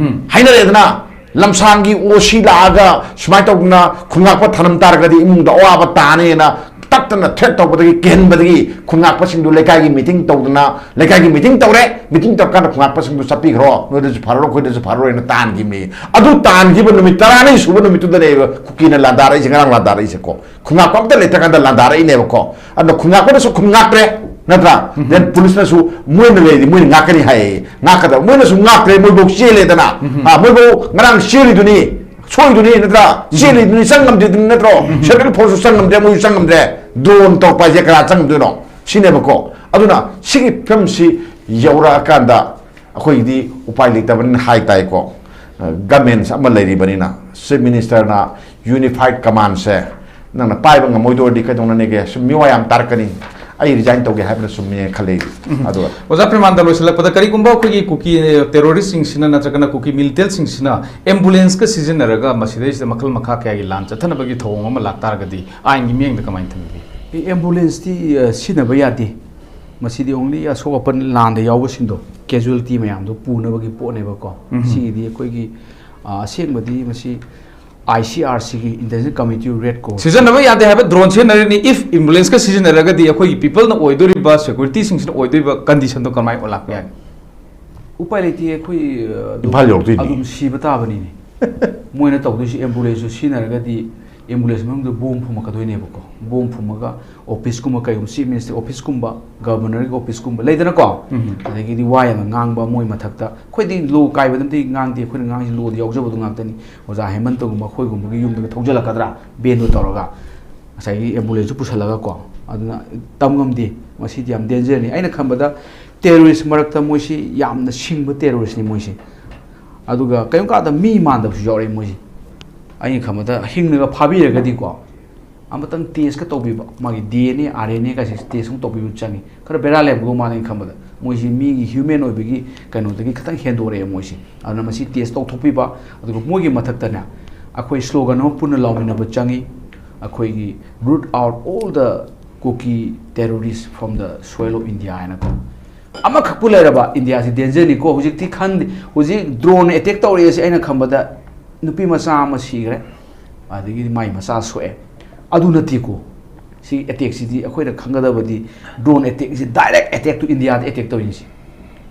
ꯍꯥꯏꯅꯔꯦꯗꯅ꯫ ꯂꯝꯁꯥꯡꯒꯤ OC ꯂꯥꯛꯑꯒ ꯁꯨꯃꯥꯏꯅ ꯇꯧꯗꯅ ꯈꯣꯡꯉꯥꯛꯄ ꯊꯅꯝ ꯇꯥꯔꯒꯗꯤ ꯏꯃꯨꯡꯗ ꯑꯋꯥꯕ ꯇꯥꯅꯦꯅ ꯇꯠꯇꯅ ꯊ꯭ꯔꯦꯠ ꯇꯧꯕꯗꯒꯤ, ꯀꯤꯍꯟꯕꯗꯒꯤ ꯈꯨꯟꯉꯥꯛꯄꯁꯤꯡꯗꯨ ꯂꯩꯀꯥꯏꯒꯤ ꯃꯤꯇꯤꯡ ꯇꯧꯗꯅ, ꯂꯩꯀꯥꯏꯒꯤ ꯃꯤꯇꯤꯡ ꯇꯧꯔꯦ, ꯃꯤꯇꯤꯡ ꯇꯧꯔꯀꯥꯟꯗ ꯈꯨꯟꯉꯥꯛꯄꯁꯤꯡꯗꯨ ꯆꯠꯄꯤꯈ꯭ꯔꯣ, ꯅꯣꯏꯗꯁꯨ ꯐꯔꯔꯣꯏ, ꯑꯩꯈꯣꯏꯗꯁꯨ ꯐꯔꯔꯣꯏꯅ ꯇꯥꯟꯈꯤꯕꯅꯤ꯫ ꯑꯗꯨ ꯇꯥꯟꯈꯤꯕ ꯅꯨꯃꯤꯠ ꯇꯔꯥꯅꯤ ꯁꯨꯕ ꯅꯨꯃꯤꯠꯇꯨꯗꯅꯦꯕ ꯀꯨꯀꯤꯅ ꯂꯥꯟꯗꯥꯔꯛꯏꯁꯦ, ꯉꯔꯥꯡ ꯂꯥꯟꯗꯥꯔꯛꯏꯁꯦꯀꯣ꯫ ꯈꯨꯟꯉꯥꯛꯄ ꯑꯝꯇ ꯂꯩꯇ꯭ꯔꯀꯥꯟꯗ ꯂꯥꯟꯗꯥꯔꯛꯏꯅꯦꯕꯀꯣ꯫ ꯑꯗꯨꯅ ꯈꯨꯟꯉꯥꯛꯄꯅꯁꯨ ꯈꯨꯟꯉꯥꯛꯇ꯭ꯔꯦ, ꯅꯠꯇ꯭ꯔꯥ? ꯎꯝ꯫ Then ꯄꯨꯂꯤꯁꯅꯁꯨ ꯃꯣꯏꯅ ꯂꯩꯔꯗꯤ ꯃꯣꯏꯅ ꯉꯥꯛꯀꯅꯤ ꯍꯥꯏꯌꯦ, ꯉꯥꯛꯀꯗꯕ꯫ ꯃꯣꯏꯅꯁꯨ ꯉꯥꯛꯇ꯭ꯔꯦ, ꯃꯣꯏꯐꯧ ꯆꯦꯜꯂꯦꯗꯅ꯫ ꯎꯝ꯫ ꯑ, ꯃꯣꯏꯐꯧ ꯉꯔꯥꯡ ꯆꯦꯜꯂꯤꯗꯨꯅꯤ, ꯁꯣꯏꯗꯨꯅꯤ, ꯅꯠꯇ꯭ꯔꯥ? ꯎꯝ꯫ ꯆꯦꯜꯂꯤꯗꯨꯅꯤ, ꯆꯪ ꯉꯝꯗꯦꯗꯨꯅꯤ, ꯅꯠꯇ꯭ꯔꯣ? ꯎꯝ꯫ Central Force ꯆꯪ ꯉꯝꯗ꯭ꯔꯦ, ꯃꯣꯏꯁꯨ ꯆꯪ ꯉꯝꯗ꯭ꯔꯦ꯫ ꯗ꯭ꯔꯣꯟ ꯇꯧꯔꯛꯄ ꯍꯥꯏꯁꯦ ꯀꯅꯥ ꯆꯪꯉꯝꯗꯣꯏꯅꯣ? ꯁꯤꯅꯦꯕꯀꯣ꯫ ꯑꯗꯨꯅ ꯁꯤꯒꯤ ꯐꯤꯕꯝꯁꯤ ꯌꯧꯔꯛꯑꯀꯥꯟꯗ ꯑꯩꯈꯣꯏꯒꯤꯗꯤ ꯎꯄꯥꯏ ꯂꯩꯇꯕꯅꯤꯅ ꯍꯥꯏ ꯇꯥꯏꯀꯣ꯫ ꯑ, ꯒꯃꯦꯟꯁ ꯑꯃ ꯂꯩꯔꯤꯕꯅꯤꯅ, ꯆꯤꯐ ꯃꯤꯅꯤꯁꯇꯔꯅ ꯌꯨꯅꯤꯐꯥꯏꯠ ꯀꯃꯥꯟꯁꯦ ꯅꯪꯅ ꯄꯥꯏꯕ ꯉꯝꯃꯣꯏꯗꯧꯔꯗꯤ ꯀꯩꯗꯧꯅꯅꯦꯒꯦ? ꯁꯨꯝ ꯃꯤꯋꯥ ꯌꯥꯝ ꯇꯥꯔꯛꯀꯅꯤ, ꯑꯩ ꯔꯤꯖꯥꯏꯟ ꯇꯧꯒꯦ ꯍꯥꯏꯕꯅ ꯆꯨꯝꯃꯦꯅ ꯈꯜꯂꯦ ꯑꯩꯗꯤ꯫ ꯎꯝ꯫ ꯑꯗꯨꯒ ꯑꯣꯖꯥ, ꯄ꯭ꯔꯤꯃꯥꯟꯗ ꯂꯣꯏꯁꯤꯜꯂꯛꯄꯗ, ꯀꯔꯤꯒꯨꯝꯕ ꯑꯩꯈꯣꯏꯒꯤ ꯀꯨꯀꯤ ꯇꯦꯔꯣꯔꯤꯁꯁꯤꯡꯁꯤꯅ ꯅꯠꯇ꯭ꯔꯒꯅ ꯀꯨꯀꯤ ꯃꯤꯂꯤꯇꯦꯟꯁꯤꯡꯁꯤꯅ ꯑꯦꯝꯕꯨꯂꯦꯟꯁꯀ ꯁꯤꯖꯤꯟꯅꯔꯒ ꯃꯁꯤꯗꯩꯁꯤꯗ ꯃꯈꯜ ꯃꯈꯥ ꯀꯌꯥꯒꯤ ꯂꯥꯟ ꯆꯠꯊꯅꯕꯒꯤ ꯊꯧꯑꯣꯡ ꯑꯃ ꯂꯥꯛꯇꯥꯔꯒꯗꯤ, ꯑꯥꯏꯟꯒꯤ ꯃꯤꯠꯌꯦꯡꯗ ꯀꯃꯥꯏꯅ ꯊꯝꯕꯤꯒꯦ? ꯑꯦ, ꯑꯦꯝꯕꯨꯂꯦꯟꯁꯇꯤ, ꯑ, ꯁꯤꯖꯤꯟꯅꯕ ꯌꯥꯗꯦ꯫ ꯃꯁꯤꯗꯤ only ꯑꯁꯣꯛ ꯑꯄꯟ ꯂꯥꯟꯗ ꯌꯥꯎꯕꯁꯤꯡꯗꯣ, casualty ꯃꯌꯥꯝꯗꯣ ꯄꯨꯅꯕꯒꯤ ꯄꯣꯠꯅꯦꯕꯀꯣ꯫ ꯎꯝ꯫ ꯁꯤꯒꯤꯗꯤ ꯑꯩꯈꯣꯏꯒꯤ, ꯑ, ꯑꯁꯦꯡꯕꯗꯤ ꯃꯁꯤ ICRCꯒꯤ, Intelligence Committee of Red Corps ꯁꯤꯖꯤꯟꯅꯕ ꯌꯥꯗꯦ ꯍꯥꯏꯕ ꯗ꯭ꯔꯣꯟ ꯁꯤꯖꯤꯟꯅꯔꯅꯤ꯫ If ambulance ꯀ ꯁꯤꯖꯤꯟꯅꯔꯒꯗꯤ ꯑꯩꯈꯣꯏꯒꯤ people ꯅ ꯑꯣꯏꯗꯣꯔꯤꯕ, security ꯁꯤꯡꯁꯤꯅ ꯑꯣꯏꯗꯣꯔꯤꯕ condition ꯗꯣ ꯀꯃꯥꯏꯅ ꯂꯥꯛꯄ ꯌꯥꯏ? ꯎꯄꯥꯏ ꯂꯩꯇꯦ, ꯑꯩꯈꯣꯏ, ꯑ, ꯑꯗꯨꯝ, ꯏꯝꯐꯥꯜ ꯌꯧꯔꯛꯇꯣꯏꯅꯤ꯫ ꯑꯗꯨꯝ ꯁꯤꯕ ꯇꯥꯕꯅꯤꯅꯦ꯫ ꯃꯣꯏꯅ ꯇꯧꯗꯣꯏꯁꯤ ambulance ꯁꯨ ꯁꯤꯖꯤꯟꯅꯔꯒꯗꯤ ambulance ꯃꯅꯨꯡꯗ ꯕꯣꯝ ꯐꯨꯝꯃꯛꯀꯗꯣꯏꯅꯦꯕꯀꯣ꯫ ꯕꯣꯝ ꯐꯨꯝꯃꯒ office ꯀꯨꯝꯕ, ꯀꯩꯒꯨꯝꯕ chief minister office ꯀꯨꯝꯕ, governor ꯒꯤ office ꯀꯨꯝꯕ ꯂꯩꯗꯅꯀꯣ꯫ ꯎꯝ꯫ ꯑꯗꯒꯤꯗꯤ ꯋꯥ ꯌꯥꯝꯅ ꯉꯥꯡꯕ, ꯃꯣꯏ ꯃꯊꯛꯇ꯫ ꯑꯩꯈꯣꯏꯗꯤ law ꯀꯥꯏꯕꯗ ꯑꯝꯇ ꯉꯥꯡꯗꯦ, ꯑꯩꯈꯣꯏꯅ ꯉꯥꯡꯉꯤꯁꯤ law ꯗ ꯌꯥꯎꯖꯕꯗꯣ ꯉꯥꯛꯇꯅꯤ꯫ ꯑꯣꯖꯥ ꯍꯦꯃꯟꯇꯒꯨꯝꯕ ꯑꯩꯈꯣꯏꯒꯨꯝꯕꯒꯤ ꯌꯨꯝꯗꯒ ꯊꯧꯖꯤꯜꯂꯛꯀꯗ꯭ꯔꯥ, van ꯗꯣ ꯇꯧꯔꯒ, ꯉꯁꯥꯏꯒꯤ ambulance ꯁꯨ ꯄꯨꯁꯜꯂꯒ ꯀꯣ꯫ ꯑꯗꯨꯅ ꯇꯝ ꯉꯝꯗꯦ꯫ ꯃꯁꯤꯗꯤ ꯌꯥꯝ danger ꯅꯤ꯫ ꯑꯩꯅ ꯈꯟꯕꯗ terrorist ꯃꯔꯛꯇ ꯃꯣꯏꯁꯤ ꯌꯥꯝꯅ ꯁꯤꯡꯕ terrorist ꯅꯤ ꯃꯣꯏꯁꯦ꯫ ꯑꯗꯨꯒ ꯀꯔꯤꯒꯨꯝꯕ ꯀꯥꯟꯗ ꯃꯤ ꯃꯥꯟꯗꯕꯁꯨ ꯌꯥꯎꯔꯛꯑꯦ ꯃꯣꯏꯁꯦ꯫ ꯑꯩꯅ ꯈꯟꯕꯗ ꯍꯤꯡꯅꯒ ꯐꯥꯕꯤꯔꯒꯗꯤꯀꯣ, ꯑꯃꯇꯪ test ꯀ ꯇꯧꯕꯤꯕ, ꯃꯥꯒꯤ D N A, R N A ꯀꯥꯏꯁꯦ test ꯑꯃ ꯇꯧꯕꯤꯕ ꯆꯪꯉꯤ꯫ ꯈꯔ ꯕꯦꯔꯥ ꯂꯩꯔꯝꯒꯗꯧ ꯃꯥꯜꯂꯦ ꯑꯩꯅ ꯈꯟꯕꯗ꯫ ꯃꯣꯏꯁꯤ ꯃꯤꯒꯤ human ꯑꯣꯏꯕꯒꯤ ꯀꯩꯅꯣꯗꯒꯤ ꯈꯤꯇꯪ ꯍꯦꯟꯗꯣꯔꯛꯑꯦ ꯃꯣꯏꯁꯤ꯫ ꯑꯗꯨꯅ ꯃꯁꯤ test ꯇꯧꯊꯣꯛꯄꯤꯕ, ꯑꯗꯨꯒ ꯃꯣꯏꯒꯤ ꯃꯊꯛꯇꯅꯦ, ꯑꯩꯈꯣꯏ slogan ꯑꯃ ꯄꯨꯟꯅ ꯂꯥꯎꯃꯤꯟꯅꯕ ꯆꯪꯉꯤ꯫ ꯑꯩꯈꯣꯏꯒꯤ "Root out all the Kuki terrorists from the soil of India" ꯍꯥꯏꯅꯀꯣ꯫ ꯑꯃꯈꯛꯄꯨ ꯂꯩꯔꯕ, ꯏꯟꯗꯤꯌꯥꯁꯤ danger ꯅꯤꯀꯣ꯫ ꯍꯧꯖꯤꯛꯇꯤ ꯈꯟꯗꯦ, ꯍꯧꯖꯤꯛ ꯗ꯭ꯔꯣꯟꯅ attack ꯇꯧꯔꯛꯑꯦꯁꯦ ꯑꯩꯅ ꯈꯟꯕꯗ ꯅꯨꯄꯤ ꯃꯆꯥ ꯑꯃ ꯁꯤꯈ꯭ꯔꯦ, ꯑꯗꯒꯤꯗꯤ ꯃꯥꯏ ꯃꯆꯥ ꯁꯣꯛꯑꯦ꯫ ꯑꯗꯨ ꯅꯠꯇꯦꯀꯣ, ꯁꯤ ꯑꯦꯇꯦꯛꯁꯤꯗꯤ ꯑꯩꯈꯣꯏꯅ ꯈꯪꯒꯗꯕꯗꯤ, ꯗ꯭ꯔꯣꯟ ꯑꯦꯇꯦꯛꯁꯤ ꯗꯥꯏꯔꯦꯛ ꯑꯦꯇꯦꯛ ꯇꯨ ꯏꯟꯗꯤꯌꯥꯗ ꯑꯦꯇꯦꯛ ꯇꯧꯔꯤꯅꯤ ꯁꯤ꯫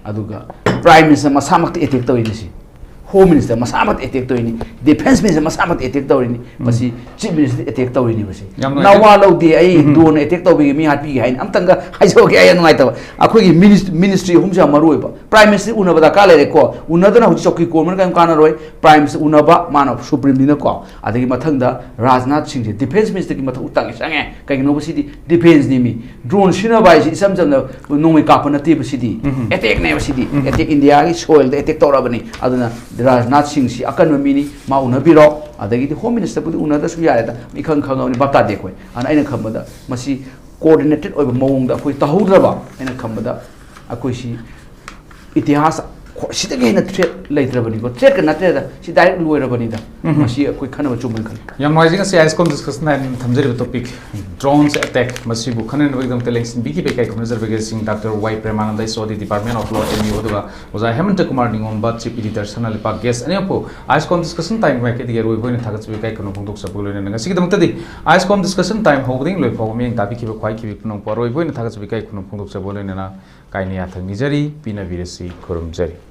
ꯑꯗꯨꯒ ꯄ꯭ꯔꯥꯏꯝ ꯃꯤꯅꯤꯁꯇꯔ ꯃꯁꯥꯃꯛꯇ ꯑꯦꯇꯦꯛ ꯇꯧꯔꯤꯅꯤ ꯁꯤ꯫ ꯍꯣꯝ ꯃꯤꯅꯤꯁꯇꯔ ꯃꯁꯥꯃꯛꯇ ꯑꯦꯇꯦꯛ ꯇꯧꯔꯤꯅꯤ, ꯗꯤꯐꯦꯟꯁ ꯃꯤꯅꯤꯁꯇꯔ ꯃꯁꯥꯃꯛꯇ ꯑꯦꯇꯦꯛ ꯇꯧꯔꯤꯅꯤ꯫ ꯎꯝ꯫ ꯃꯁꯤ ꯆꯤꯐ ꯃꯤꯅꯤꯁꯇꯔ ꯑꯦꯇꯦꯛ ꯇꯧꯔꯤꯅꯤ ꯃꯁꯤ꯫ ꯌꯥꯝ ꯅꯨꯡꯉꯥꯏꯇꯦ꯫ ꯅꯋꯥ ꯂꯧꯗꯦ, ꯑꯩ ꯎꯝ꯫ ꯗ꯭ꯔꯣꯟ ꯑꯦꯇꯦꯛ ꯇꯧꯕꯤꯒꯦ, ꯃꯤ ꯍꯥꯠꯄꯤꯒꯦ ꯍꯥꯏꯅ꯫ ꯑꯝꯇꯪꯒ ꯍꯥꯏꯖꯍꯧꯒꯦ, ꯑꯩ ꯌꯥꯝ ꯅꯨꯡꯉꯥꯏꯇꯕ꯫ ꯑꯩꯈꯣꯏꯒꯤ ꯃꯤꯅꯤꯁ-, ꯃꯤꯅꯤꯁꯇ꯭ꯔꯤ ꯑꯍꯨꯝꯁꯦ ꯌꯥꯝ ꯃꯔꯨ ꯑꯣꯏꯕ꯫ ꯄ꯭ꯔꯥꯏꯝ ꯃꯤꯅꯤꯁꯇꯔ ꯎꯅꯕ ꯗꯔꯀꯥꯔ ꯂꯩꯔꯦꯀꯣ꯫ ꯎꯅꯗꯅ ꯍꯧꯖꯤꯛ ꯆꯧꯀꯤ ꯀꯣꯟꯕꯅ ꯀꯔꯤꯝ ꯀꯥꯟꯅꯔꯣꯏ꯫ ꯄ꯭ꯔꯥꯏꯝ ꯃꯤꯅꯤꯁꯇꯔ ꯎꯅꯕ, ꯃꯥꯅ ꯁꯨꯄ꯭ꯔꯤꯝꯅꯤꯅꯀꯣ꯫ ꯑꯗꯒꯤ ꯃꯊꯪꯗ ꯔꯥꯖꯅꯥꯊ ꯁꯤꯡꯁꯦ, ꯗꯤꯐꯦꯟꯁ ꯃꯤꯅꯤꯁꯇꯔꯒꯤ ꯃꯊꯧ ꯇꯥꯡ ꯆꯪꯉꯦ꯫ ꯀꯩꯒꯤꯅꯣꯕ ꯁꯤꯗꯤ? ꯗꯤꯐꯦꯟꯁꯅꯤ ꯃꯤ꯫ ꯗ꯭ꯔꯣꯟ ꯁꯤꯖꯤꯟꯅꯕ ꯍꯥꯏꯁꯤ ꯏꯆꯝ ꯆꯝꯅ ꯅꯣꯡꯃꯩ ꯀꯥꯞꯄ ꯅꯠꯇꯦꯕ ꯁꯤꯗꯤ꯫ ꯎꯝ꯫ ꯑꯦꯇꯦꯛꯅꯦꯕ ꯁꯤꯗꯤ꯫ ꯎꯝ꯫ ꯑꯦꯇꯦꯛ ꯏꯟꯗꯤꯌꯥꯒꯤ ꯁꯣꯏꯜꯗ ꯑꯦꯇꯦꯛ ꯇꯧꯔꯛꯑꯕꯅꯤ꯫ ꯑꯗꯨꯅ ꯔꯥꯖꯅꯥꯊ ꯁꯤꯡꯁꯤ ꯑꯀꯟꯕ ꯃꯤꯅꯤ, ꯃꯥ ꯎꯅꯕꯤꯔꯣ꯫ ꯑꯗꯒꯤꯗꯤ ꯍꯣꯝ ꯃꯤꯅꯤꯁꯇꯔꯕꯨꯗꯤ ꯎꯅꯗ꯭ꯔꯁꯨ ꯌꯥꯔꯦꯗ, ꯃꯤ ꯈꯪ ꯈꯪꯉꯕꯅꯤ, ꯚꯥꯞ ꯇꯥꯗꯦ ꯑꯩꯈꯣꯏ꯫ ꯑꯗꯨꯅ ꯑꯩꯅ ꯈꯟꯕꯗ ꯃꯁꯤ ꯀꯣꯑꯣꯔꯗꯤꯅꯦꯇꯦꯠ ꯑꯣꯏꯕ ꯃꯑꯣꯡꯗ ꯑꯩꯈꯣꯏ ꯇꯧꯍꯧꯗ꯭ꯔꯕ, ꯑꯩꯅ ꯈꯟꯕꯗ ꯑꯩꯈꯣꯏꯁꯤ ꯏꯇꯤꯍꯥꯁ ꯈ꯭ꯋꯥ-, ꯁꯤꯗꯒꯤ ꯍꯦꯟꯅ ꯊ꯭ꯔꯦꯠ ꯂꯩꯇ꯭ꯔꯕꯅꯤꯀꯣ꯫ ꯊ꯭ꯔꯦꯠꯀ ꯅꯠꯇ꯭ꯔꯦꯗ, ꯁꯤ ꯗꯥꯏꯔꯦꯛ ꯂꯣꯏꯔꯕꯅꯤꯗ꯫ ꯎꯝ꯫ ꯃꯁꯤ ꯑꯩꯈꯣꯏ ꯈꯟꯅꯕ ꯆꯨꯝꯕꯅ ꯈꯜꯂꯤ꯫ ꯌꯥꯝ ꯅꯨꯡꯉꯥꯏꯖꯩ, ꯉꯁꯤ ꯑꯥꯏ ꯑꯦꯁ ꯀꯣꯝ ꯗꯤꯁꯀꯁꯟ ꯍꯥꯏꯅ ꯊꯝꯖꯔꯤꯕ ꯇꯣꯄꯤꯛ ꯗ꯭ꯔꯣꯟꯁ ꯑꯦꯇꯦꯛ ꯃꯁꯤꯕꯨ ꯈꯟꯅꯅꯕꯒꯤꯗꯃꯛꯇ ꯂꯦꯡꯁꯤꯟꯕꯤꯈꯤꯕ ꯏꯀꯥꯏ ꯈꯨꯝꯅꯖꯕꯒꯤ ꯁꯤꯡ doctor Y Premananda, S O D department of law, M U, ꯑꯗꯨꯒ ꯑꯣꯖꯥ Hemant Kumar Ningomba, chief editor, Sana Leipak, guest ꯑꯅꯤꯃꯛꯄꯨ I S com discussion time ꯃꯥꯏꯀꯩꯗꯒꯤ ꯑꯔꯣꯏꯕ ꯑꯣꯏꯅ ꯊꯥꯒꯠꯆꯕ ꯏꯀꯥꯏ ꯈꯨꯝꯅꯕ ꯐꯣꯡꯗꯣꯛꯆꯕꯒ ꯂꯣꯏꯅꯅ ꯉꯁꯤꯒꯤꯗꯃꯛꯇꯗꯤ ꯑꯥꯏ ꯑꯦꯁ ꯀꯣꯝ ꯗꯤꯁꯀꯁꯟ ꯇꯥꯏꯝ ꯍꯧꯕꯗꯒꯤ ꯂꯣꯏ ꯐꯥꯎꯕ ꯃꯤꯠꯌꯦꯡ ꯇꯥꯕꯤꯈꯤꯕ ꯈ꯭ꯋꯥꯏꯈꯤꯕ ꯄꯨꯝꯅꯃꯛꯄꯨ ꯑꯔꯣꯏꯕ ꯑꯣꯏꯅ ꯊꯥꯒꯠꯆꯕ ꯏꯀꯥꯏ ꯈꯨꯝꯅꯕ ꯐꯣꯡꯗꯣꯛꯆꯕꯒ ꯂꯣꯏꯅꯅ ꯀꯥꯏꯅ ꯌꯥꯊꯪ ꯅꯤꯖꯔꯤ, ꯄꯤꯅꯕꯤꯔꯁꯤ, ꯈꯨꯔꯨꯝꯖꯔꯤ꯫